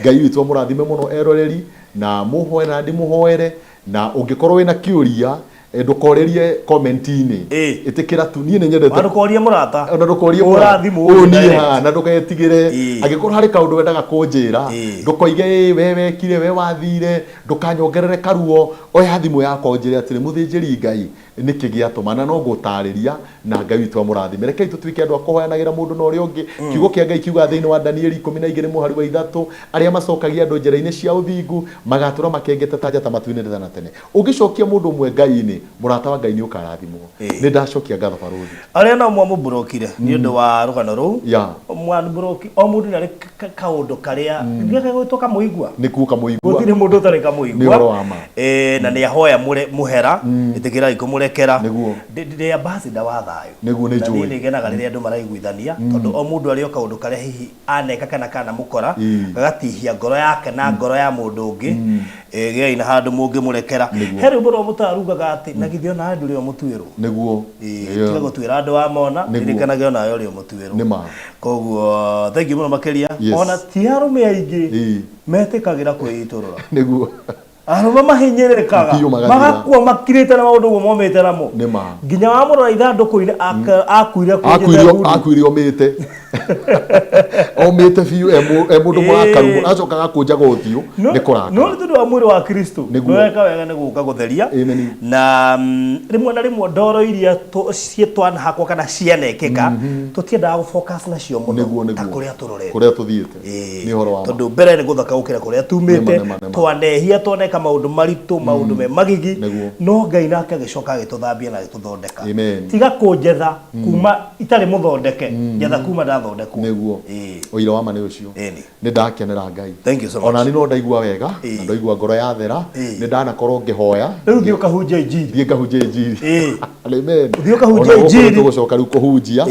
Ngai witũ amũrathime mũno eroreri, na mũhoere na ndĩmũhoere, na ũngĩkorwo wĩna kĩũria, ndũkorĩrie comment-inĩ. Ĩtĩkĩra tu, niĩ nĩ nyendete Ndũkorie mũrata. Ona ndũkorie. Hũra thimũ Ũyũ niĩ direct. haha, na ndũgetigĩre. Angĩkorwo harĩ kaũndũ wendaga kũnjĩra, ndũkoige ĩ we wekire, we wathire, ndũkanyongerere karuo. Oya thimũ yakwa ũnjĩre atĩrĩ, mũthĩnjĩri Ngai, nĩkĩ gĩatũma, na no ngũtarĩria, na Ngai witũ amũrathime. Rekei tũtuĩke andũ a kũhoyanagĩra mũndũ na ũrĩa ũngĩ. Kiugo kĩa Ngai kiugaga thĩinĩ wa Danieli 12 mũhari wa 3, arĩa macokagia andũ njĩra-inĩ cia ũthingu magatũra makengete ta njata matu-inĩ tene na tene. Ũngĩcokia mũndũ ũmwe Ngai-inĩ, mũrata wa Ngai, nĩ ũkarathimwo. Nĩ ndacokia ngatho, barũthi. Arĩa nao mwamũmburokire nĩ ũndũ wa rũgano rũu, mwanburoki, o mũndũ nĩ arĩ kaũndũ karĩa gĩgwĩtwo kamũigua. Nĩkuo kamũigua. Gũtirĩ mũndũ ũtarĩ kamũigua. Nĩ ũhoro wa ma. Na nĩ ahoya mũhera, ĩtĩkĩrai kũmũrekera. Ndĩ ambassador wa thayũ. Nĩ Na niĩ njũĩ. nĩ ngenaga rĩrĩa andũ maraiguithania, tondũ o mũndũ arĩ o kaũndũ karĩa hihi aneka kana kanamũkora gagatihia ngoro yake na ngoro ya mũndũ ũngĩ. Gĩai na handũ mũngĩmũrekera. He rwĩmbo rwa mũtarugaga atĩ na githĩ onawe ndũrĩ o mũtuĩrwo. Tiga gũtuĩra andũ wamona. Ririkanage onawe ũrĩ o mũtuĩrwo. Nĩ ma. Koguo thank you mũno makĩria. Ona ti arũme aingĩ metĩkagĩra kwĩitũrũra. Arũme mahinyĩrĩrĩkaga Biũ magathira. Magakua makirĩte na maũndũ ũguo momĩte namo. Nĩ ma. Nginya wamũrora ithandũkũ-inĩ akuire akũnjĩte Akuire ngundi. Akuire omĩte, omĩte biũ, e mũndũ mũrakaru mũno, acoka agakũnjaga ũthiũ nĩ No kũrakara. Nĩ tondũ wa mwĩrĩ wa Kristo. Nĩweka wega nĩ gũka gũtheria. Na rĩmwe na rĩmwe ndoro iria ciĩ twanahakwo kana cianekĩka, tũtiendaga gũ focus nacio mũno ta kũrĩa tũrorete. Kũrĩa tũthiĩte. Nĩ ũhoro wa ma. Tondũ mbere nĩ gũthaka gũkĩra kũrĩa tumĩte. Nĩma, nĩma, nĩma. Twanehia, twaneka maũndũ maritũ, maũndũ me magigi, no Ngai nake agĩcoka agĩtũthambia na agĩtũthondeka. Tiga kũnjetha kuma itarĩ mũthondeke, njetha kuma ndathondekwo. Ũira wa ma nĩ ũcio. Nĩ ndakenera Ngai. Thank you so much. Ona ni no ndaigua wega na ndaigua ngoro yathera. Nĩ ndanakorwo ngĩhoya. Rĩu thiĩ ũkahunjia injiri. Thiĩ ngahunjia injiri. Amen. Thiĩ ũkahunjia Ona gũkũ injiri. nĩtũgũcoka rĩu kũhunjia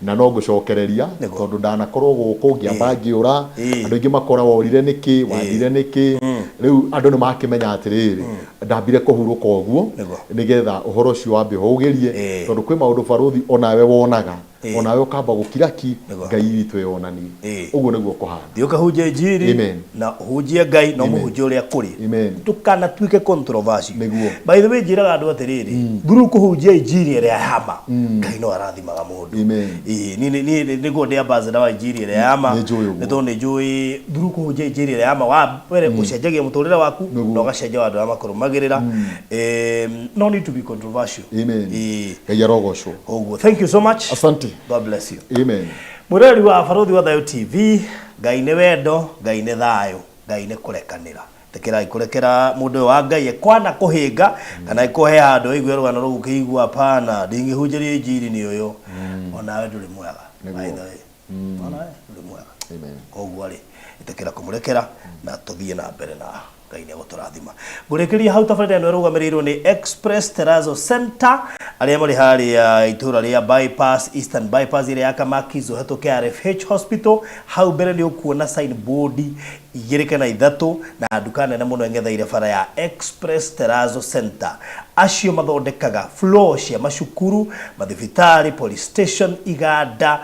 na no ngũcokereria, tondũ ndanakorwo gũkũ ngĩamba ngĩũra. Andũ aingĩ makora worire nĩkĩ, wathire nĩkĩ. Rĩu andũ nĩ makĩmenya atĩrĩrĩ, ndambire kũhurũka ũguo nĩgetha ũhoro ũcio wambe ũhũgĩrie, tondũ kwĩ maũndũ, barũthi, onawe wonaga, onawe ũkamba gũkira ki. Ngai witũ eyonanie. Ũguo nĩguo kũhana. Thiĩ ũkahunjia injiri. Na ũhunjie Ngai na ũmũhunjie ũrĩa kũrĩ. Ndũkanatuĩke controversial. By the way, njĩraga andũ atĩrĩrĩ, through kũhunjia injiri ĩrĩa ya ma, Ngai no arathimaga mũndũ. Ĩĩ, niĩ nĩguo ndĩ ambassador wa injiri ĩrĩa ya ma. Nĩ njũĩ ũguo. Nĩ tondũ nĩ njũĩ through kũhunjia injiri ĩrĩa ya ma, wa mbere ũcenjagia mũtũrĩre waku na ũgacenjia wa andũ arĩa makũrũmagĩrĩra. No need to be controversial. Amen. Ngai arogocwo. Koguo thank you so much. Asante. God bless you. Amen. Mwĩroreri wa Barũthi wa Thayũ TV, Ngai nĩ wendo, Ngai nĩ thayũ, Ngai nĩ kũrekanĩra. Ĩtĩkĩrai kũrekera mũndũ ũyũ wa Ngai ekwana kũhĩnga kana ĩkũhe handũ ĩigue rũgano rũu ũkĩigua hapana ndingĩhunjĩria injiri nĩ ũyũ onawe ndũrĩ mwega. Nĩguo. By the way, onawe ndũrĩ mwega. Amen. Koguo rĩ, ĩtĩkĩra kũmũrekera na tũthiĩ na mbere na Ngai nĩ egũtũrathima. Ngũrĩkĩria hau tabarĩra ĩno ĩrũgamĩrĩirwo nĩ Express Terrazzo Center arĩa marĩ harĩa itũra rĩa bypass, Eastern Bypass ĩrĩa ya Kamakis, ũhetũke RFH Hospital. Hau mbere nĩ ũkuona signboard igĩrĩ kana ithatũ na nduka nene mũno ĩng'etheire bara ya Express Terrazzo Center. Acio mathondekaga floor cia macukuru, mathibitarĩ, police station, iganda,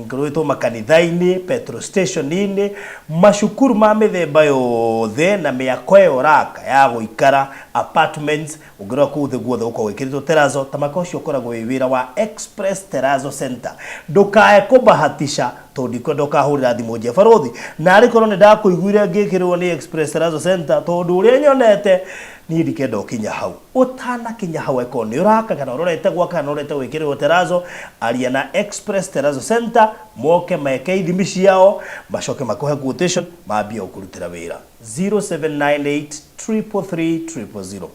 kũrũĩtwo makanitha-inĩ, petrol station-inĩ, macukuru ma mĩthemba yothe na mĩako ĩyo ũraka ya gũikara apartments. Ũngĩrora kũu thĩ guothe gũkoragwo gwĩkĩrĩtwo terrazzo. Tamaka ũcio ũkoragwo wĩ wĩra wa Express Terrazzo Center. Ndũkae kũbahatisha tondũ ndikwenda ũkahũrĩra thimũ nje barũthi na arĩ korwo nĩ ndakũiguire ngĩkĩrwo nĩ Express Terrazzo Center, tondũ ũrĩa nyonete niĩ ndikenda ũkinya hau. Ũtanakinya hau, angĩkorwo nĩ ũraka kana ũrorete gwaka kana ũrorete gwĩkĩrĩrwo terrazzo, aria na Express Terrazzo Center moke meke ithimi ciao, macoke makũhe quotation, mambie gũkũrutĩra wĩra. 0798 333 000,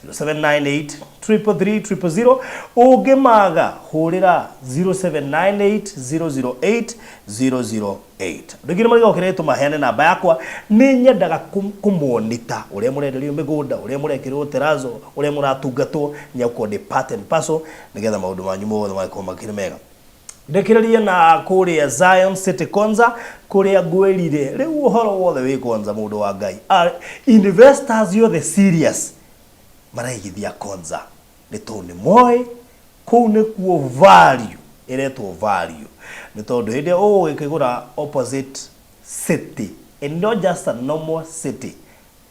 0798 333 000. Ũngĩmaga, hũrĩra 0798 008 008. Andũ aingĩ nĩ marigagwo tũmaheane namba yakwa. Nĩ nyendaga kũmonita ũrĩa mũrenderio mĩgũnda, ũrĩa mũrekĩrwo terrazzo, ũrĩa mũratungatwo. Nĩakorwo ndĩ part and parcel nĩgetha maũndũ manyu mothe magĩkorwo makĩrĩ mega. Ndĩkĩrĩrie na kũrĩa Zion City Konza, kũrĩa ngwĩrire rĩu ũhoro wothe wĩ Konza. Mũndũ wa Ngai, investors yothe serious maraigithia Konza nĩ tondũ nĩ moĩ kũu nĩkuo value ĩretwo value, nĩ tondũ hĩndĩ ĩrĩa ũgũgĩkĩgũra opposite city, and not just a normal city,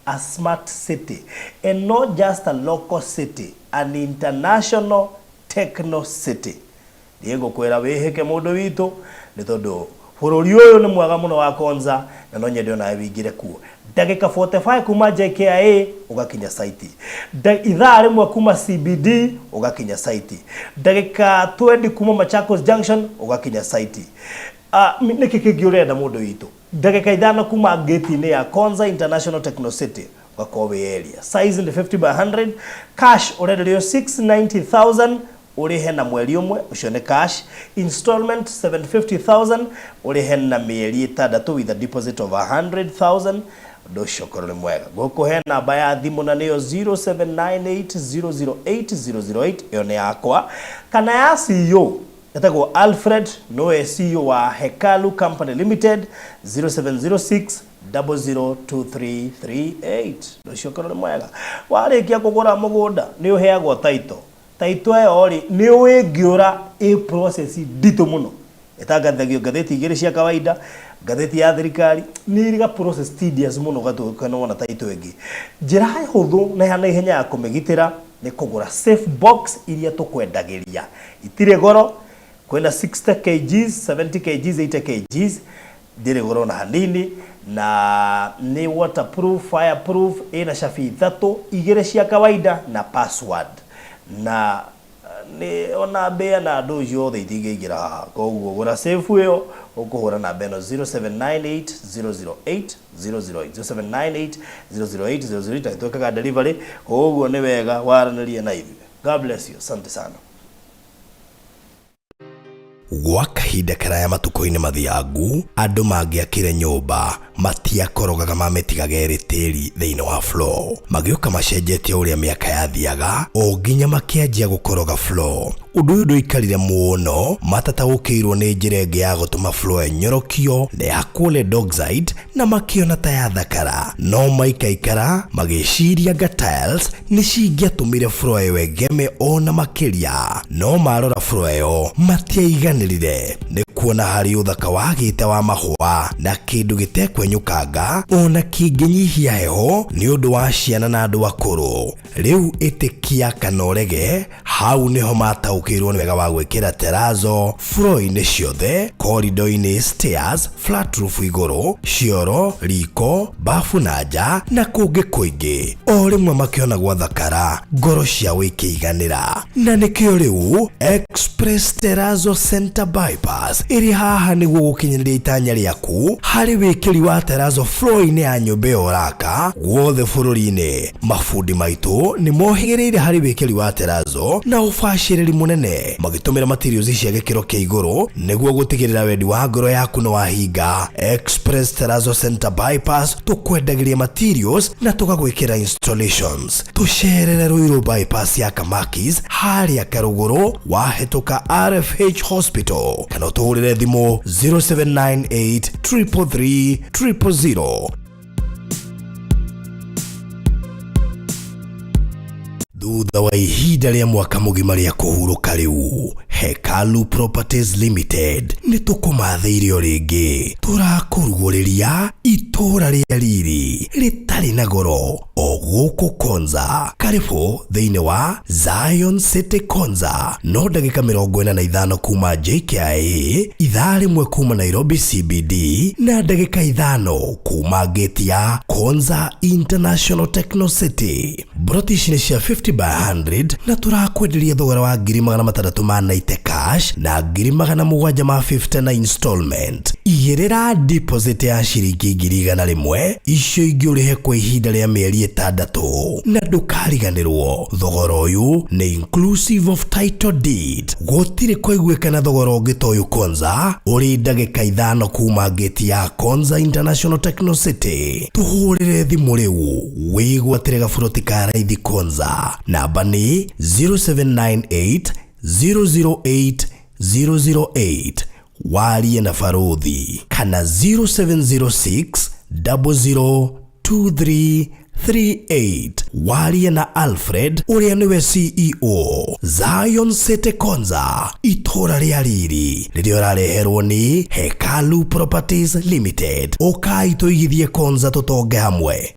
a smart city, and not just a local city, an international techno city. Niĩ ngũkwĩra wĩhĩke, mũndũ witũ, nĩ tondũ bũrũri ũyũ nĩ mwega mũno wa Konza, na no nyende onawe wĩingĩre kuo. Ndagĩka 45 kuma JKIA ũgakinya site, ithaa rĩmwe kuma CBD ũgakinya site, ndagĩka 20 kuma Machakos Junction ũgakinya site. Nĩkĩ kĩngĩ ũrenda, mũndũ witũ? Ndagĩka 5 kuma gate-inĩ ya Konza International Techno City ũgakorwo wĩ area. Size nĩ 50 by 100. Cash ũrenderio 690,000, ũrĩhe na mweri ũmwe, ũcio nĩ cash. Installment 750,000, ũrĩhe na mĩeri 6 with a deposit of 100,000. Ũndũ ũcio ũkorwo nĩ mwega. Ngũkũhe namba ya thimũ na nĩyo 0798008008. Ĩyo nĩ yakwa kana ya CEO etagwo Alfred, nowe CEO wa Hekalu Company Limited, 0706 002338. Ũndũ ũcio ũkorwo nĩ mwega. Warĩkia kũgũra mũgũnda nĩ ũheagwo title. Title ĩyo rĩ, nĩ ũĩngĩũra ĩ process nditũ mũno, ĩtangathagio ngathĩti igĩrĩ cia kawaida, ngathĩti ya thirikari. Nĩ ĩrĩ ga process tedious mũno gatuĩka nĩ wona title ĩngĩ. Njĩra hũthũ na ya naihenya ya kũmĩgitĩra nĩ kũgũra safe box iria tũkwendagĩria. Itirĩ goro, kwĩna 60 kgs, 70 kgs, 80 kgs. Ndĩrĩ goro na hanini na nĩ waterproof, fireproof. Ĩna cabi ithatũ, igĩrĩ cia kawaida na password, na nĩ ona mbĩa na andũ ciothe itingĩingĩra haha. Koguo gũra safe ĩyo, ũkũhũra namba ĩno 0798 008 008, 0798 008 008. Twĩkaga delivery, koguo nĩ wega waranĩrie na ithuĩ. God bless you, asante sana. Gwa kahinda karaya matukũ-inĩ mathiangu, andũ mangĩakire nyũmba matiakorogaga, mamĩtigaga ĩrĩ tĩri thĩinĩ wa floor. Magĩũka macenjetie ũrĩa mĩaka yathiaga o nginya makĩanjia gũkoroga floor. Ũndũ ũyũ ndũikarire mũno matataũkĩirwo nĩ njĩra ĩngĩ ya gũtũma floor ĩnyorokio na yakwo lead oxide, na makĩona ta yathakara. No maikaikara magĩciria nga tiles nĩ cingĩatũmire floor ĩyo ĩgeme ona makĩria. No marora floor ĩyo matiaiganĩrire nĩ kuona harĩ ũthaka wagĩte wa mahũa na kĩndũ gĩtekwenyũkanga ona kĩngĩnyihia heho nĩ ũndũ wa ciana na andũ akũrũ. Rĩu ĩtĩkia kana ũrege. Hau nĩho mataũkĩirwo nĩ wega wa gwĩkĩra terazo floor-inĩ ciothe, corridor-inĩ, stairs, flat roof igũrũ, cioro, riko, bafu na nja na kũngĩ kũingĩ. O rĩmwe makĩona gwathakara, ngoro ciao ikĩiganĩra. Na nĩkĩo rĩu Express Terrazzo Center Bypass ĩrĩ haha nĩguo gũkinyanĩria itanya rĩaku harĩ wĩkĩri wa terrazzo floor-inĩ ya nyũmba ĩyo ũraka guothe bũrũri-inĩ. Mabundi maitũ nĩ mohĩgĩrĩire harĩ wĩkĩri wa terrazzo na ũbacĩrĩri mũnene magĩtũmĩra materials cia gĩkĩro kĩa igũrũ nĩguo gũtigĩrĩra wendi wa ngoro yaku nĩ wahinga. Express Terrazzo Center Bypass tũkwendagĩria materials na tũgagwĩkĩra installations. Tũcerere Ruiru Bypass ya Kamakis harĩa Karũgũrũ wahĩtũka RFH Hospital kana ũtũhũrĩre thimũ 0798 333 000. Thutha wa ihinda rĩa mwaka mũgima rĩa kũhurũka rĩu, Hekalu Properties Limited nĩ tũkũmathĩire o rĩngĩ. Tũrakũrugũrĩria itũũra rĩa riri rĩtarĩ na goro o gũkũ Konza. Karĩbũ thĩinĩ wa Zion City Konza, no ndagĩka 45 kuma JKIA, ithaa rĩmwe kuma Nairobi CBD na ndagĩka 5 kuma gate ya Konza International Techno City. Mburoti ici nĩ cia 50 by 100 na tũrakwenderia thogora wa ngiri magana matandatũ ma 90 cash na ngiri magana mũgwanja ma 50 na installment. Igĩrĩra deposit ya ciringi ngiri igana rĩmwe, icio ingĩ ũrĩhe kwa ihinda rĩa mĩeri 6, na ndũkariganĩrwo thogora ũyũ nĩ inclusive of title deed. Gũtirĩ kũiguĩkana thogora ũngĩ ta ũyũ Konza, ũrĩ ndagĩka 5 kuma gate ya Konza International Techno City. Tũhũrĩre thimũ rĩu wĩgwatĩre gaburoti ka raithi Konza. Namba nĩ 0798 008 008, warie na barũthi, kana 0706 002338, warie na Alfred ũrĩa nĩwe CEO. Zion City Konza, itũũra rĩa riri rĩrĩa ũrareherwo nĩ Hekalu Properties Limited. Ũkai tũigithie Konza tũtonge hamwe.